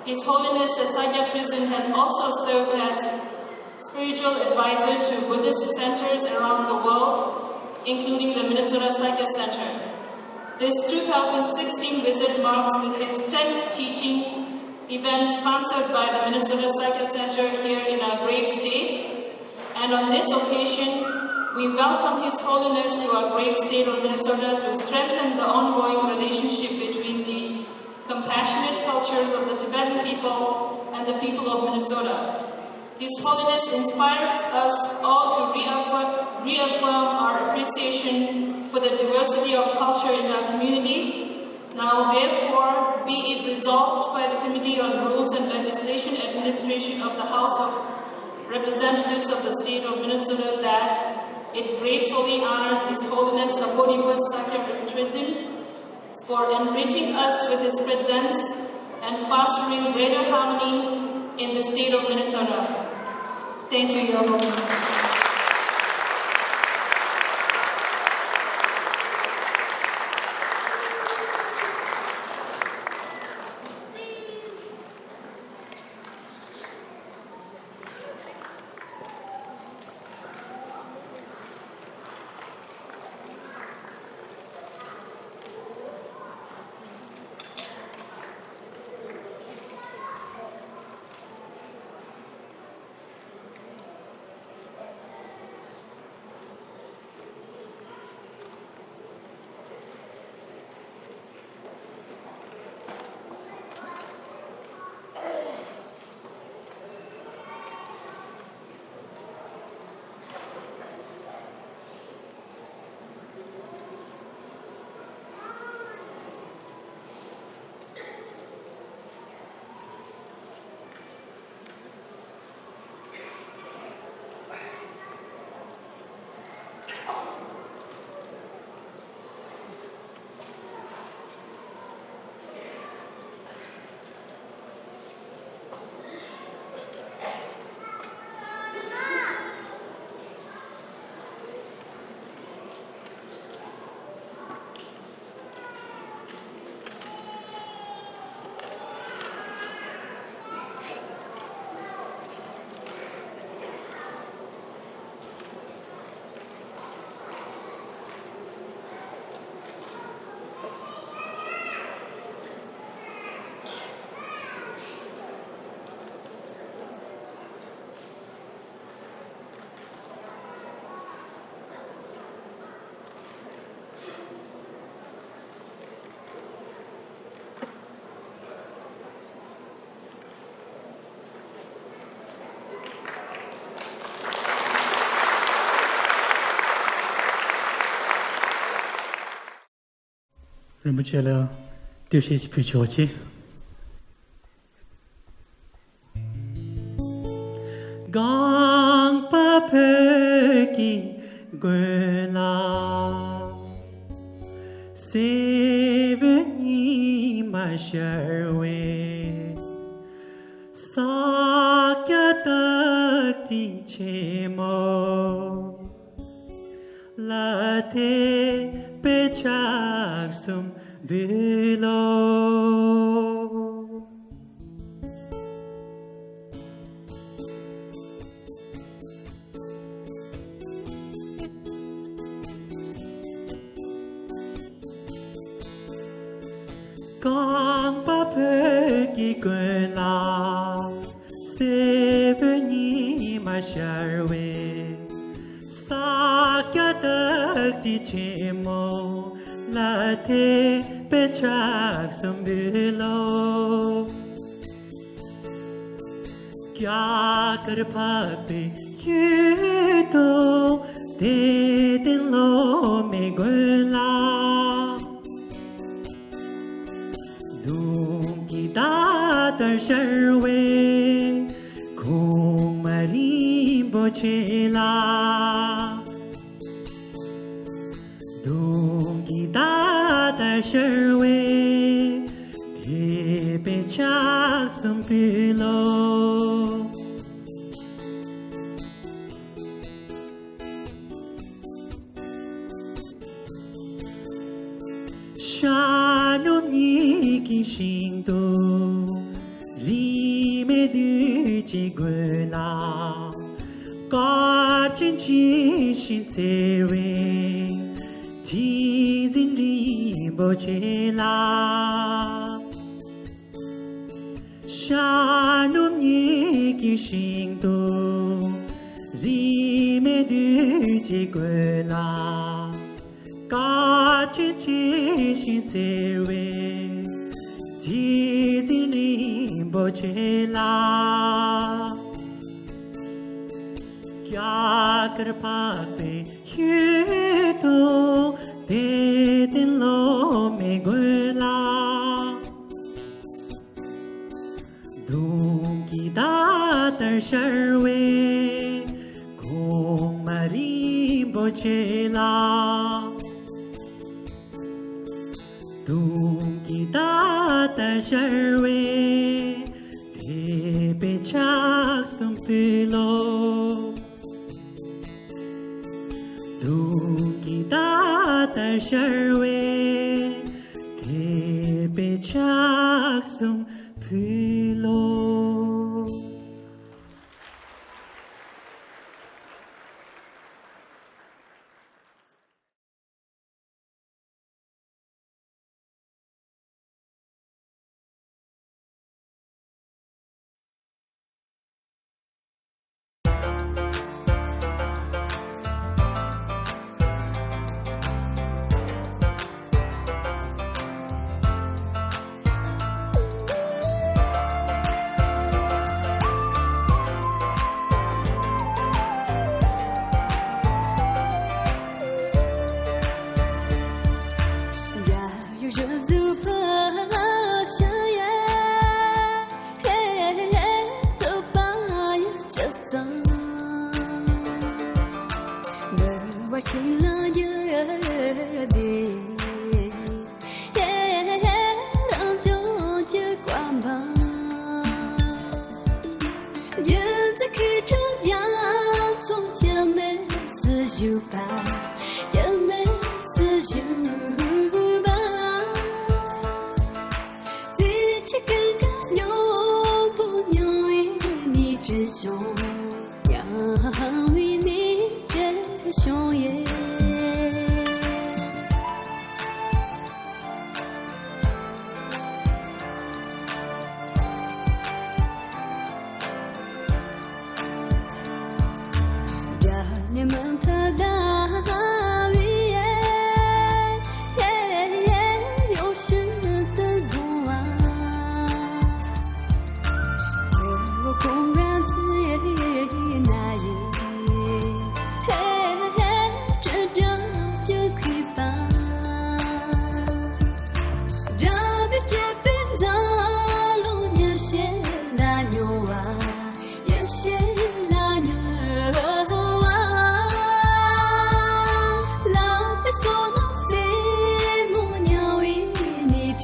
His Holiness the Sakya Trizin has also served as spiritual advisor to Buddhist centers around the world, including the Minnesota Sakya Center. This two thousand sixteen visit marks his tenth teaching event sponsored by the Minnesota Sakya Center here in our great state. And on this occasion, we welcome His Holiness to our great state of Minnesota to strengthen the ongoing relationship between the compassionate cultures of the Tibetan people and the people of Minnesota. His Holiness inspires us all to reaffirm, reaffirm our appreciation for the diversity of culture in our community. Now, therefore, be it resolved by the Committee on Rules and Legislation Administration of the House of Representatives of the State of Minnesota that it gratefully honors His Holiness the forty-first Sakya Rinpoche for enriching us with his presence and fostering greater harmony in the state of Minnesota. Thank you, Your Holiness. རིན་པོ་ཆེ་ལ་བསྟོད་བཤད་ཅིག་ཕུལ་ཆོག་ཅིག། གངས་པ་བོད་ཀྱི་མགོན་ལ། སེར་བའི་ཉི་མ་ཤར་བའི། ས་སྐྱ་སྟག་རི་ཆེན་མོ་ལ། དད་པའི་ཕྱག་གསུམ་འབུལ་ལོ། གངས་པ་བོད་ཀྱི་མགོན་ལ། སེར་བའི་ཉི་མ་ཤར་བའི། ས་སྐྱ་སྟག་རི་ཆེན་མོ་ལ། དད་པའི་ཕྱག་གསུམ་འབུལ་ལོ། རྒྱ་གར་འཕགས་པའི་ཡུལ་དུ་དད་ལྡན་སློབ་མའི་མགོན་ལ། གདུང་གི་ཟླ་ལྟར་ཤར་བའི་གོང་མ་རིན་པོ་ཆེ་ལ། གདུང་གི་ཟླ་ལྟར་ཤར་བའི་དད་པའི་ཕྱག་གསུམ་འབུལ་ལོ། ཤར་ནུབ་གཉིས་ཀྱི་ཞིང་དུ་རིས་མེད་གདུལ་བྱའི་མགོན་ལ། བསྐལ་ཆེན་ཇི་བཞིན་བརྩེ་བའི་ཁྲི་འཛིན་རིན་པོ་ཆེ་ལ། ཤར་ནུབ་གཉིས་ཀྱི་ཞིང་དུ་རིས་མེད་གདུལ་བྱའི་མགོན་ལ། བསྐལ་ཆེན་ཇི་བཞིན་བརྩེ་བའི་ཁྲི་འཛིན་རིན་པོ་ཆེ་ལ། རྒྱ་གར་འཕགས་པའི་ཡུལ་དུ་དད་ལྡན་སློབ་མའི་མགོན་ལ། གདུང་གི་ཟླ་ལྟར་ཤར་བའི་གོང་མ་རིན་པོ་ཆེ་ལ། གདུང་གི་ཟླ་ལྟར་ཤར་བའི་དད་པའི་ཕྱག་གསུམ་འབུལ་ལོ། གདུང་གི་ཟླ་ལྟར་ཤར་བའི་དད་པའི་ཕྱག་གསུམ་འབུལ་ལོ།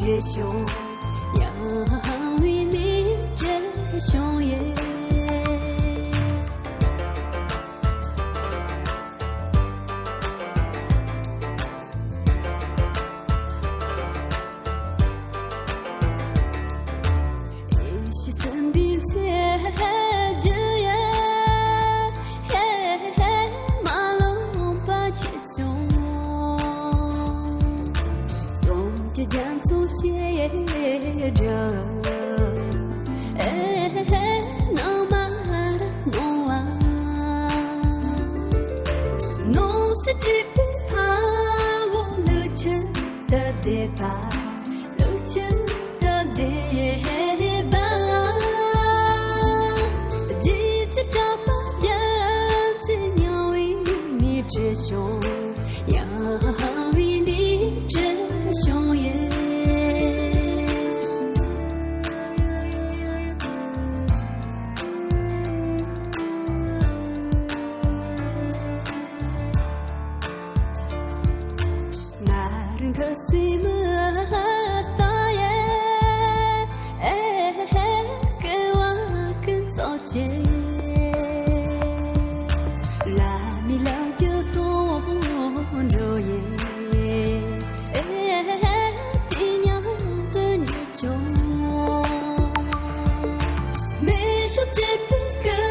བྱས་བྱུང་། ཡང་བའི་ནི་བྲལ་བྱུང་ཡོད། ཨེ་ཤེས་སེམས་པའི་ཚེ་རྒྱུ་ཡ། ཧེ་ཧེ་མ་ལོངས་པ་ཁྱེད་ཀྱང་། སོང་གི་རྒྱ་མཚོ་ཞེ་དྲག་ཨེ་ཧེ་ནང་མ་མོ་བ། ནོར་སྲིད་སྒྲིབ་པའི་ཕ་བོ་ལུ་ཆུ་ད་བདེ་བ། ལུ་ཆུ་ད་བདེ་བ། རྗེ་བཙུན་གྲགས་པ་རྒྱལ་མཚན་མྱང་བའི་ནི་བྲལ་བྱུང་། ཡང་བའི་ནི་བྲལ་བྱུང་ཡོད། ང་རང་གི་སེམས་ལྟ་ཡེ། ཨེ་ཧེ་སྐྱེ་བ་ཀུན་རྫོགས་ཆེ། ལ་མི་ལ་རྒྱུ་སྟོང་འགྲོ་ཡེ། ཨེ་ཧེ་དེ་མཉམ་དུ་འགྱུར་བྱུང་། མེ་ཤོག་ཚེ་པའི་ཀུན་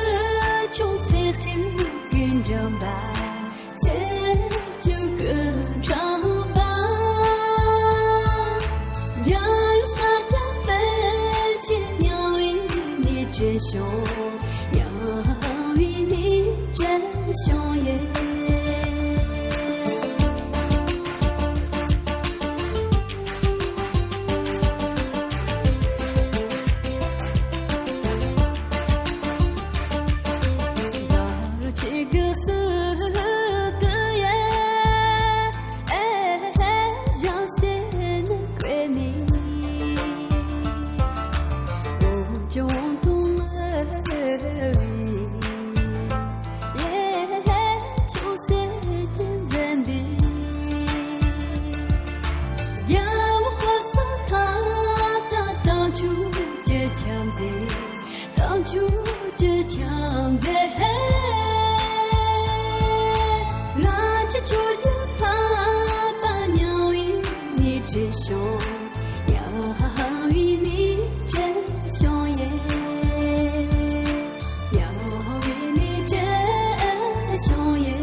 འབྱུང་ཚེ་གཅིག་གི་འགྲམ་པ། ཚེ་གཅིག་གི་འགྲམ་པ། རྒྱལ་ཡུམ་ས་སྐྱ་པཎ་ཆེན་མྱང་བའི་ནི་བྲལ་བྱུང་། མྱང་བའི་ནི་བྲལ་བྱུང་ཡོད། རྒྱལ་བ་དཔག་བསམ་དང་དམ་ཆོས་ཀྱི་ཕྱག་མཛོད། དམ་ཆོས་ཀྱི་ཕྱག་མཛོད། ལ་ཆེ་ཆོས་ཀྱི་འཕགས་པ་མྱང་བའི་ནི་བྲལ་བྱུང་། མྱང་བའི་ནི་བྲལ་བྱུང་ཡེ། མྱང་བའི་ནི་བྲལ་བྱུང་ཡེ།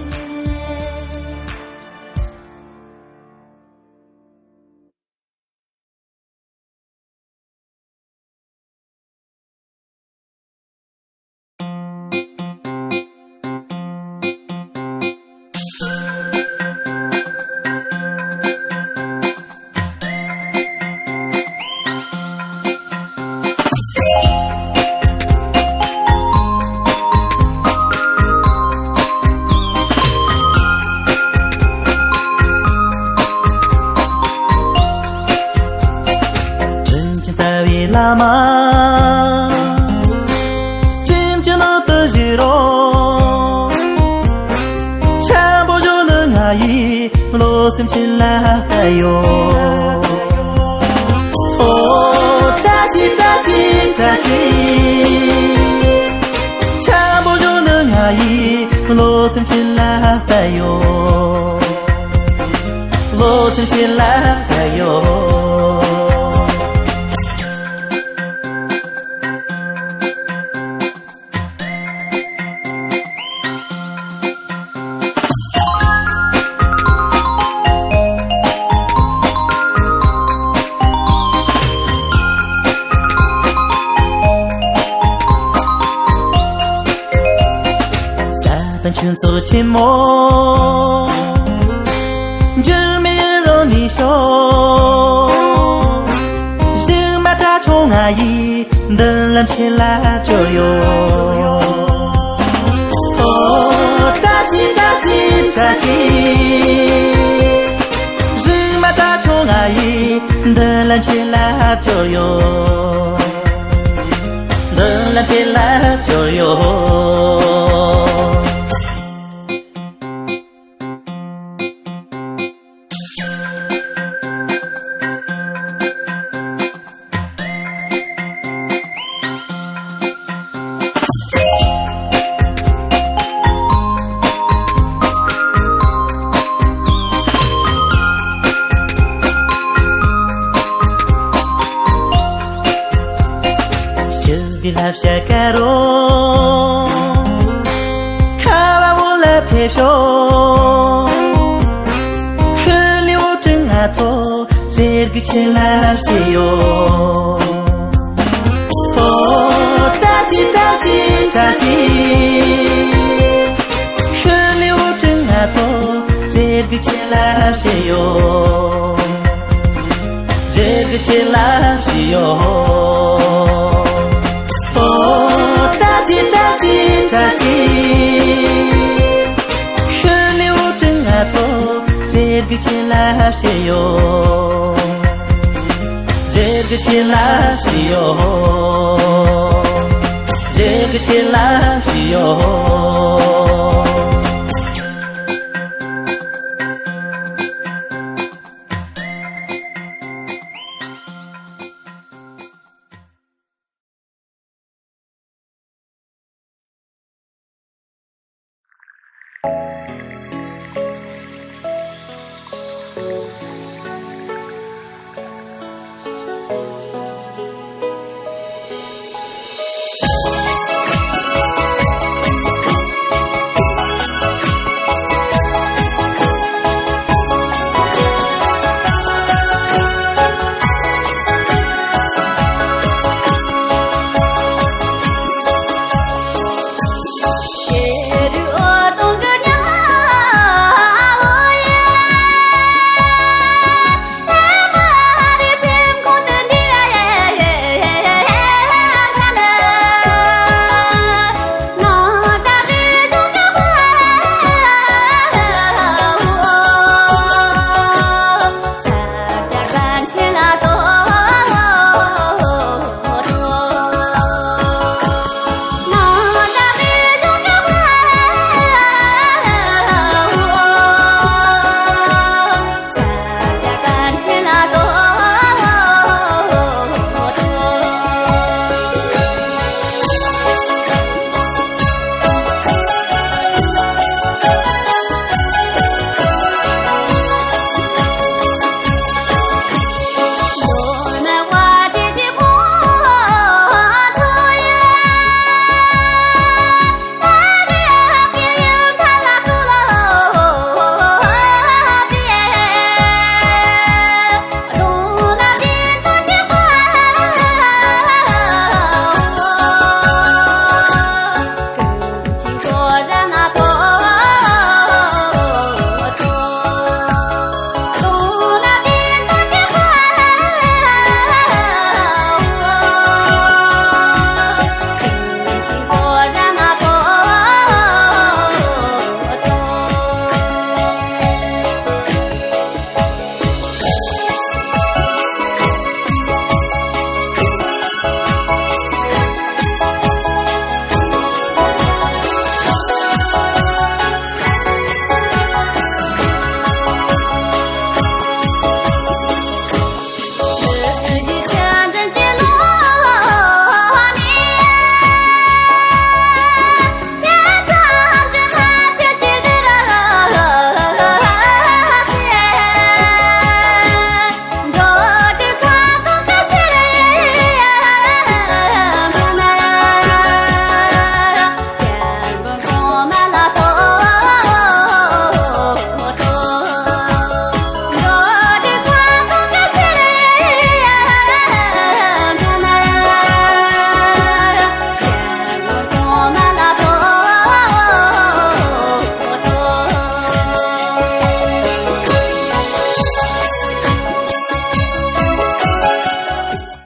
རིན་ཆེན་རྩ་བའི་བླ་མ། སེམས་ཀྱི་ནང་དུ་བཞུགས་རོགས། ཆེན་པོ་གཞོན་ནུ་ང་ཡི་བློ་སེམས་ཆེ་ལ་ལྟ་ཡོད། ཨོ། བཀྲ་ཤིས་བཀྲ་ཤིས་བཀྲ་ཤིས། ཆེན་པོ་གཞོན་ནུ་ང་ཡི་བློ་སེམས་ཆེ་ལ་ལྟ་ཡོད། བློ་སེམས་ཆེ་ལ་ལྟ་ཡོད། ས་བོན་ཆུ་མཚོ་ཆེན་མོ། འགྱུར་མེད་རང་ནས་ཤོག། གཞུག་མ་དགྲ་བཅོམ་ང་ཡི་མདུན་ལམ་ཆེན་ལ་བཅོལ་ཡོད། ཨོ། བཀྲ་ཤིས་བཀྲ་ཤིས་བཀྲ་ཤིས། གཞུག་མ་དགྲ་བཅོམ་ང་ཡི་མདུན་ལམ་ཆེན་ལ་བཅོལ་ཡོད། མདུན་ལམ་ཆེན་ལ་བཅོལ་ཡོད། དེ་ལ་བཤད་ཀ་རོ། ཁ་བ་བོ་ལ་ཕེབས་ཤོག་ཤི་ལི་འོ་ཀྲི་ང་ཚོ་ཟེར་གི་ཆེ་ལ་བཤད་ཡོད། ཨོ། བཀྲ་ཤིས་བཀྲ་ཤིས་བཀྲ་ཤིས། ཤི་ལི་འོ་ཀྲི་ང་ཚོ་ཟེར་གི་ཆེ་ལ་བཤད་ཡོད། རེ་གི་ཆེ་ལ་ཞི་ཡོ། ཨོ། བཀྲ་ཤིས་བཀྲ་ཤིས་བཀྲ་ཤིས། ཤི་ལི་འོ་ཀྲི་ང་ཚོ་རེ་གི་ཆེ་ལ་ཞི་ཡོ། རེ་གི་ཆེ་ལ་ཞི་ཡོ། རེ་གི་ཆེ་ལ་ཞི་ཡོ།